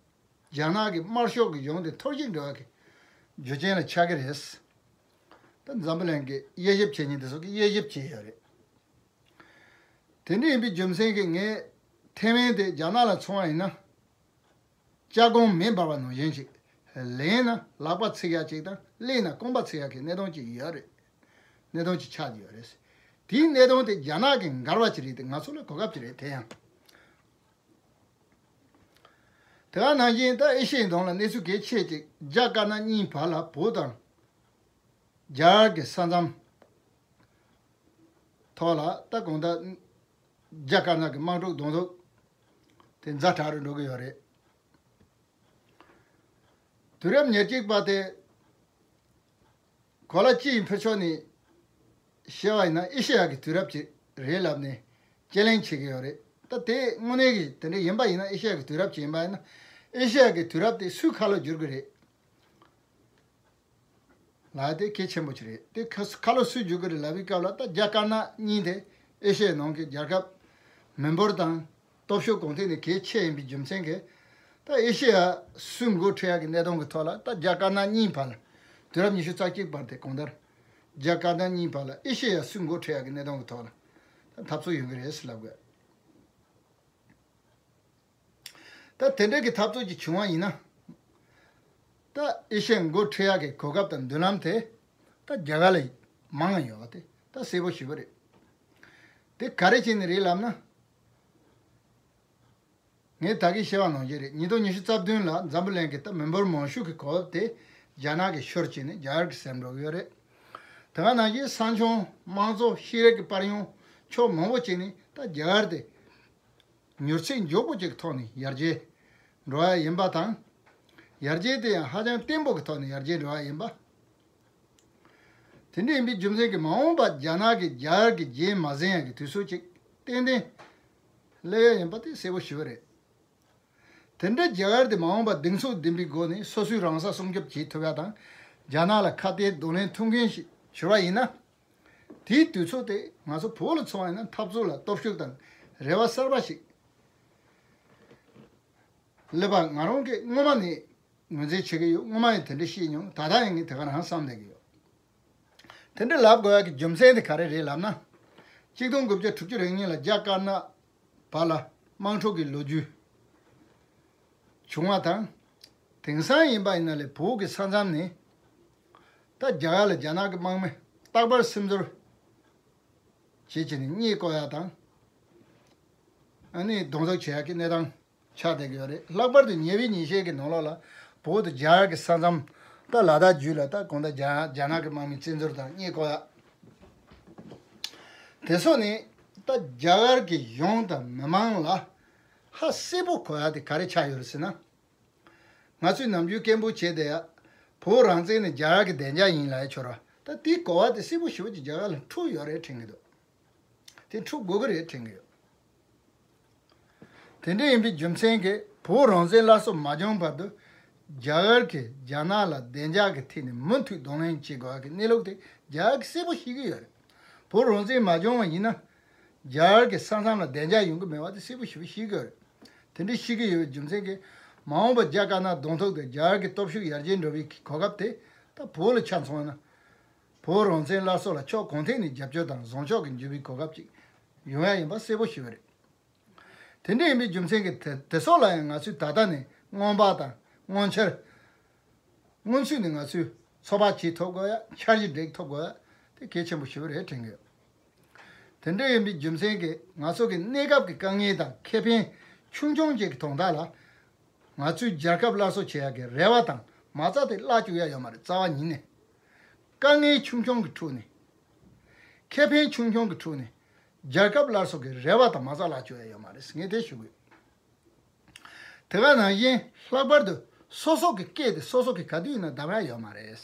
རྒྱ་ནག་གི་དམར་ཤོག་གི་གཞུང་དེ་འཐོར་ཞིག་འགྲོ་བ་གི་རྒྱུ་རྐྱེན་ལ་ཆགས་ཀྱི་རེད། ད་འཛམ་བུ་གླིང་གི་དབྱེ་ཞིབ་བྱེད་མཁན་དེ་ཚོ་གིས་དབྱེ་ཞིབ་བྱས་ཡོད་རེད། དེ་འདྲ་ཡིན་པའི་རྒྱུ་མཚན་གྱིས་ངས་ཐེ་ཝན་དེ་རྒྱ་ནག་ལ་མཚོན་པ་ཡིན་ན། ལྕགས་གོང་མེ་འབར་བ་ནང་བཞིན་ཞིག་ལེན་ན་ལག་པ་ཚིག་ཡག་ཅིག་དང་ཀླད་ན་རྐང་པ་ཚིག་ཡག་གི་གནད་དོན་ཅིག་ཡོད་རེད། གནད་དོན་ཅིག་ཆགས་ཀྱི་ཡོད་རེད། དེའི་གནད་དོན་དེ་རྒྱ་ནག་གིས་འགལ་བ་ཅིག་རེད་དེ་ང་ཚོ་ལ་གོ་སྐབས་ཅིག་རེད་དེ་ཡང་། དེ་ག་ནང་བཞིན་ད་ཨེ་ཤི་ཡའི་ནང་ལ་གནས་ཚུལ་གལ་ཆེ་ཅིག་རྒྱ་དཀར་ནག་གཉིས་བར་ལ་བོད་དང་རྒྱ་གར་གྱི་ས་མཚམས་ཐོག་ལ་ད་གང་ལྟར་རྒྱ་དཀར་ནག་གི་དམག་འཁྲུག་གདོང་ཐུག་དེ་ཛ་དྲག་རུ་འགྲོ་གི་ཡོད་རེད། དུས་རབས་ཉེར་གཅིག་པ་དེ་གོ་ལ་སྤྱི་ཡི་འཕེལ་ཕྱོགས་ནས་བཤད་པ་ཡིན་ན་ཨེ་ཤེ་ཡ་གི་དུས་རབས་ཅིག་རེད་ལབ་ནས་དཔྱད་གླེང་བྱེད་ཀྱི་ཡོད་རེད། ད་དེ་དངོས་གནས་ཀྱི་དེ་འདྲ་ཡིན་པ་ཡིན་ན་ཨེ་ཤེ་ཡ་གི་དུས་རབས་ཅིག་ཡིན་པ་ཡིན་ན་ཨེ་ཤེ་ཡ་གི་དུས་རབས་དེ་སུའི་ཁ་ལོ་བསྒྱུར་གི་རེད། ལ་དེ་གལ་ཆེན་པོ་ཅིག་རེད། དེ་ཁ་ཁ་ལོ་སུས་བསྒྱུར་གི་རེད་ལབ་པའི་སྐབས་ལ་ད་རྒྱ་དཀར་ནག་གཉིས་དེ་ཨེ་ཤེ་ཡའི་ནང་གི་རྒྱལ་ཁབ་མི་འབོར་དང་སྟོབས་ཤུགས་གང་ཐད་ནས་གལ་ཆེ་ཡིན་པའི་རྒྱུ་མཚན་གྱིས་ད་ཨེ་ཤེ་ཡ་སུས་འགོ་ཁྲིད་ཡག་གི་གནད་དོན་གྱི་ཐོག་ལ་ད་རྒྱ་དཀར་ནག་གཉིས་བར་ལ་དུས་རབས་ཉི་ཤུ་རྩ་གཅིག་བར་དེ་གང་ལྟར་རྒྱ་དཀར་ནག་གཉིས་བར་ལ་ཨེ་ཤེ་ཡ་སུས་འགོ་ཁྲིད་ཡག་གི་གནད་དོན་གྱི་ཐོག་ལ་ད་འཐབ་རྩོད་ཡོང་གི་རེད་ཟེར་ལབ་དགོས། ད་དེ་འདྲ་གི་འཐབ་རྩོད་ཅིག་བྱུང་བ་ཡིན་ན། ད་ཨེ་ཤེ་ཡ་འགོ་ཁྲིད་ཡག་གི་གོ་སྐབས་དང་མདུན་ལམ་དེ་ད་རྒྱ་གར་ལ་མང་ང་ཡོད་པ་དེ་ད་གསལ་པོ་ཞེ་པོ་རེད། དེ་ག་རེ་བྱས་ནས་རེད་ལབ་ན། ངས་ད་གིན་བཤད་པ་ནང་བཞིན་རེད། ཉིས་སྟོང་ཉི་ཤུ་རྩ་བདུན་ལ་འཛམ་བུ་གླིང་གི་ད་མི་འབོར་མང་ཤོས་ཀྱི་གོ་སྐབས་དེ་རྒྱ་ནག་གིས་ཤོར་བྱས་ནས་རྒྱ་གར་གྱིས་ཟིན་འགྲོ་གི་ཡོད་རེད། དེ་ག་ནང་བཞིན་ས་མཚམས་དམངས་གཙོ་ཤེས་རིག་གི་དཔལ་ཡོན་ཕྱོགས་མང་པོ་བྱས་ནས་ད་རྒྱ་གར་དེ། མྱུར་ཚད་མགྱོགས་པོ་ཅིག་གི་ཐོག་ནས་ཡར་རྒྱས་འགྲོ་ཡ་ཡིན་པ་དང་། ཡར་རྒྱས་དེ་ཡང་ཧ་ཅང་བརྟན་པོ་གི་ཐོག་ནས་ཡར་རྒྱས་འགྲོ་ཡ་ཡིན་པ། དེ་འདྲ་ཡིན་པའི་རྒྱུ་མཚན་གྱིས་མ་འོངས་པར་རྒྱ་ནག་གིས་རྒྱ་གར་གྱི་རྗེས་མ་ཟིན་ཡ་གི་དུས་ཚོད་ཅིག་ཏན་ཏན་སླེབས་ཡ་ཡིན་པ་དེ་གསལ་པོ་ཞེ་པོ་རེད། དེ་འདྲ་རྒྱ་གར་དེ་མ་འོངས་པར་གདེང་ཚོད་ལྡན་པའི་སྒོ་ནས་སོ་སོའི་རང་ས་སྲུང་སྐྱོབ་བྱེད་ཐུབ་ཡ་དང་། རྒྱ་ནག་ལ་ཁ་གཏད་གདོང་ལེན་ཐུབ་མཁན་ཞིག་གྱུར་བ་ཡིན་ན། དེའི་དུས་ཚོད་དེ་ང་ཚོ་བོད་ལ་མཚོན་པ་ཡིན་ན་འཐབ་རྩོད་ལ་སྟོབས་ཤུགས་དང་རེ་བ་གསར་པ་ཞིག་སླེབས་པ་ང་རང་གིས་སྔོན་མ་ནས་ངོས་འཛིན་བྱེད་ཀྱི་ཡོད། སྔོན་མ་ཡང་དེ་འདྲ་བཤད་མྱོང་། ད་ལྟ་ཡང་ངས་དེ་ག་རང་བསམ་བསྡད་ཀྱི་ཡོད། དེ་འདྲ་ལབ་དགོས་ཡག་གི་རྒྱུ་མཚན་དེ་ག་རེ་རེད་ལབ་ན། གཅིག་སྟོང་དགུ་བརྒྱ་དྲུག་ཅུ་རེ་གཉིས་ལ་རྒྱ་དཀར་ནག་བར་ལ་དམག་འཁྲུག་གི་ལོ་རྒྱུས་བྱུང་བ་དང་། དེང་སང་ཡིན་པ་ཡིན་ན་ལས་བོད་ཀྱི་ས་མཚམས་ནས་ད་རྒྱ་གར་ལ་རྒྱ་ནག་གི་དམག་མི་རྟག་པར་སིམ་འཛུལ་བྱེད་བྱས་ནས་རྙེད་བཀོག་ཡ་དང་། ཨ་ནི་གདོང་ཐུག་བྱེད་ཡ་གི་གནས་སྟངས་ཆགས་བསྡད་ཀྱི་ཡོད་རེད། ལྷག་པར་དུ་ཉེ་བའི་ཉིན་ཤས་ཀྱི་ནང་ལོགས་ལ་བོད་དང་རྒྱ་གར་གྱི་ས་མཚམས་ད་ལ་དྭགས་བརྒྱུད་ལ་ད་གང་ལྟར་རྒྱ་རྒྱ་ནག་གི་དམག་མི་བཙན་འཛུལ་དང་རྙེད་བཀོག་ཡ། དེ་སོགས་ནི་ད་རྒྱ་གར་གྱི་གཞུང་དང་མི་མང་ལ་ཧ་གསལ་པོ་གོ་ཡ་དེ་ག་རེ་ཆགས་ཡོད་རེད་ཟེར་ན། ང་ཚོས་ནམ་རྒྱུན་སྐད་འབོད་བྱས་བསྡད་ཡ། བོད་རང་བཙན་ནི་རྒྱ་གར་གྱི་བདེ་འཇགས་ཡིན་ལབ་ཡ་ཁྱོད་ར། ད་དེའི་གོ་བ་དེ་གསལ་པོ་ཞེ་པོ་ཅིག་རྒྱ་གར་ལ་འཁྲུག་ཡོད་རེད་དྲན་གྱི་འདུག་དེ་འཁྲུག་དགོས་ཀྱི་རེད་དྲན་གྱི་ཡོད། དེ་འདྲ་ཡིན་པའི་རྒྱུ་མཚན་གྱིས་བོད་རང་བཙན་སླར་གསོ་མ་བྱུང་བར་དུ་རྒྱ་གར་གྱིས་རྒྱ་ནག་ལ་བདེ་འཇགས་ཀྱི་ཐད་ནས་མུ་མཐུད་གདོང་ལེན་བྱེད་དགོས་པ་གི་གནས་ལུགས་དེ་རྒྱ་གར་གྱིས་གསལ་པོ་ཤེས་ཀྱི་ཡོད་རེད། བོད་རང་བཙན་མ་བྱུང་བ་ཡིན་ན་རྒྱ་གར་གྱི་ས་མཚམས་ལ་བདེ་འཇགས་ཡོང་གི་མེད་པ་དེ་གསལ་པོ་ཞེ་པོ་ཤེས་ཀྱི་ཡོད་རེད། དེ་འདྲ་ཤེས་ཀྱི་ཡོད་པའི་རྒྱུ་མཚན་གྱིས་མ་འོངས་པར་རྒྱ་དཀར་ནག་གདོང་ཐུག་དང་རྒྱ་གར་གྱི་སྟོབས་ཤུགས་ཡར་རྒྱས་འགྲོ་བའི་གོ་སྐབས་དེ་ད་བོད་ལ་ཆ་མཚོན་ན། བོད་རང་བཙན་སླར་གསོ་ལ་ཕྱོགས་གང་ཐད་ནས་རྒྱབ་སྐྱོར་དང་བཟང་ཕྱོགས་ཀྱི་འགྱུར་བའི་གོ་སྐབས་ཅིག་ཡོང་ཡ་ཡིན་པ་གསལ་པོ་ཞེ་པོ་རེད། དེ་འདྲ་ཡིན་པའི་རྒྱུ་མཚན་གྱིས་དེ་དེ་སོགས་ལ་ཡང་ང་ཚོས་ད་ལྟ་ནས་སྔོན་དཔག་དང་སྔོན་འཆར། སྔོན་ཚུད་ནས་ང་ཚོས་ཚོད་དཔག་བྱེད་ཐུབ་དགོས་ཡ། འཆར་གཞི་སྒྲིག་ཐུབ་དགོས་ཡ། དེ་གལ་ཆེན་པོ་ཞེ་པོ་རེད་དྲན་གྱི་ཡོད། དེ་འདྲ་ཡིན་པའི་རྒྱུ་མཚན་གྱིས་ང་ཚོ་གི་གནས་སྐབས་ཀྱི་དཀའ་ངལ་དང་ཁེ་ཕན་ཆུང་ཆུང་ཅིག་གི་དོན་དག་ལ། ང་ཚོའི་རྒྱལ་ཁབ་སླར་གསོ་བྱེད་ཡག་གི་རེ་བ་དང་མ་རྩ་དེ་བརླག་བཅུག་ཡ་ཡོད་མ་རེད། རྩ་བ་ཉིད་ནས། དཀའ་ངལ་ཆུང་ཆུང་གི་ཁྲོད་ནས། ཁེ་ཕན་ཆུང་ཆུང་གི་ཁྲོད་ནས། རྒྱལ་ཁབ་སླར་གསོ་གི་རེ་བ་དང་མ་རྩ་བརླག་བཅུག་ཡ་ཡོད་མ་རེད། ངས་དེ་ཞུ་གི་ཡོད། དེ་ག་ནང་བཞིན་ལྷག་པར་དུ་སོ་སོ་གི་སྐད་དེ་སོ་སོ་གི་ག་དུས་ཡིན་ན་བདམས་ཡ་ཡོད་མ་རེད།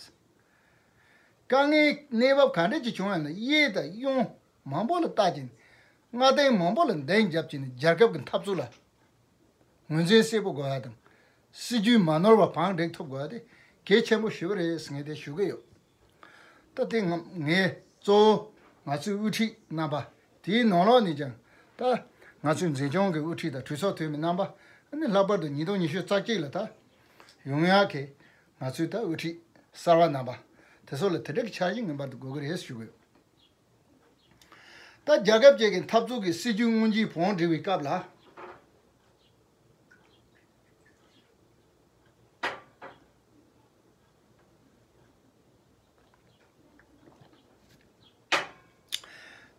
དཀའ་ངལ་གནས་བབ་ག་འདྲ་ཅིག་བྱུང་ཡ་ན་གཡས་དང་གཡོན་མང་པོ་ལ་བལྟ་བྱས་ནས་མངའ་སྡེ་མང་པོ་ལ་འདེམས་བརྒྱབ་བྱས་ནས་རྒྱལ་ཁབ་ཀྱི་འཐབ་རྩོད་ལ་ངོས་འཛིན་གསལ་པོ་དགོས་ཡ་དང་། སྲིད་ཇུས་མ་ནོར་བ་བང་བསྒྲིགས་ཐུབ་དགོས་ཡ་དེ་གལ་ཆེན་པོ་ཞེ་པོ་རེད་ཟེར་ངས་དེ་ཞུ་གི་ཡོད། ད་དེ་ང་ངས་གཙོ་བོ་ང་ཚོའི་དབུ་ཁྲིད་རྣམ་པ་དེའི་ནང་ལོགས་ནས་ཀྱང་ད་ང་ཚོའི་འཛིན་སྐྱོང་གི་དབུ་ཁྲིད་དང་གྲོས་ཚོགས་འཐུས་མི་རྣམ་པ་ཨ་ནི་ལྷག་པར་དུ་ཉིས་སྟོང་ཉི་ཤུ་རྩ་གཅིག་ལ་ད་ཡོང་ཡག་གི་ང་ཚོའི་ད་དབུ་ཁྲིད་གསར་བ་རྣམ་པ་ དེ་ཚོ་ལ་དེ་འདྲ་གི་འཆར་གཞི་ངེས་པར་དུ་དགོས་ཀྱི་རེད་ཞུ་གི་ཡོད། ད་རྒྱལ་ཁབ་ཅིག་གི་འཐབ་རྩོད་ཀྱི་སྲིད་ཇུས་དངོས་གཞིའི་བང་སྒྲིག་པའི་སྐབས་ལ།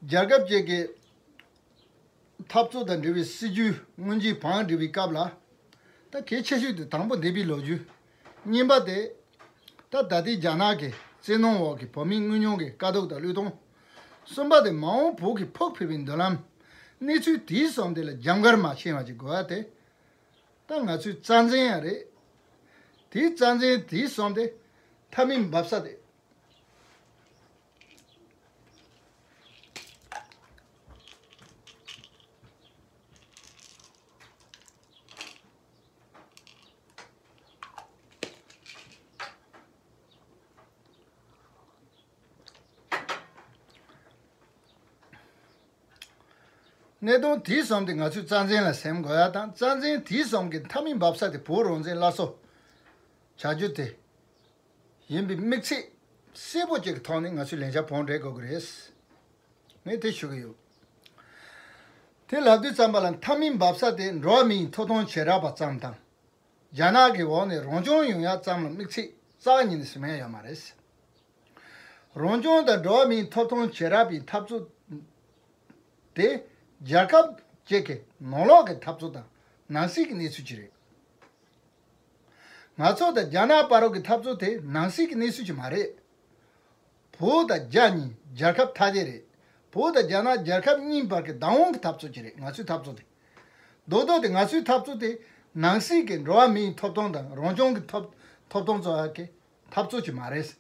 རྒྱལ་ཁབ་ཅིག་གི་འཐབ་རྩོད་དང་འབྲེལ་བའི་སྲིད་ཇུས་དངོས་གཞིའི་བང་སྒྲིག་པའི་སྐབས་ལ། ད་གལ་ཆེ་ཤོས་དེ་དང་པོ་འདས་པའི་ལོ་རྒྱུས། གཉིས་པ་དེ། ད་ད་ལྟའི་རྒྱ་ནག་གི་བཙན་གནོན་འོག་གི་བོད་མིའི་དངོས་མྱོང་གི་དཀའ་སྡུག་དང་བློས་གཏོང་། གསུམ་པ་དེ་མ་འོངས་བོད་ཀྱི་ཕུགས་ཕུལ་བའི་མདུན་ལམ། གནས་ཚུལ་དེའི་གསུམ་དེ་ལ་རྒྱབ་འགལ་མ་བྱས་པ་ཅིག་དགོས་པ་དེ། ད་ང་ཚོའི་རྩ་འཛིན་ཡང་རེད། དེའི་རྩ་འཛིན་དེའི་གསུམ་དེ་མཐའ་མའི་འབབ་ས་དེ། གནད་དོན་དེ་གསུམ་དེ་ང་ཚོས་རྩ་འཛིན་ལ་སེམས་དགོས་ཡ་དང་། རྩ་འཛིན་དེ་གསུམ་གྱི་མཐའ་མའི་འབབ་ས་དེ་བོད་རང་བཙན་སླར་གསོ་བྱ་རྒྱུ་དེ་ཡིན་པའི་དམིགས་ཚད་གསལ་པོ་ཅིག་གི་ཐོག་ནས་ང་ཚོས་ལན་ཆ་བང་སྒྲིག་དགོས་ཀྱི་རེད། ངས་དེ་ཞུ་གི་ཡོད། དེ་ལབ་དུས་ཙམ་པ་ལ་མཐའ་མའི་འབབ་ས་དེ་འགྲོ་བ་མིའི་ཐོབ་ཐང་བྱེ་བྲག་པ་ཙམ་དང་། རྒྱ་ནག་གི་འོག་ནས་རང་སྐྱོང་ཡོང་ཡ་ཙམ་ལ་དམིགས་ཚད་རྩ་བ་ཉིད་ནས་ཟིན་ཡ་ཡོད་མ་རེད། རང་སྐྱོང་དང་འགྲོ་བ་མིའི་ཐོབ་ཐང་བྱེ་བྲག་པའི་འཐབ་རྩོད་དེ་རྒྱལ་ཁབ་ཅིག་གི་ནང་ལོགས་ཀྱི་འཐབ་རྩོད་དང་ནང་སྲིད་ཀྱི་གནས་ཚུལ་ཅིག་རེད། ང་ཚོ་དང་རྒྱ་ནག་བར་གྱི་འཐབ་རྩོད་དེ་ནང་སྲིད་ཀྱི་གནས་ཚུལ་ཅིག་མ་རེད། བོད་དང་རྒྱ་གཉིས་རྒྱལ་ཁབ་ཐ་དད་རེད། བོད་དང་རྒྱ་ནག་རྒྱལ་ཁབ་གཉིས་བར་གྱི་བདག་དབང་གི་འཐབ་རྩོད་ཅིག་རེད། ང་ཚོའི་འཐབ་རྩོད་དེ། རྡོག་རྡོག་དེ་ང་ཚོའི་འཐབ་རྩོད་དེ་ནང་སྲིད་ཀྱི་འགྲོ་བ་མིའི་ཐོབ་ཐང་དང་རང་སྐྱོང་གི་ཐོབ་ཐོབ་ཐང་ཚོ་ཡག་གི་འཐབ་རྩོད་ཅིག་མ་རེད།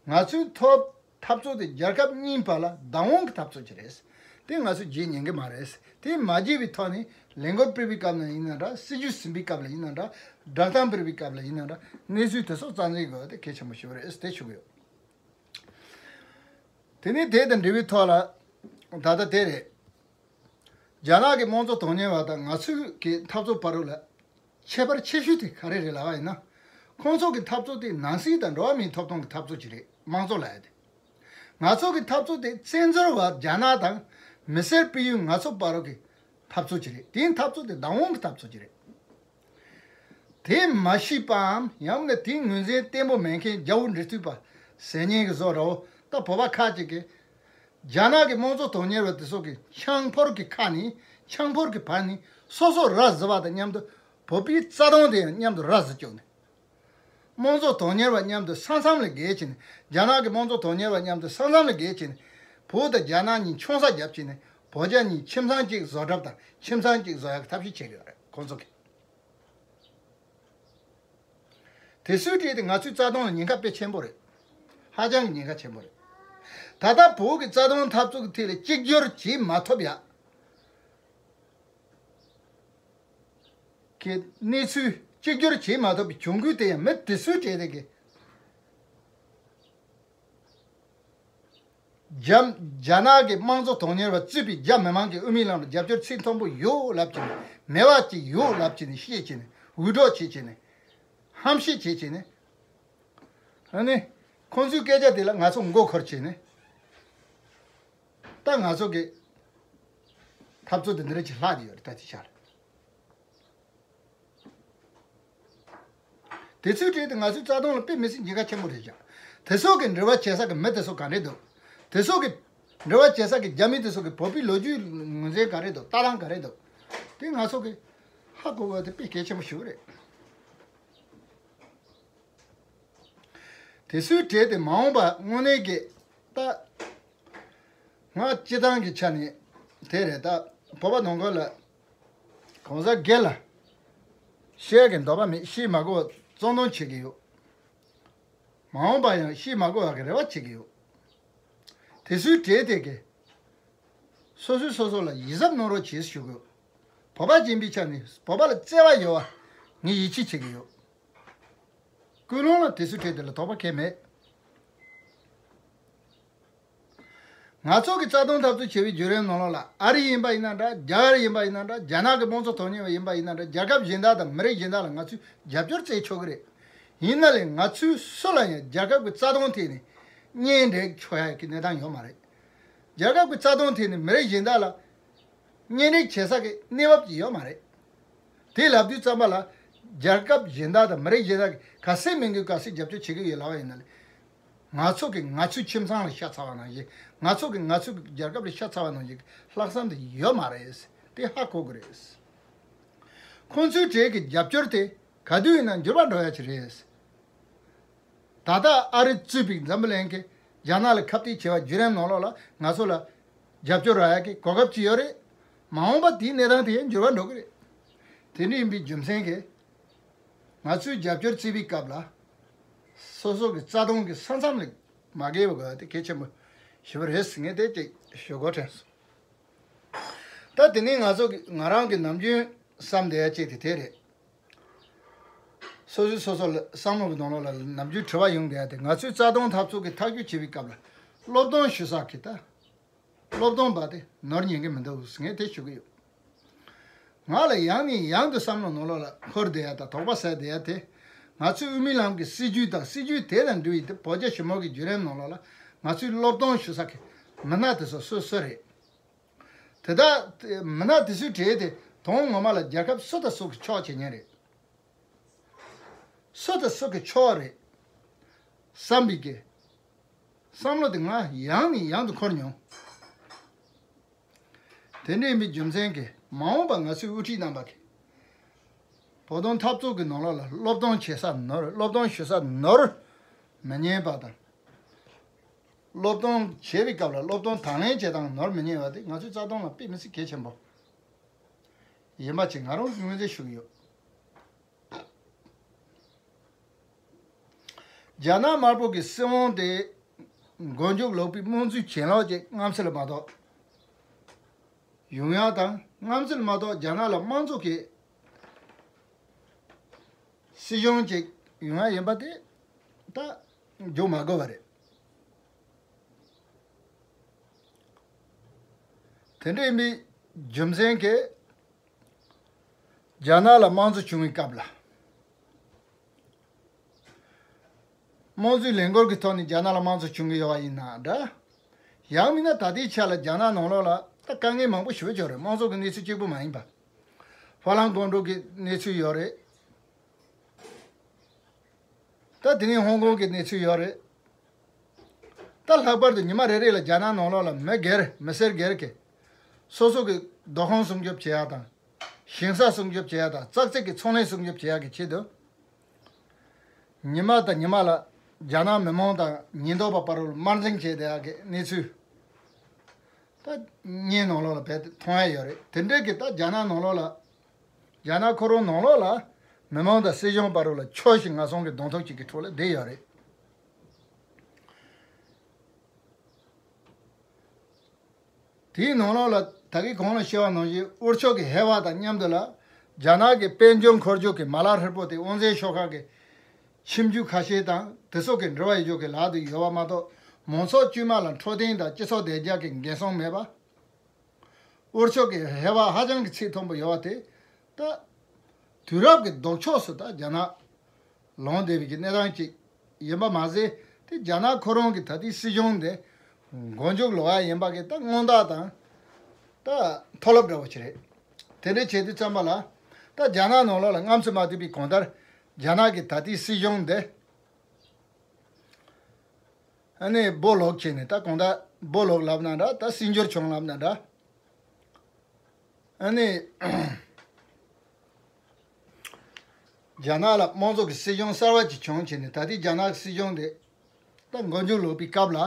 ང་ཚོའི་ཐོབ་འཐབ་རྩོད་དེ་རྒྱལ་ཁབ་གཉིས་བར་ལ་བདག་དབང་གི་འཐབ་རྩོད་ཅིག་རེད། དེ་ང་ཚོས་བརྗེད་ཉན་གི་མ་རེད། དེ་མ་བརྗེད་པའི་ཐོག་ནས་ལས་འགུལ་སྤེལ་བའི་སྐབས་ལ་ཡིན་ན་འདྲ། སྲིད་ཇུས་ཟིན་པའི་སྐབས་ལ་ཡིན་ན་འདྲ། བསྒྲགས་གཏམ་སྤེལ་བའི་སྐབས་ལ་ཡིན་ན་འདྲ། གནས་ཚུལ་དེ་སོགས་རྩ་འཛིན་དགོས་པ་དེ་གལ་ཆེན་པོ་ཞིག་རེད་དེ་ཞུ་གི་ཡོད། དེ་ནས་དེ་དང་འབྲེལ་བའི་ཐོག་ལ་ད་ལྟ་དེ་རེད། རྒྱ་ནག་གི་དམངས་གཙོ་དོན་གཉེར་བ་དང་ང་ཚོའི་གི་འཐབ་རྩོད་བར་ལ་ཁྱད་པར་ཆེ་ཤོས་དེ་ག་རེ་རེད་ལབ་པ་ཡིན་ན། ཁོང་ཚོ་གི་འཐབ་རྩོད་དེ་ནང་སྲིད་དང་འགྲོ་བ་མིའི་ཐོབ་ཐང་གི་འཐབ་རྩོད་ཅིག་རེད། དམངས་གཙོ་ལབ་ཡ་དེ། ང་ཚོ་གི་འཐབ་རྩོད་དེ་བཙན་འཛུལ་བ་རྒྱ་ནག་དང་མི་སེར་སྤེལ་ཡུལ་ང་ཚོ་བར་གྱི་འཐབ་རྩོད་ཅིག་རེད། དེའི་འཐབ་རྩོད་དེ་བདག་དབང་གི་འཐབ་རྩོད་ཅིག་རེད། དེ་མ་ཤེས་པའམ་ཡང་ན་དེའི་ངོས་འཛིན་བརྟན་པོ་མེད་མཁན་རྒྱ་བོད་འབྲེལ་མཐུད་པ་ཟེར་མཁན་གྱི་བཟོ་འདྲ་བོ། ད་བོད་པ་ཁ་ཅིག་གིས་རྒྱ་ནག་གི་དམངས་གཙོ་དོན་གཉེར་བ་དེ་ཚོ་གི་ཆང་ཕོར་གྱི་ཁ་ནས་ཆང་ཕོར་གྱི་བར་ནས་སོ་སོ་ར་བཟི་བ་དང་མཉམ་དུ་བོད་པའི་རྩ་དོན་དེ་ཡང་མཉམ་དུ་ར་བཟི་བཅུག་ནས། དམངས་གཙོ་དོན་གཉེར་བ་མཉམ་དུ་ས་མཚམས་ལ་བརྒལ་བྱས་ནས། རྒྱ་ནག་གི་དམངས་གཙོ་དོན་གཉེར་བ་མཉམ་དུ་ས་མཚམས་ལ་བརྒལ་བྱས་ནས། བོད་དང་རྒྱ་ནག་གཉིས་ཆང་ས་བརྒྱབ་བྱས་ནས། བོད་རྒྱ་གཉིས་ཁྱིམ་ཚང་གཅིག་བཟོ་གྲབས་དང་ཁྱིམ་ཚང་གཅིག་བཟོ་ཡག་གི་ཐབས་ཤེས་བྱེད་ཀྱི་ཡོད་རེད་ཁོང་ཚོ་གིས། དེ་ཚོའི་གྲས་དེ་ང་ཚོའི་རྩ་དོན་ལ་ཉེན་ཁ་དཔེ་ཆེན་པོ་རེད། ཧ་ཅང་གི་ཉེན་ཁ་ཆེན་པོ་རེད། ད་ལྟ་བོད་ཀྱི་རྩ་དོན་འཐབ་རྩོད་ཀྱི་ཐད་ལ་གཅིག་གྱུར་བྱེད་མ་ཐུབ་ཡ་གི་གནས་ཚུལ། གཅིག་གྱུར་བྱེད་མ་ཐུབ་པའི་གྱོང་གུད་དེ་ཡང་མི་དེ་ཚོའི་གྲས་དེ་གི་རྒྱ། རྒྱ་ནག་གི་དམངས་གཙོ་དོན་གཉེར་བ་གཙོས་པའི་རྒྱ་མི་མང་གི་དབུ་མའི་ལམ་ལ་རྒྱབ་སྐྱོར་ཚད་མཐོན་པོ་ཡོད་ལབ་ཀྱི་ནས། མེད་པ་ཅིག་ཡོད་ལབ་ཀྱི་ནས། བཤད་ཀྱི་ནས། འུར་སྒྲོག་བྱེད་ཀྱི་ནས། ཧམ་བཤད་བྱེད་ཀྱི་ནས། ཨ་ནི་ཁོང་ཚོའི་སྐད་ཆ་དེ་ལ་ང་ཚོ་མགོ་འཁོར་བྱས་ནས། ད་ང་ཚོ་གི་འཐབ་རྩོད་དེ་འདི་འདྲ་ཅིག་ལྷག་བསྡད་ཡོད་རེད། ད་དེ་ཆ་ལ། དེ་ཚོའི་གྲས་དེ་ང་ཚོའི་རྩ་དོན་ལ་དཔེ་མི་སྲིད་ཉེན་ཁ་ཆེན་པོ་རེད་ཀྱང་། དེ་ཚོ་གི་འབྲེལ་བ་བྱེད་ས་གི་མི་དེ་ཚོ་ག་འདྲས་འདུག་དེ་ཚོ་གི་འབྲེལ་བ་བྱེད་ས་གི་རྒྱ་མི་དེ་ཚོ་གི་བོད་པའི་ལོ་རྒྱུས་ངོས་འཛིན་ག་རེ་འདུག་ལྟ་སྟངས་ག་རེ་འདུག་དེ་ང་ཚོ་གི་ཧ་གོ་བ་དེ་དཔེ་གལ་ཆེན་པོ་ཞིག་རེད། དེ་ཚོའི་གྲས་དེ་མ་འོངས་པ་དངོས་གནས་ཀྱི་ད། ང་སྤྱི་བཏང་གི་ཆ་ནས་དེ་རེད། ད་བོད་པ་ནང་ཁུལ་ལ་གང་ཟག་སྒེར་ལ་བཤད་ཀྱི་འདོད་པ་མེད། བཤད་མ་དགོས་པ་བཙོང་གཏོང་བྱེད་ཀྱི་ཡོད། མ་འོངས་པ་ཡང་བཤད་མ་དགོས་པ་གི་རེ་བ་བྱེད་ཀྱི་ཡོད། དེ་ཚོའི་གྲས་དེ་གི་སོ་སོས་སོ་སོ་ལ་ཡིད་གཟབ་གནང་རོགས་བྱེད་ཞུ་དགོས། བོད་པ་ཡིན་པའི་ཆ་ནས་བོད་པ་ལ་བརྩེ་བ་ཡོད་པ་ངས་ཡིད་ཆེས་བྱེད་ཀྱི་ཡོད། ཀུན་སློང་ལ་དེ་ཚོའི་གྲས་དེ་ལ་དོགས་པ་གང་ཡང་མེད། ང་ཚོ་གི་རྩ་དོན་འཐབ་རྩོད་བྱེད་པའི་བརྒྱུད་རིམ་ནང་ལོགས་ལ་ཨ་རི་ཡིན་པ་ཡིན་ན་འདྲ། རྒྱ་གར་ཡིན་པ་ཡིན་ན་འདྲ། རྒྱ་ནག་གི་དམངས་གཙོ་དོན་གཉེར་བ་ཡིན་པ་ཡིན་ན་འདྲ། རྒྱལ་ཁབ་གཞན་དག་དང་མི་རིགས་གཞན་དག་ལ་ང་ཚོས་རྒྱབ་སྐྱོར་བྱེད་ཆོག་གི་རེད། ཡིན་ན་ལས་ང་ཚོས་སུ་ལ་ཡང་རྒྱལ་ཁབ་ཀྱི་རྩ་དོན་ཐད་ནས་ གཉེན་སྒྲིག་ཆོག་ཡ་གི་གནས་སྟངས་ཡོད་མ་རེད། རྒྱལ་ཁབ་ཀྱི་རྩ་དོན་ཐད་ནས་མི་རིགས་གཞན་དག་ལ་གཉེན་སྒྲིག་བྱེད་ས་གི་གནས་བབ་ཅིག་ཡོད་མ་རེད། དེ་ལབ་དུས་ཙམ་པ་ལ་རྒྱལ་ཁབ་གཞན་དག་དང་མི་རིགས་གཞན་དག་གིས་ག་སྲིད་མི་འགུལ་ག་སྲིད་རྒྱབ་སྐྱོར་བྱེད་ཀྱི་ཡོད་ལབ་པ་ཡིན་ན་ལས། ང་ཚོ་གི་ང་ཚོའི་ཁྱིམ་ཚང་ལ་ཤ་ཚ་བ་ནང་བཞིན། ང་ཚོ་གི་ང་ཚོའི་རྒྱལ་ཁབ་ལ་ཤ་ཚ་བ་ནང་བཞིན་གྱི་ལྷག་བསམ་དེ་ཡོད་མ་རེད། དེ་ཧ་གོ་དགོས་རེད། ཁོང་ཚོའི་གྲས་ཀྱི་རྒྱབ་སྐྱོར་དེ་ག་དུས་ཡིན་ན་འགྱུར་བ་འགྲོ་ཡ་ཅིག་རེད། ད་ལྟ་ཨ་རི་གཙོས་པའི་འཛམ་བུ་གླིང་གི་རྒྱ་ནག་ལ་ཁ་གཏད་བྱེད་པ་བརྒྱུད་རིམ་ནང་ལོགས་ལ་ང་ཚོ་ལ་རྒྱབ་སྐྱོར་རག་ཡ་གི་གོ་སྐབས་ཅིག་ཡོད་རེད། མ་འོངས་པ་དེའི་གནས་སྟངས་དེ་ཡང་འགྱུར་བ་འགྲོ་གི་རེད། དེ་འདྲ་ཡིན་པའི་རྒྱུ་མཚན་གྱིས། ང་ཚོས་རྒྱབ་སྐྱོར་བརྩི་བའི་སྐབས་ལ། སོ་སོ་གི་རྩ་དོན་གྱི་ས་མཚམས་ལ་མ་འགལ་བ་དགོས་དེ་གལ་ཆེན་པོ་ཞེ་པོ་རེད་ཟེར་ངས་དེ་ཅིག་ཞུ་དགོས་དྲན་སོང་། ད་དེ་ནས་ང་ཚོ་གི་ང་རང་གི་ནམ་རྒྱུན་བསམ་བསྡད་ཡ་གཅིག་དེ་དེ་རེད། སོ་སོས་སོ་སོ་ལ་བསམ་བློ་གི་ནང་ལོགས་ལ་ནམ་རྒྱུན་དྲི་བ་ཡོང་བསྡད་ཡ་དེ། ང་ཚོའི་རྩ་དོན་འཐབ་རྩོད་ཀྱི་ཐག་གཅོད་བྱེད་པའི་སྐབས་ལ་སློབ་སྟོན་ཞུ་ས་གི་ད། སློབ་སྟོན་པ་དེ་ནོར་ཉན་གི་མི་འདུག་ཟེར་ངས་དེ་ཞུ་གི་ཡོད། ང་ལ་ཡང་ནས་ཡང་དུ་བསམ་བློ་ནང་ལོགས་ལ་འཁོར་བསྡད་ཡ་དང་དོགས་པ་ཟ་བསྡད་ཡ་དེ། ང་ཚོའི་དབུ་མའི་ལམ་གྱི་སྲིད་བྱུས་དང་སྲིད་བྱུས་དེ་དང་འབྲེལ་བའི་དེ་བོད་རྒྱ་ཞི་མོལ་གྱི་བརྒྱུད་རིམ་ནང་ལོགས་ལ་ང་ཚོའི་སློབ་སྟོན་ཞུ་ས་གི་མི་སྣ་དེ་ཚོ་སུ་སུ་རེད། དེ་དག་མི་སྣ་དེ་ཚོའི་གྲས་དེ་དོན་ངོ་མ་ལ་རྒྱལ་ཁབ་སུ་དང་སུ་གི་ཕྱོགས་བྱེད་མཁན་རེད། སུ་དང་སུ་གི་ཕྱོགས་རེད་བསམ་པའི་གི་བསམ་བློ་དེ་ང་ཡང་ནས་ཡང་དུ་འཁོར་མྱོང་། དེ་འདྲ་ཡིན་པའི་རྒྱུ་མཚན་གྱིས་མ་འོངས་པ་ང་ཚོའི་དབུ་ཁྲིད་རྣམ་པ་གིས་བོད་དོན་འཐབ་རྩོད་ཀྱི་ནང་ལོགས་ལ་སློབ་སྟོན་བྱེད་ས་ནོར། སློབ་སྟོན་ཞུ་ས་ནོར་མི་ཉན་པ་དང་། སློབ་སྟོན་བྱེད་པའི་སྐབས་ལ་སློབ་སྟོན་དང་ལེན་བྱེད་སྟངས་ནོར་མི་ཉན་པ་དེ་ང་ཚོའི་རྩ་དོན་ལ་དཔེ་མི་སྲིད་གལ་ཆེན་པོ་ཡིན་པ་ཅིག་ང་རང་གིས་ངོས་འཛིན་ཞུ་གི་ཡོད། རྒྱ་ནག་དམར་པོ་གི་སྲིད་དབང་དེ་མགོ་མཇུག་ལོག་པའི་དམངས་གཙོའི་གྱེན་ལོག་ཅིག་མངའ་སྲིད་ལ་མ་གཏོགས་ཡོང་ཡ་དང་། མངའ་སྲིད་ལ་མ་གཏོགས་རྒྱ་ནག་ལ་དམངས་གཙོ་གི་སྲིད་གཞུང་ཅིག་ཡོང་ཡ་ཡིན་པ་དེ་ད་འཇོག་མ་དགོས་པ་རེད། དེ་འདྲ་ཡིན་པའི་རྒྱུ་མཚན་གྱིས། རྒྱ་ནག་ལ་དམངས་གཙོ་བྱུང་བའི་སྐབས་ལ། དམངས་གཙོའི་ལས་འགུལ་གྱི་ཐོག་ནས་རྒྱ་ནག་ལ་དམངས་གཙོ་བྱུང་གི་ཡོད་པ་ཡིན་ན་འདྲ། ཡང་མིན་ན་ད་ལྟའི་ཆ་ལ་རྒྱ་ནག་ནང་ལོགས་ལ་ད་དཀའ་ངལ་མང་པོ་ཞེ་པོ་ཅིག་ཡོད་རེད། དམངས་གཙོ་གི་གནས་ཚུལ་གཅིག་པུ་མ་ཡིན་པ། ཧྥ་ལང་སྒང་དྲུག་གི་གནས་ཚུལ་ཡོད་རེད། ད་དེ་ནས་ཧོང་ཀོང་གི་གནས་ཚུལ་ཡོད་རེད། ད་ལྷག་པར་དུ་ཉི་མ་རེ་རེ་ལ་རྒྱ་ནག་ནང་ལོགས་ལ་མི་སྒེར་མི་སེར་སྒེར་གྱི་སོ་སོ་གི་སྡོད་ཁང་སྲུང་སྐྱོབ་བྱེད་ཡག་དང་། ཞིང་ས་སྲུང་སྐྱོབ་བྱེད་ཡག་དང་། ཙག་ཙིག་གི་ཚོང་ལས་སྲུང་སྐྱོབ་བྱེད་ཡག་གི་ཆེད་དུ། ཉི་མ་དང་ཉི་མ་ལ་རྒྱ་ནག་མི་མང་དང་ཉེན་རྟོག་པ་བར་དུ་དམར་འཛིང་བྱས་བསྡད་ཡག་གི་གནས་ཚུལ། ད་བརྙན་ནང་ལོགས་ལ་རྦད་དེ་མཐོང་ཡ་ཡོད་རེད། དེ་འདྲའི་གི་ད་རྒྱ་ནག་ནང་ལོགས་ལ། རྒྱ་ནག་ཁོ་རང་ནང་ལོགས་ལ་མི་མང་དང་སྲིད་གཞུང་བར་ལ་ཕྱོགས་ཞེན་ངན་སོང་གི་གདོང་ཐུག་ཅིག་གི་ཁྲོད་ལ་བསྡད་ཡོད་རེད། དེའི་ནང་ལོགས་ལ་ད་གིན་གོང་ལ་བཤད་པ་ནང་བཞིན་འུར་ཆོག་གི་ཧེ་བ་དང་མཉམ་དུ་ལ་རྒྱ་ནག་གི་དཔལ་འབྱོར་འཁོར་རྒྱུག་གི་མ་ལག་ཧྲིལ་པོ་དེ་དབང་འཛིན་ཤོག་ཁག་གི་ཁྱིམ་རྒྱུད་ཁ་ཤས་དང་དེ་ཚོ་གི་འབྲེལ་བ་ཡོད་རྒྱུ་གི་ལག་ཏུ་ཡོད་པ་མ་གཏོགས། མང་ཚོགས་དཀྱུས་མ་ལ་འཕྲོད་བསྟེན་དང་སྤྱི་ཚོགས་བདེ་འཇགས་ཀྱི་འགན་སྲུང་མེད་པ། འུར་ཆོག་གི་ཧེ་བག་ཧ་ཅང་གི་ཚད་མཐོན་པོ་ཡོད་པ་དེ། ད་དུས་རབས་ཀྱི་ལྡོག་ཕྱོགས་སུ་ད་རྒྱ་ནག་ལངས་བསྡད་པའི་གི་གནས་སྟངས་ཅིག་ཡིན་པ་མ་ཟད། དེ་རྒྱ་ནག་ཁོ་རང་གི་ད་ལྟའི་སྲིད་གཞུང་དེ་མགོ་མཇུག་ལོག་ཡ་ཡིན་པ་གི་ད་མངོན་རྟགས་དང་ད་མཐོ་སློབ་འདྲ་བོ་ཅིག་རེད། དེ་འདྲ་བྱེད་དུས་ཙམ་པ་ལ། ད་རྒྱ་ནག་ནང་ལོགས་ལ་རྔམ་ཚོད་མ་ཐུབ་པའི་གང་ལྟར་རྒྱ་ནག་གི་ད་ལྟའི་སྲིད་གཞུང་དེ། ཨ་ནི་སྦོ་ལོག་བྱས་ནས། ད་གང་ལྟར་སྦོ་ལོག་ལབ་ན་འདྲ། ད་སྲིད་འགྱུར་བྱུང་ལབ་ན་འདྲ། ཨ་ནི་རྒྱ་ནག་ལ་དམངས་གཙོ་གི་སྲིད་གཞུང་གསར་བ་ཅིག་བྱུང་བྱས་ནས། ད་ལྟའི་རྒྱ་ནག་གི་སྲིད་གཞུང་དེ་ད་མགོ་མཇུག་ལོག་པའི་སྐབས་ལ།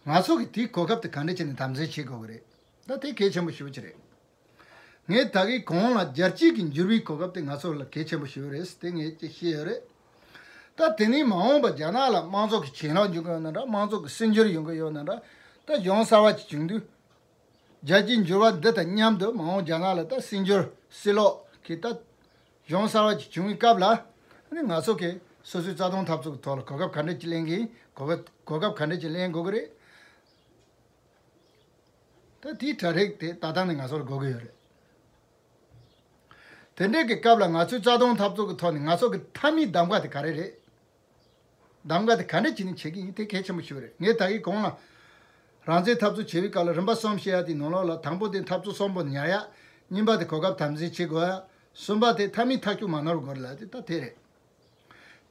ང་ཚོ་གིས་དེའི་གོ་སྐབས་དེ་ག་འདྲ་བྱས་ནས་དམ་འཛིན་བྱེད་དགོས་ཀྱི་རེད། ད་དེ་གལ་ཆེན་པོ་ཞེ་པོ་ཅིག་རེད། ངས་ད་གིན་གོང་ལ་རྒྱལ་སྤྱིའི་གི་འགྱུར་བའི་གོ་སྐབས་དེ་ང་ཚོ་ལ་གལ་ཆེན་པོ་ཞེ་པོ་རེད་ཟེར་དེ་ངས་ཅིག་བཤད་ཡོད་རེད། ད་དེ་ནས་མ་འོངས་པ་རྒྱ་ནག་ལ་དམངས་གཙོ་གི་གྱེན་ལོག་འགྱུར་གི་ཡོད་ན་འདྲ། དམངས་གཙོ་གི་སྲིད་འགྱུར་ཡོང་གི་ཡོད་ན་འདྲ། ད་གཞུང་གསར་བ་ཅིག་བྱུང་དུས། རྒྱལ་སྤྱིའི་འགྱུར་བ་འདི་དང་མཉམ་དུ་མ་འོངས་རྒྱ་ནག་ལ་ད་སྲིད་འགྱུར་སྲིད་ལོག་གི་ད་གཞུང་གསར་བ་ཅིག་བྱུང་བའི་སྐབས་ལ། ཨ་ནི་ང་ཚོ་གིས་སོ་སོའི་རྩ་དོན་འཐབ་རྩོད་ཀྱི་ཐོག་ལ་གོ་སྐབས་ག་འདྲ་ཅིག་ལེན་གྱི་ཡིན། གོ་སྐབས་གོ་སྐབས་ག་འདྲ་ཅིག་ལེན་དགོས་ཀྱི་རེད། ད་དེའི་གྲ་སྒྲིག་དེ་ད་ལྟ་ནས་ང་ཚོར་དགོས་ཀྱི་ཡོད་རེད། དེ་འདྲའི་གི་སྐབས་ལ་ང་ཚོའི་རྩ་དོན་འཐབ་རྩོད་ཀྱི་ཐོག་ནས་ང་ཚོ་གི་མཐའ་མའི་གདམ་ག་དེ་ག་རེ་རེད། གདམ་ག་དེ་ག་འདྲ་བྱས་ནས་བྱེད་ཀྱི་ཡིན། དེ་གལ་ཆེན་པོ་ཞིག་རེད། ངས་ད་གིན་གོང་ལ་རང་བཙན་འཐབ་རྩོད་བྱེད་པའི་སྐབས་ལ་རིམ་པ་གསུམ་བཤད་ཡ་དེའི་ནང་ལོགས་ལ་དང་པོ་དེ་འཐབ་རྩོད་གསོན་པོ་ཉར་ཡ། གཉིས་པ་དེ་གོ་སྐབས་དམ་འཛིན་བྱེད་དགོས་ཡ། གསུམ་པ་དེ་མཐའ་མའི་མཐའ་སྐྱོང་མ་ནོར་དགོས་རེད་ལབ་དེ་ད་དེ་རེད།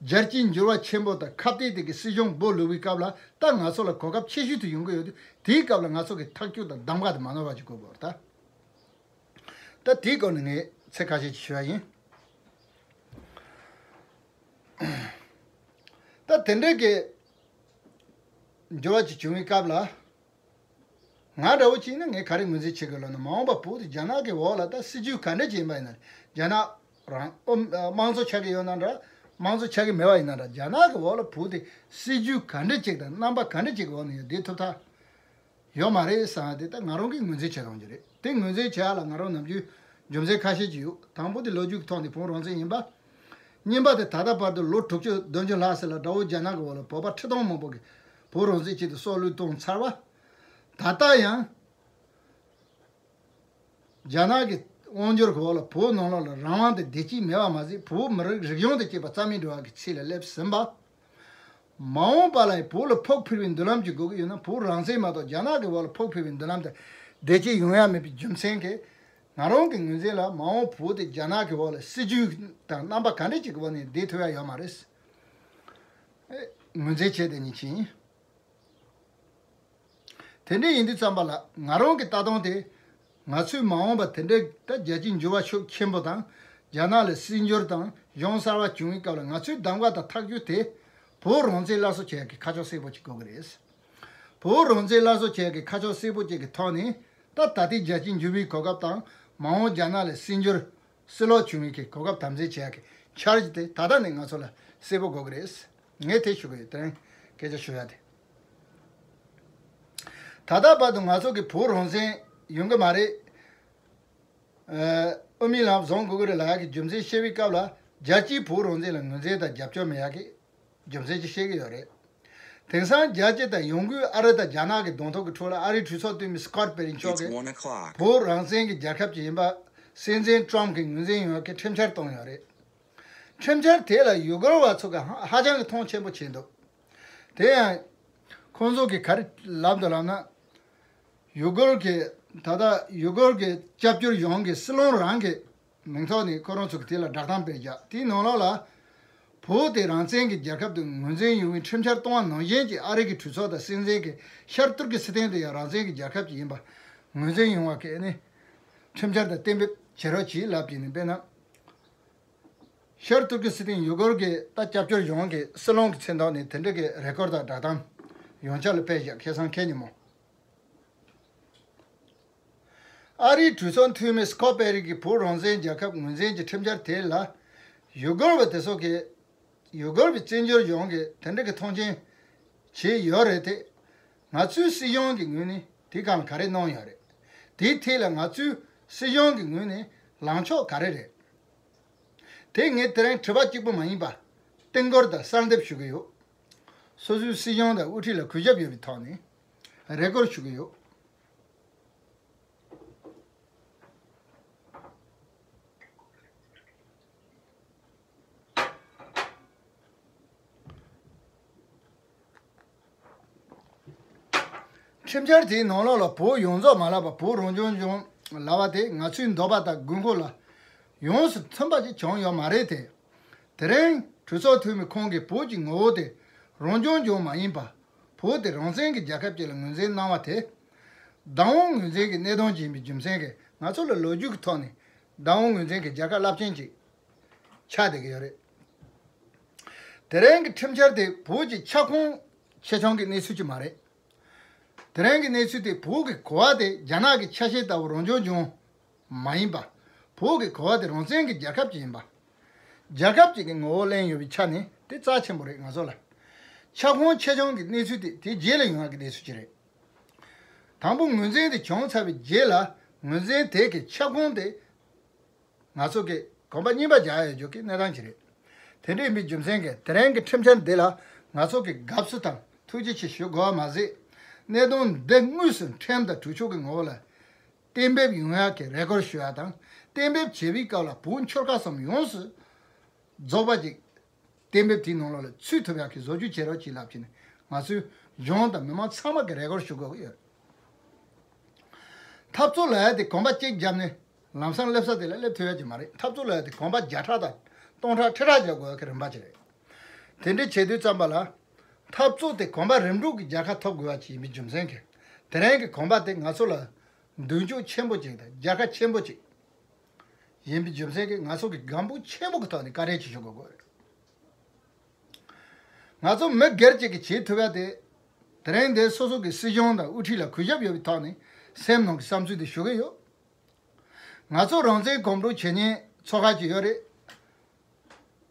རྒྱལ་སྤྱིའི་འགྱུར་བ་ཆེན་པོ་དང་ཁ་གཏད་དེ་གི་སྲིད་གཞུང་སྦོ་ལུག་པའི་སྐབས་ལ་ད་ང་ཚོ་ལ་གོ་སྐབས་ཆེ་ཤོས་དེ་ཡོང་གི་ཡོད་དུས། དེའི་སྐབས་ལ་ང་ཚོ་གི་ཐག་གཅོད་དང་གདམ་ག་དེ་མ་ནོར་བ་ཅིག་དགོས་དགོས་རེད་ད། ད་དེའི་སྐོར་ནས་ངས་ཚིག་ཁ་ཤས་ཅིག་ཞུ་ཡ་ཡིན། ད་དེ་འདྲའི་གི་འགྱུར་བ་ཅིག་བྱུང་བའི་སྐབས་ལ། ང་འདྲ་བོ་ཅིག་ནི་ངས་ག་རེ་ངོས་འཛིན་བྱེད་དགོས་ལབ་ན། མ་འོངས་པ་བོད་དེ་རྒྱ་ནག་གི་འོག་ལ་ད་སྲིད་ཇུས་ག་འདྲ་ཅིག་ཡིན་པ་ཡིན་ན། རྒྱ་ནག་རང་ཨོ་དམངས་གཙོ་ཆགས་ཀྱི་ཡོད་ན་འདྲ། དམངས་གཙོ་ཆགས་ཀྱི་མེད་པ་ཡིན་ན་འདྲ། རྒྱ་ནག་གི་འོག་ལ་བོད་དེ་སྲིད་ཇུས་ག་འདྲ་ཅིག་དང་རྣམ་པ་ག་འདྲ་ཅིག་གི་འོག་ནས་ཡོད་བསྡད་ཐུབ་ཐབས་ཡོད་མ་རེད་བསམ་ཡ་དེ་ད་ང་རང་གིས་ངོས་འཛིན་བྱེད་སྟངས་ཅིག་རེད། དེ་ངོས་འཛིན་བྱེད་ཡ་ལ་ང་རང་ནམ་རྒྱུན་རྒྱུ་མཚན་ཁ་ཤས་ཅིག་ཡོད། དང་པོ་དེ་ལོ་རྒྱུས་ཀྱི་ཐོག་ནས་བོད་རང་བཙན་ཡིན་པ། གཉིས་པ་དེ་ད་ལྟ་བར་དུ་ལོ་དྲུག་ཅུ་བདུན་ཅུ་ལྷག་ཙམ་ལ་དགྲ་བོ་རྒྱ་ནག་གི་འོག་ལ་བོད་པ་ཁྲི་སྟོང་མང་པོ་གིས་བོད་རང་བཙན་ཆེད་དུ་སྲོག་བློས་གཏོང་ཚར་བ། ད་ལྟ་ཡང་རྒྱ་ནག་གི་དབང་སྒྱུར་གྱི་འོག་ལ་བོད་ནང་ལོགས་ལ་རང་དབང་དང་བདེ་སྐྱིད་མེད་པ་མ་ཟད། བོད་མི་རིགས་རིག་གཞུང་དང་བཅས་པ་རྩ་མེད་འགྲོ་བ་གི་ཚད་ལ་སླེབས་ཟིན་པ། མ་འོངས་པ་ལ་ཡང་བོད་ལ་ཕུགས་འཕེར་བའི་མདུན་ལམ་ཅིག་དགོས་ཀྱི་ཡོད་ན། བོད་རང་བཙན་མ་གཏོགས་རྒྱ་ནག་གི་འོག་ལ་ཕུགས་འཕེར་བའི་མདུན་ལམ་དང་བདེ་སྐྱིད་ཡོང་ཡ་མེད་པའི་རྒྱུ་མཚན་གྱིས། ང་རང་གི་ངོས་འཛིན་ལ་མ་འོངས་བོད་དེ་རྒྱ་ནག་གི་འོག་ལ་སྲིད་ཇུས་དང་རྣམ་པ་ག་འདྲ་ཅིག་གི་འོག་ནས་བསྡད་ཐུབ་ཡ་ཡོད་མ་རེད། ངོས་འཛིན་བྱས་ཏེ་ཉིན་ཕྱིན། དེ་འདྲ་ཡིན་དུས་ཙམ་པ་ལ་ང་རང་གི་ལྟ་སྟངས་དེ། ང་ཚོས་མ་འོངས་པ་དེ་འདྲའི་ད་རྒྱལ་སྤྱིའི་འགྱུར་བ་ཤུགས་ཆེན་པོ་དང་། རྒྱ་ནག་ལ་སྲིད་འགྱུར་དང་གཞུང་གསར་བ་བྱུང་བའི་སྐབས་ལ་ང་ཚོའི་གདམ་ག་དང་ཐག་གཅོད་དེ། བོད་རང་བཙན་སླར་གསོ་བྱེད་ཡག་གི་ཁ་ཕྱོགས་གསལ་པོ་ཅིག་དགོས་ཀྱི་རེད། བོད་རང་བཙན་སླར་གསོ་བྱེད་ཡག་གི་ཁ་ཕྱོགས་གསལ་པོ་ཅིག་གི་ཐོག་ནས། ད་ད་ལྟའི་རྒྱལ་སྤྱིའི་འགྱུར་བའི་གོ་སྐབས་དང་། མ་འོངས་རྒྱ་ནག་ལ་སྲིད་འགྱུར་སྲིད་ལོག་བྱུང་བའི་གི་གོ་སྐབས་དམ་འཛིན་བྱེད་ཡག་གི་འཆར་གཞི་དེ་ད་ལྟ་ནས་ང་ཚོ་ལ་གསལ་པོ་དགོས་ཀྱི་རེད། ངས་དེ་ཞུ་གི་ཡོད། དེ་རིང་སྐད་ཆ་ཞུ་ཡ་དེ། ད་ལྟ་བར་དུ་ང་ཚོ་གི་བོད་རང་བཙན་ཡོང་གི་མ་རེད། ཨ། དབུ་མའི་ལམ་བཟང་དགོས་ཀྱི་རེད་ལབ་ཡག་གི་རྒྱུ་མཚན་བཤད་པའི་སྐབས་ལ། རྒྱལ་སྤྱིའི་བོད་རང་བཙན་ལ་ངོས་འཛིན་དང་རྒྱབ་སྐྱོར་མེད་ཡག་གི་རྒྱུ་མཚན་ཅིག་བཤད་ཀྱི་ཡོད་རེད། དེང་སང་རྒྱལ་སྤྱི་དང་ཡོང་སྒོས་ཨ་རི་དང་རྒྱ་ནག་གི་གདོང་ཐུག་གི་ཁྲོད་ལ་ཨ་རིའི་གྲོས་ཚོགས་འཐུས་མི་སྐོཊ་པེ་རིན་མཆོག་གིས་བོད་རང་བཙན་གྱི་རྒྱལ་ཁབ་ཅིག་ཡིན་པ་སྲིད་འཛིན་ཊམ་གྱིས་ངོས་འཛིན་ཡོང་ཡག་གི་ཁྲིམས་འཆར་བཏོན་ཡོད་རེད། ཁྲིམས་འཆར་དེ་ལ་ཡུ་གུར་བ་ཚོ་གིས་ཧ་ཧ་ཅང་གི་མཐོང་ཆེན་པོ་བྱས་འདུག་དེ་ཡང་ཁོང་ཚོ་གིས་ག་རེ་ལབ་འདུག་ལབ་ན། ཡུ་གུར་གྱི། ད་ལྟ་ཡུ་གུར་གྱི་སྐྱབས་བཅོལ་གཞུང་གི་སྲིད་བློན་རང་གི་མིང་ཐོག་ནས་ཁོ་རང་ཚོ་གིས་དེ་ལ་བསྒྲགས་གཏམ་སྤེལ་རྒྱུ་དེའི་ནང་ལོགས་ལ། བོད་དེ་རང་བཙན་གྱི་རྒྱལ་ཁབ་ཏུ་ངོས་འཛིན་ཡོང་བའི་ཁྲིམས་འཆར་གཏོང་བ་ནང་བཞིན་གྱི་ཨ་རི་གི་གྲོས་ཚོགས་དང་སྲིད་འཛིན་གྱིས་ཤར་ཏུར་ཀི་སི་ཐན་དེ་ཡང་རང་བཙན་གྱི་རྒྱལ་ཁབ་ཅིག་ཡིན་པ་ངོས་འཛིན་ཡོང་བ་གི་ནི་ཁྲིམས་འཆར་དང་གཏན་འབེབས་བྱེད་རོགས་གྱིས་ལབ་ཀྱི་ནི། དཔེར་ན། ཤར་ཏུར་ཀི་སི་ཐན་ཡུ་གུར་གྱི་ད་སྐྱབས་བཅོལ་གཞུང་གི་སྲིད་བློན་གྱི་མཚན་ཐོག་ནས་དེ་འདྲ་གི་རེ་སྐུལ་དང་བསྒྲགས་གཏམ་ཡོངས་ཁྱབ་ལ་སྤེལ་བཞག་ཁ་སང་ཁ་ཉིན་མོ། ཨ་རིའི་གྲོས་ཚོགས་འཐུས་མི་སྐོཊ་པེ་རི་གིས་བོད་རང་བཙན་རྒྱལ་ཁབ་ངོས་འཛིན་གྱི་ཁྲིམས་འཆར་དེ་ལ། ཡུ་གུར་བ་དེ་ཚོ་གིས། ཡུ་གུར་བའི་བཙན་བྱོལ་གཞུང་གིས་དེ་འདྲ་གི་མཐོང་ཆེན་བྱས་ཡོད་རེད་དེ། ང་ཚོའི་སྲིད་གཞུང་གི་ངོས་ནས་དེའི་སྒང་ལ་ག་རེ་གནང་ཡོད་རེད། དེའི་ཐད་ལ་ང་ཚོའི་སྲིད་གཞུང་གི་ངོས་ནས་ལངས་ཕྱོགས་ག་རེ་རེད། དེ་ངས་དེ་རིང་དྲི་བ་གཅིག་པུ་མ་ཡིན་པ། བསྟུན་སྐུལ་དང་གསལ་འདེབས་ཞུ་གི་ཡོད། སོ་སོའི་སྲིད་གཞུང་དང་དབུ་ཁྲིད་ལ་གུས་ཞབས་ཡོད་པའི་ཐོག་ནས་རེ་སྐུལ་ཞུ་གི་ཡོད། ཁྲིམས་འཆར་དེའི་ནང་ལོགས་ལ་བོད་ཡོངས་རྫོགས་མ་ལབ་པར་བོད་རང་སྐྱོང་ལྗོངས་ལབ་པ་དེ་ང་ཚོའི་འདོད་པ་དང་དགོས་མཁོ་ལ་ཡོངས་སུ་མཐུན་པ་ཞིག་བྱུང་ཡོད་མ་རེད་དེ། དེ་རིང་གྲོས་ཚོགས་འཐུས་མི་ཁོང་གིས་བོད་ཀྱི་ངོ་བོ་དེ་རང་སྐྱོང་ལྗོངས་མ་ཡིན་པ། བོད་དེ་རང་བཙན་གྱི་རྒྱལ་ཁབ་ཅིག་ལ་ངོས་འཛིན་གནང་བ་དེ། བདག་དབང་ངོས་འཛིན་གྱི་གནད་དོན་ཅིག་ཡིན་པའི་རྒྱུ་མཚན་གྱིས་ང་ཚོ་ལ་ལོ་རྒྱུས་ཀྱི་ཐོག་ནས་བདག་དབང་ངོས་འཛིན་གྱི་རྒྱལ་ཁབ་རླབས་ཆེན་ཅིག་ཆགས་བསྡད་ཀྱི་ཡོད་རེད། དེ་རིང་གི་ཁྲིམས་འཆར་དེ་བོད་ཀྱི་ཁྱབ་ཁོངས་ཆེ་ཆུང་གི་གནས་ཚུལ་ཅིག་མ་རེད། དེ་རིང་གི་གནས་ཚུལ་དེ་བོད་ཀྱི་གོ་བ་དེ་རྒྱ་ནག་གི་ཆ་ཤས་ལྟ་བུ་རང་སྐྱོང་ལྗོངས་མ་ཡིན་པ། བོད་ཀྱི་གོ་བ་དེ་རང་བཙན་གྱི་རྒྱལ་ཁབ་ཅིག་ཡིན་པ། རྒྱལ་ཁབ་ཅིག་གི་ངོ་བོ་ལེན་ཡོད་པའི་ཆ་ནས་དེ་རྩ་ཆེན་པོ་རེད་ང་ཚོ་ལ། ཁྱབ་ཁོངས་ཆེ་ཆུང་གི་གནས་ཚུལ་དེ་དེའི་རྗེས་ལ་ཡོང་ཡག་གི་གནས་ཚུལ་ཅིག་རེད། དང་པོ་ངོས་འཛིན་དེ་བྱུང་ཚར་བའི་རྗེས་ལ་ངོས་འཛིན་དེ་གི་ཁྱབ་ཁོངས་དེ། ང་ཚོ་གིས་གོམ་པ་གཉིས་པ་རྒྱག་ཡ་ཡོད་རྒྱུ་གི་གནས་སྟངས་ཅིག་རེད། དེ་འདྲ་ཡིན་པའི་རྒྱུ་མཚན་གྱིས་དེ་རིང་གི་ཁྲིམས་འཆར་འདི་ལ་ང་ཚོ་གིས་དགའ་བསུ་དང་ཐུགས་རྗེ་ཆེ་ཞུ་དགོས་པ་མ་ཟད། གནད་དོན་འདི་དངོས་སུ་ཁྲིམས་དང་གྲོས་ཆོད་ཀྱི་ངོ་བོ་ལ་གཏན་འབེབས་ཡོང་ཡག་གི་རེ་སྐུལ་ཞུ་ཡ་དང་། གཏན་འབེབས་བྱེད་པའི་སྐབས་ལ་བོད་ཆོལ་ཁ་གསུམ་ཡོངས་སུ་རྫོགས་པ་ཅིག་ གཏན་འབེབས་དེའི་ནང་ལོགས་ལ་ཚུད་ཐུབ་ཡག་གི་བཟོ་བཅོས་བྱེད་རོགས་གྱིས་ལབ་བྱས་ནས་ང་ཚོའི་གཞུང་དང་མི་མང་ཚང་མ་གི་རེ་སྐུལ་ཞུ་དགོས་ཀྱི་ཡོད། འཐབ་རྩོད་ལབ་ཡག་དེ་གོམ་པ་གཅིག་བརྒྱབ་ནས་ལམ་སང་སླེབས་ས་དེ་ལ་སླེབས་ཐུབ་ཡག་ཅིག་མ་རེད། འཐབ་རྩོད་ལབ་ཡག་དེ་གོམ་པ་བརྒྱ་ཕྲག་དང་སྟོང་ཕྲག་ཁྲི་ཕྲག་རྒྱག་དགོས་ཡག་གི་རིམ་པ་ཅིག་རེད། དེ་འདྲ་བྱེད་དུས་ཙམ་པ་ལ། འཐབ་རྩོད་དེ་གོམ་པ་རིམ་དྲུག་གི་རྒྱལ་ཁ་ཐོབ་དགོས་པ་ཅིག་ཡིན་པའི་རྒྱུ་མཚན་གྱིས། དེ་རིང་གི་གོམ་པ་དེ་ང་ཚོ་ལ་མདུན་ཅོག་ཆེན་པོ་ཅིག་དང་རྒྱལ་ཁ་ཆེན་པོ་ཅིག་ཡིན་པའི་རྒྱུ་མཚན་གྱིས་ང་ཚོ་གི་སྒམ་པོ་ཆེན་པོ་གི་ཐོག་ནས་བཀའ་དྲིན་ཆེ་ཞུ་དགོས་ཀྱི་རེད། ང་ཚོ་མི་སྒེར་གཅིག་གིས་བྱེད་ཐུབ་ཡག་དེ། དེ་རིང་འདིར་སོ་སོ་གི་སྲིད་གཞུང་དང་དབུ་ཁྲིད་ལ་གུས་ཞབས་ཡོད་པའི་ཐོག་ནས་སེམས་ནང་གི་བསམ་ཚུལ་དེ་ཞུ་གི་ཡོད། ང་ཚོ་རང་བཙན་གོམ་བགྲོད་བྱེད་མཁན་ཚོགས་ཁག་ཅིག་ཡོད་རེད།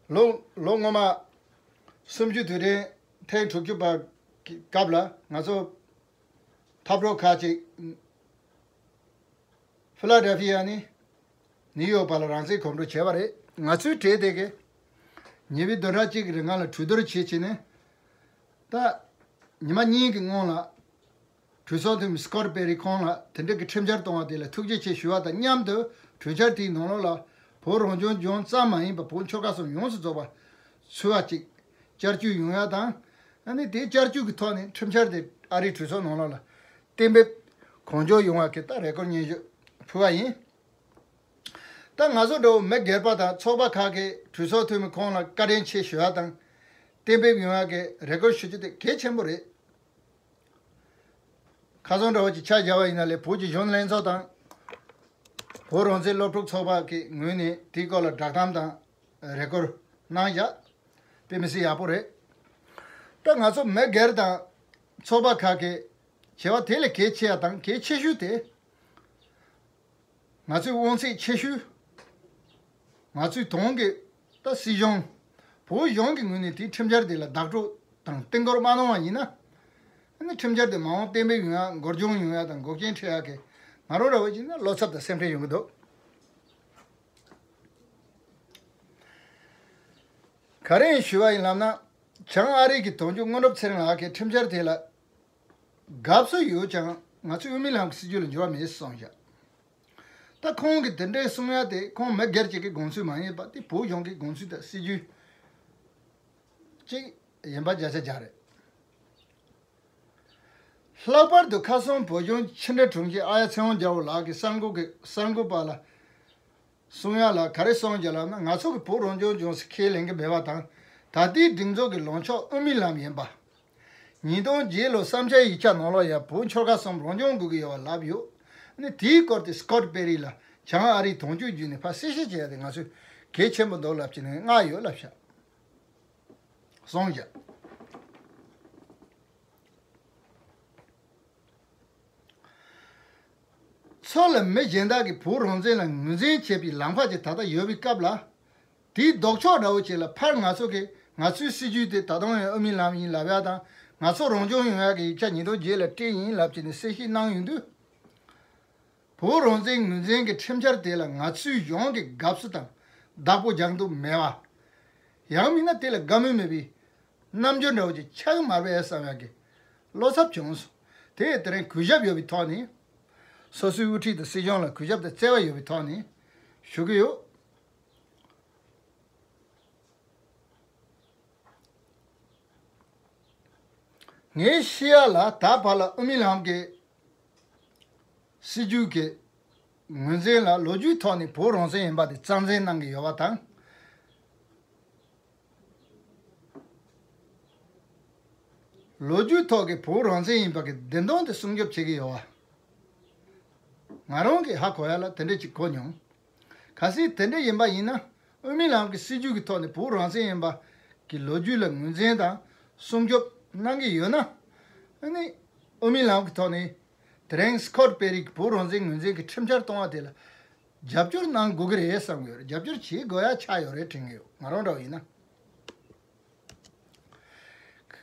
ལོ་ལོ་སྔོན་མ་གསུམ་བཅུའི་དུས་དྲན་ཐེངས་དྲུག་ཅུ་པ་གི་སྐབས་ལ་ང་ཚོ་འཐབ་གྲོགས་ཁག་ཅིག་ཧྥི་ལ་ཌེལ་ཧྥི་ཡ་ནས་ནིའུ་ཡོག་བར་ལ་རང་བཙན་གོམ་བགྲོད་བྱས་པ་རེད། ང་ཚོའི་གྲས་དེ་གས་ཉེ་བའི་བདུན་ཕྲག་གཅིག་གི་རིང་ལ་གྲོས་བསྡུར་བྱས་བྱས་ནས། ད་ཉི་མ་གཉིས་ཀྱི་སྔོན་ལ་གྲོས་ཚོགས་འཐུས་མི་སི་ཀོཊ་པེ་རི་ཁོང་ལ་དེ་འདྲ་གི་ཁྲིམས་འཆར་གཏོང་བ་དེ་ལ་ཐུགས་རྗེ་ཆེ་ཞུ་བ་དང་མཉམ་དུ་གྲོས་འཆར་དེའི་ནང་ལོགས་ལ་བོད་རང་སྐྱོང་ལྗོངས་ཙམ་མ་ཡིན་པར་བོད་ཆོལ་ཁ་གསུམ་ཡོངས་སུ་རྫོགས་པ་ཚུད་པ་ཅིག་བསྐྱར་བཅོས་ཡོང་ཡ་དང་། ཨ་ནི་དེའི་བསྐྱར་བཅོས་ཀྱི་ཐོག་ནས་ཁྲིམས་འཆར་དེ་ཨ་རིའི་གྲོས་ཚོགས་ནང་ལོགས་ལ་གཏན་འབེབས་གང་མགྱོགས་ཡོང་བ་གི་ད་རེ་སྐུལ་སྙན་ཞུ་ཕུལ་བ་ཡིན། ད་ང་ཚོ་འདྲ་བོ་མི་སྒེར་པ་དང་ཚོགས་པ་ཁག་གིས་གྲོས་ཚོགས་འཐུས་མི་ཁོང་ལ་བཀའ་དྲིན་ཆེ་ཞུ་ཡ་དང་། གཏན་འབེབས་ཡོང་ཡ་གི་རེ་སྐུལ་ཞུ་རྒྱུ་དེ་གལ་ཆེན་པོ་རེད། ཁ་སང་འདྲ་བོ་ཅིག་ཆ་བཞག་པ་ཡིན་ན་ལས་བོད་ཀྱི་གཞོན་ལྷན་ཚོགས་དང་། བོད་རང་བཙན་སློབ་ཕྲུག་ཚོགས་པ་གི་ངོས་ནས་དེའི་སྐོར་ལ་བསྒྲགས་གཏམ་དང་རེ་སྐུལ་གནང་བཞག་དཔེ་མི་སྲིད་ཡག་པོ་རེད། ད་ང་ཚོ་མི་སྒེར་དང་ཚོགས་པ་ཁག་གིས་བྱས་པ་དེ་ལས་གལ་ཆེ་ཡ་དང་གལ་ཆེ་ཤོས་དེ། ང་ཚོའི་དབང་ཚད་ཆེ་ཤོས། ང་ཚོའི་དོན་གྱི་ད་སྲིད་གཞུང་། བོད་གཞུང་གི་ངོས་ནས་དེའི་ཁྲིམས་འཆར་དེ་ལ་བདག་སྤྲོད་དང་བརྟན་སྐོར་མ་གནང་བ་ཡིན་ན། ཨ་ནི་ཁྲིམས་འཆར་དེ་མ་འོངས་གཏན་འབེབས་ཡོང་ཡ་འགོར་འགྱངས་ཡོང་ཡ་དང་འགོག་རྐྱེན་འཕྲད་ཡ་གི་ང་རང་འདྲ་བོ་ཅིག་ན་བློ་འཚབ་དང་སེམས་ཁྲལ་ཡོང་གི་འདུག་ག་རེ་ཞུ་བ་ཡིན་ལབ་ན། བྱང་ཨ་རི་གི་དོན་གཅོད་དངོས་གྲུབ་ཚེ་རིང་ལགས་ཀྱིས་ཁྲིམས་འཆར་དེ་ལ་དགའ་བསུ་ཡོད་ཀྱང་ང་ཚོའི་དབུ་མའི་ལམ་གྱི་སྲིད་ཇུས་ལ་འགྱུར་བ་མེད་གསུངས་བཞག་ད་ཁོང་གིས་དེ་འདྲའི་གསུང་ཡ་དེ་ཁོང་མི་སྒེར་གཅིག་གི་དགོངས་ཚུལ་མ་ཡིན་པ་དེ་བོད་གཞུང་གི་དགོངས་ཚུལ་དང་སྲིད་ཇུས་གཅིག་ཡིན་པ་བརྒྱ་ཆ་བརྒྱ་རེད། ལྷག་པར་དུ་ཁ་སང་བོད་ལྗོངས་ཕྱི་དྲིལ་དྲུང་ཆེ་ཨ་ཡ་ཚེ་དབང་རྒྱལ་པོ་ལགས་ཀྱིས་གསར་འགོད་ཀྱི་གསར་འགོད་པ་ལ་གསུང་ཡ་ལ་ག་རེ་གསུངས་ཀྱི་ལབ་ན། ང་ཚོ་གི་བོད་རང་སྐྱོང་ལྗོངས་སུ་ཁས་ལེན་གྱི་མེད་པ་དང་། ད་ལྟའི་སྒྲིག་འཛུགས་ཀྱི་ལངས་ཕྱོགས་དབུ་མའི་ལམ་ཡིན་པ། ཉིས་སྟོང་བརྒྱད་ལོ་བསམ་འཆར་ཡིག་ཆ་ནང་ལོགས་ཡང་བོད་ཆོལ་ཁ་གསུམ་རང་སྐྱོང་དགོས་ཀྱི་ཡོད་པ་ལབ་ཡོད། ནི་དེའི་སྐོར་དེ་སི་ཀོཊ་པེ་རི་ལ་བྱང་ཨ་རིའི་དོན་གཅོད་བརྒྱུད་ནས་ཕར་གསལ་བཤད་བྱས་ཏེ་ང་ཚོས་གལ་ཆེན་པོ་འདུག་ལབ་ཀྱི་ནས་མངགས་ཡོད་ལབ་བྱ། གསུངས་བཞག་ཚོ་ལ་མི་གཞན་དག་གིས་བོད་རང་བཙན་ལ་ངོས་འཛིན་བྱེད་པའི་ལམ་ཁ་ཅིག་ད་ལྟ་ཡོད་པའི་སྐབས་ལ། དེའི་ལྡོག་ཕྱོགས་འདྲ་བོ་ཅིག་ལ་ཕར་ང་ཚོ་གིས་ང་ཚོའི་སྲིད་ཇུས་དེ་ད་དུང་ཡང་དབུ་མའི་ལམ་ཡིན་ལབ་ཡ་དང་། ང་ཚོ་རང་སྐྱོང་ཡོང་ཡ་གི་ཡིག་ཆ་ཉིས་སྟོང་བརྒྱད་ལ་སྤྲད་ཡིན་ལབ་བྱས་ནས་གསལ་བཤད་གནང་ཡོང་དུས། བོད་རང་བཙན་ངོས་འཛིན་གྱི་ཁྲིམས་འཆར་དེ་ལ་ང་ཚོའི་གཞུང་གི་དགའ་བསུ་དང་བདག་པོ་རྒྱག་འདོད་མེད་པ། ཡང་མིན་ན་དེ་ལ་དགའ་མོས་མེད་པའི་རྣམ་འགྱུར་འདྲ་བོ་ཅིག་ཆགས་ཀྱི་མ་རེད་བསམ་ཡག་གི་བློ་འཚབ་བྱུང་སོང་། དེ་ཡི་དེ་རིང་གུས་ཞབས་ཡོད་པའི་ཐོག་ནས། སོ་སོའི་དབུ་ཁྲིད་དང་སྲིད་གཞུང་ལ་གུས་ཞབས་དང་བརྩེ་བ་ཡོད་པའི་ཐོག་ནས་ཞུ་གི་ཡོད། ངའི་ཤེས་ཡ་ལ་ད་བར་ལ་དབུ་མའི་ལམ་གྱི་སྲིད་ཇུས་ཀྱི་ངོས་འཛིན་ལ་ལོ་རྒྱུས་ཐོག་ནས་བོད་རང་བཙན་ཡིན་པ་དེ་རྩ་འཛིན་གནང་གི་ཡོད་པ་དང་། ལོ་རྒྱུས་ཐོག་གི་བོད་རང་བཙན་ཡིན་པ་གི་བདེན་དོན་དེ་སྲུང་སྐྱོབ་བྱེད་ཀྱི་ཡོད་པ། ང་རང་གིས་ཧ་གོ་ཡ་ལ་དེ་འདྲ་ཅིག་གོ་མྱོང་། གལ་སྲིད་དེ་འདྲ་ཡིན་པ་ཡིན་ན། དབུ་མའི་ལམ་གྱི་སྲིད་ཇུས་ཀྱི་ཐོག་ནས་བོད་རང་བཙན་ཡིན་པ་གི་ལོ་རྒྱུས་ལ་ངོས་འཛིན་དང་སྲུང་སྐྱོབ་གནང་གི་ཡོད་ན། ཨ་ནི་དབུ་མའི་ལམ་གྱི་ཐོག་ནས་དེ་རིང་སི་ཀོཊ་པེ་རི་གི་བོད་རང་བཙན་ངོས་འཛིན་གྱི་ཁྲིམས་འཆར་གཏོང་བ་དེ་ལ་རྒྱབ་སྐྱོར་གནང་དགོས་ཀྱི་རེད་བསམ་གྱི་ཡོད་རེད། རྒྱབ་སྐྱོར་བྱེད་དགོས་ཡ་ཆགས་ཡོད་རེད་དྲན་གྱི་ཡོད། ང་རང་འདྲ་བོ་ཡིན་ན།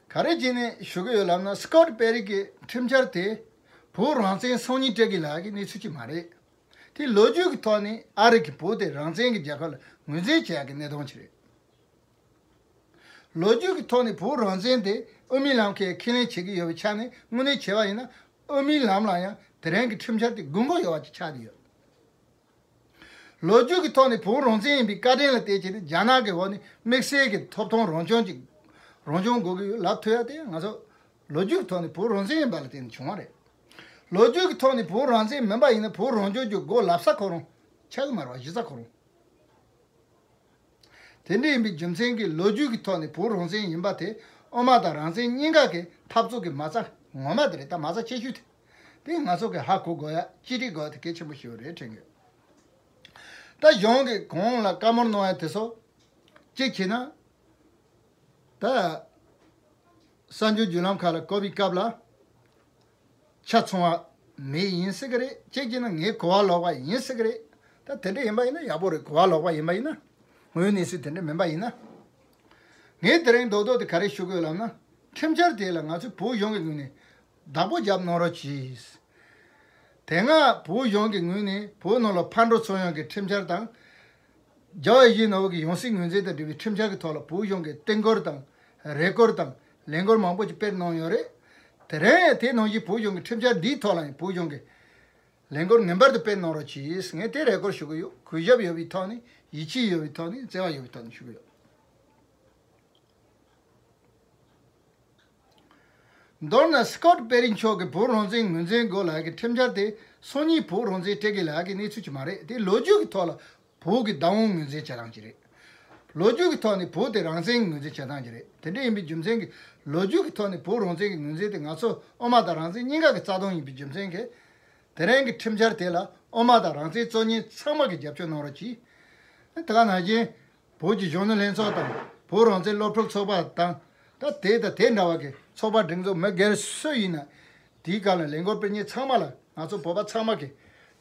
ག་རེ་བྱས་ནས་ཞུ་གི་ཡོད་ལབ་ན། སི་ཀོཊ་པེ་རི་གི་ཁྲིམས་འཆར་དེ་བོད་རང་བཙན་སང་ཉིན་སྤྲད་ཀྱི་ལབ་ཀྱི་གནས་ཚུལ་ཅིག་མ་རེད། དེ་ལོ་རྒྱུས་ཀྱི་ཐོག་ནས་ཨ་རི་གིས་བོད་དེ་རང་བཙན་གྱི་རྒྱལ་ཁབ་ལ་ངོས་འཛིན་བྱེད་ཡག་གི་གནད་དོན་ཅིག་རེད། ལོ་རྒྱུས་ཀྱི་ཐོག་ནས་བོད་རང་བཙན་དེ་དབུ་མའི་ལམ་ཁའི་ཁས་ལེན་བྱེད་ཀྱི་ཡོད་པའི་ཆ་ནས་དངོས་གནས་བྱས་པ་ཡིན་ན། དབུ་མའི་ལམ་ལ་ཡང་དེ་རིང་གི་ཁྲིམས་འཆར་དེ་དགོས་མཁོ་ཡོད་པ་ཅིག་ཆགས་བསྡད་ཡོད། ལོ་རྒྱུས་ཀྱི་ཐོག་ནས་བོད་རང་བཙན་ཡིན་པའི་བཀའ་དྲིན་ལ་བརྟེན་བྱས་ནས་རྒྱ་ནག་གི་འོག་ནས་དམིགས་བསལ་གྱི་ཐོབ་ཐང་རང་སྐྱོང་ཅིག་རང་སྐྱོང་དགོས་ཀྱི་ཡོད་ལབ་ཐུབ་ཡ་དེ་ང་ཚོ་ལོ་རྒྱུས་ཀྱི་ཐོག་ནས་བོད་རང་བཙན་ཡིན་པ་ལ་བརྟེན་ནས་བྱུང་བ་རེད། ལོ་རྒྱུས་ཀྱི་ཐོག་ནས་བོད་རང་བཙན་མིན་པ་ཡིན་ན་བོད་རང་སྐྱོང་རྒྱུ་དགོས་ལབ་ས་ཁོ་རང་ཆགས་ཀྱི་མ་རེད་བ། གཞི་རྩ་ཁོ་རང་། དེ་འདྲ་ཡིན་པའི་རྒྱུ་མཚན་གྱིས་ལོ་རྒྱུས་ཀྱི་ཐོག་ནས་བོད་རང་བཙན་ཡིན་པ་དེ་དབུ་མ་དང་རང་བཙན་གཉིས་ཀ་གི་འཐབ་རྩོད་ཀྱི་མ་རྩ་ངོ་མ་དེ་རེད། ད་མ་རྩ་ཆེ་ཤོས་དེ་དེ་ང་ཚོ་གི་ཧ་གོ་དགོས་ཡ་གཅིག་སྒྲིལ་དགོས་ཡ་དེ་གལ་ཆེན་པོ་ཞིག་རེད་དྲན་གི། ད་གཞུང་གི་གོང་ལ་བཀའ་མོལ་གནང་ཡ་དེ་ཚོ་གཅིག་བྱས་ན་ད་གསར་འགྱུར་བརྒྱུད་ལམ་ཁག་ལ་བཀོད་པའི་སྐབས་ལ། ཆ་ཚང་བ་མེད་ཡིན་སྲིད་ཀྱི་རེད། གཅིག་བྱས་ན་ངས་གོ་བ་ལོག་པ་ཡིན་སྲིད་ཀྱི་རེད། ད་དེ་འདྲ་ཡིན་པ་ཡིན་ན་ཡག་པོ་རེད། གོ་བ་ལོག་པ་ཡིན་པ་ཡིན་ན། དངོས་ཡོད་གནས་ཚུལ་དེ་འདྲ་མིན་པ་ཡིན་ན། ངས་དེ་རིང་རྡོག་རྡོག་དེ་ག་རེ་ཞུ་དགོས་ལབ་ན། ཁྲིམས་འཆར་དེ་ལ་ང་ཚོས་བོད་གཞུང་གི་ངོས་ནས་བདག་པོ་རྒྱབ་གནང་རོགས་གྱིས། དེ་སྔ་བོད་གཞུང་གི་ངོས་ནས་བོད་ནང་ལ་ཕར་འགྲོ་ཚུར་ཡོང་གི་ཁྲིམས་འཆར་དང་། རྒྱལ་བ་ཡིད་བཞིན་ནོར་བུ་གི་ཡང་སྲིད་ངོས་འཛིན་དང་འབྲེལ་བའི་ཁྲིམས་འཆར་གྱི་ཐོག་ལ་བོད་གཞུང་གིས་བསྟུན་སྐོར་དང་རེ་སྐོར་དང་ལས་འགུལ་མང་པོ་ཞིག་སྤེལ་གནང་ཡོད་རེད། དེ་རིང་དེ་ནང་བཞིན་བོད་གཞུང་གི་ཁྲིམས་འཆར་འདིའི་ཐོག་ལ་ཡང་བོད་གཞུང་གིས་ལས་འགུལ་ངེས་པར་དུ་སྤེལ་གནང་རོགས་གྱིས། ངས་དེ་རེ་སྐུལ་ཞུ་གི་ཡོད། གུས་ཞབས་ཡོད་པའི་ཐོག་ནས། ཡིད་ཆེས་ཡོད་པའི་ཐོག་ནས། བརྩེ་བ་ཡོད་པའི་ཐོག་ནས་ཞུ་གི་ཡོད། མདོར་ན་སི་ཀོཊ་པེ་རི་མཆོག་གིས་བོད་རང་བཙན་ངོས་འཛིན་དགོས་ལབ་ཀྱི་ཁྲིམས་འཆར་དེ་སང་ཉིན་བོད་རང་བཙན་སྤྲད་དགོས་ལབ་ཀྱི་གནས་ཚུལ་ཅིག་མ་རེད། དེ་ལོ་རྒྱུས་ཀྱི་ཐོག་ལ་བོད་ཀྱི་བདག་དབང་ངོས་འཛིན་བྱེད་སྟངས་ཅིག་རེད། ལོ་རྒྱུས་ཀྱི་ཐོག་ནས་བོད་དེ་རང་བཙན་ངོས་འཛིན་བྱེད་སྟངས་ཅིག་རེད། དེ་འདྲ་ཡིན་པའི་རྒྱུ་མཚན་གྱིས་ལོ་རྒྱུས་ཀྱི་ཐོག་ནས་བོད་རང་བཙན་གྱི་ངོས་འཛིན་དེ་ང་ཚོ་དབུ་མ་དང་རང་བཙན་གཉིས་ཀ་གི་རྩ་དོན་ཡིན་པའི་རྒྱུ་མཚན་གྱིས། དེ་རིང་གི་ཁྲིམས་འཆར་དེ་ལ་དབུ་མ་དང་རང་བཙན་གཙོ་གཉེར་ཚང་མ་གིས་རྒྱབ་སྐྱོར་གནང་རོགས་གྱིས། དེ་ག་ནང་བཞིན་བོད་ཀྱི་གཞོན་ནུ་ལྷན་ཚོགས་དང་བོད་རང་བཙན་སློབ་ཕྲུག་ཚོགས་པ་དང་། ད་དེ་དང་དེ་འདྲ་བ་གི་ཚོགས་པ་སྒྲིག་འཛུགས་མི་སྒེར་སུ་ཡིན་ན། དེའི་སྒང་ལ་ལས་འགུལ་སྤེལ་མཁན་ཚང་མ་ལ་ང་ཚོ་བོད་པ་ཚང་མ་གིས་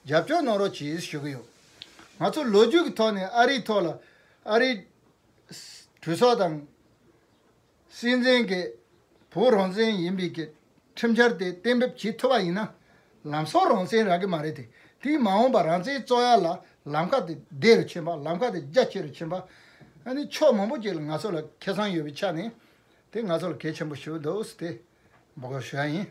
རྒྱབ་སྐྱོར་གནང་རོགས་གྱིས་ཞུ་གི་ཡོད། ང་ཚོ་ལོ་རྒྱུས་ཀྱི་ཐོག་ནས་ཨ་རིའི་ཐོག་ལ་ཨ་རིའི་གྲོས་ཚོགས་དང་། སྲིད་འཛིན་གྱིས་བོད་རང་བཙན་ཡིན་པའི་གི་ཁྲིམས་འཆར་དེ་གཏན་འབེབས་བྱེད་ཐུབ་པ་ཡིན་ན། ལམ་སང་རང་བཙན་རག་གི་མ་རེད་དེ། དེས་མ་འོངས་པ་རང་བཙན་རྩོད་ཡ་ལ་ལམ་ཁ་དེ་བདེ་རུ་ཕྱིན་པ། ལམ་ཁ་དེ་རྒྱ་ཆེ་རུ་ཕྱིན་པ། ཨ་ནི་ཕྱོགས་མང་པོ་ཅིག་ལ་ང་ཚོ་ལ་ཁེ་བཟང་ཡོད་པའི་ཆ་ནས། དེ་ང་ཚོ་ལ་གལ་ཆེན་པོ་ཞིག་འདུག་ཟེར་ཏེ་འབོད་སྐུལ་ཞུ་ཡ་ཡིན།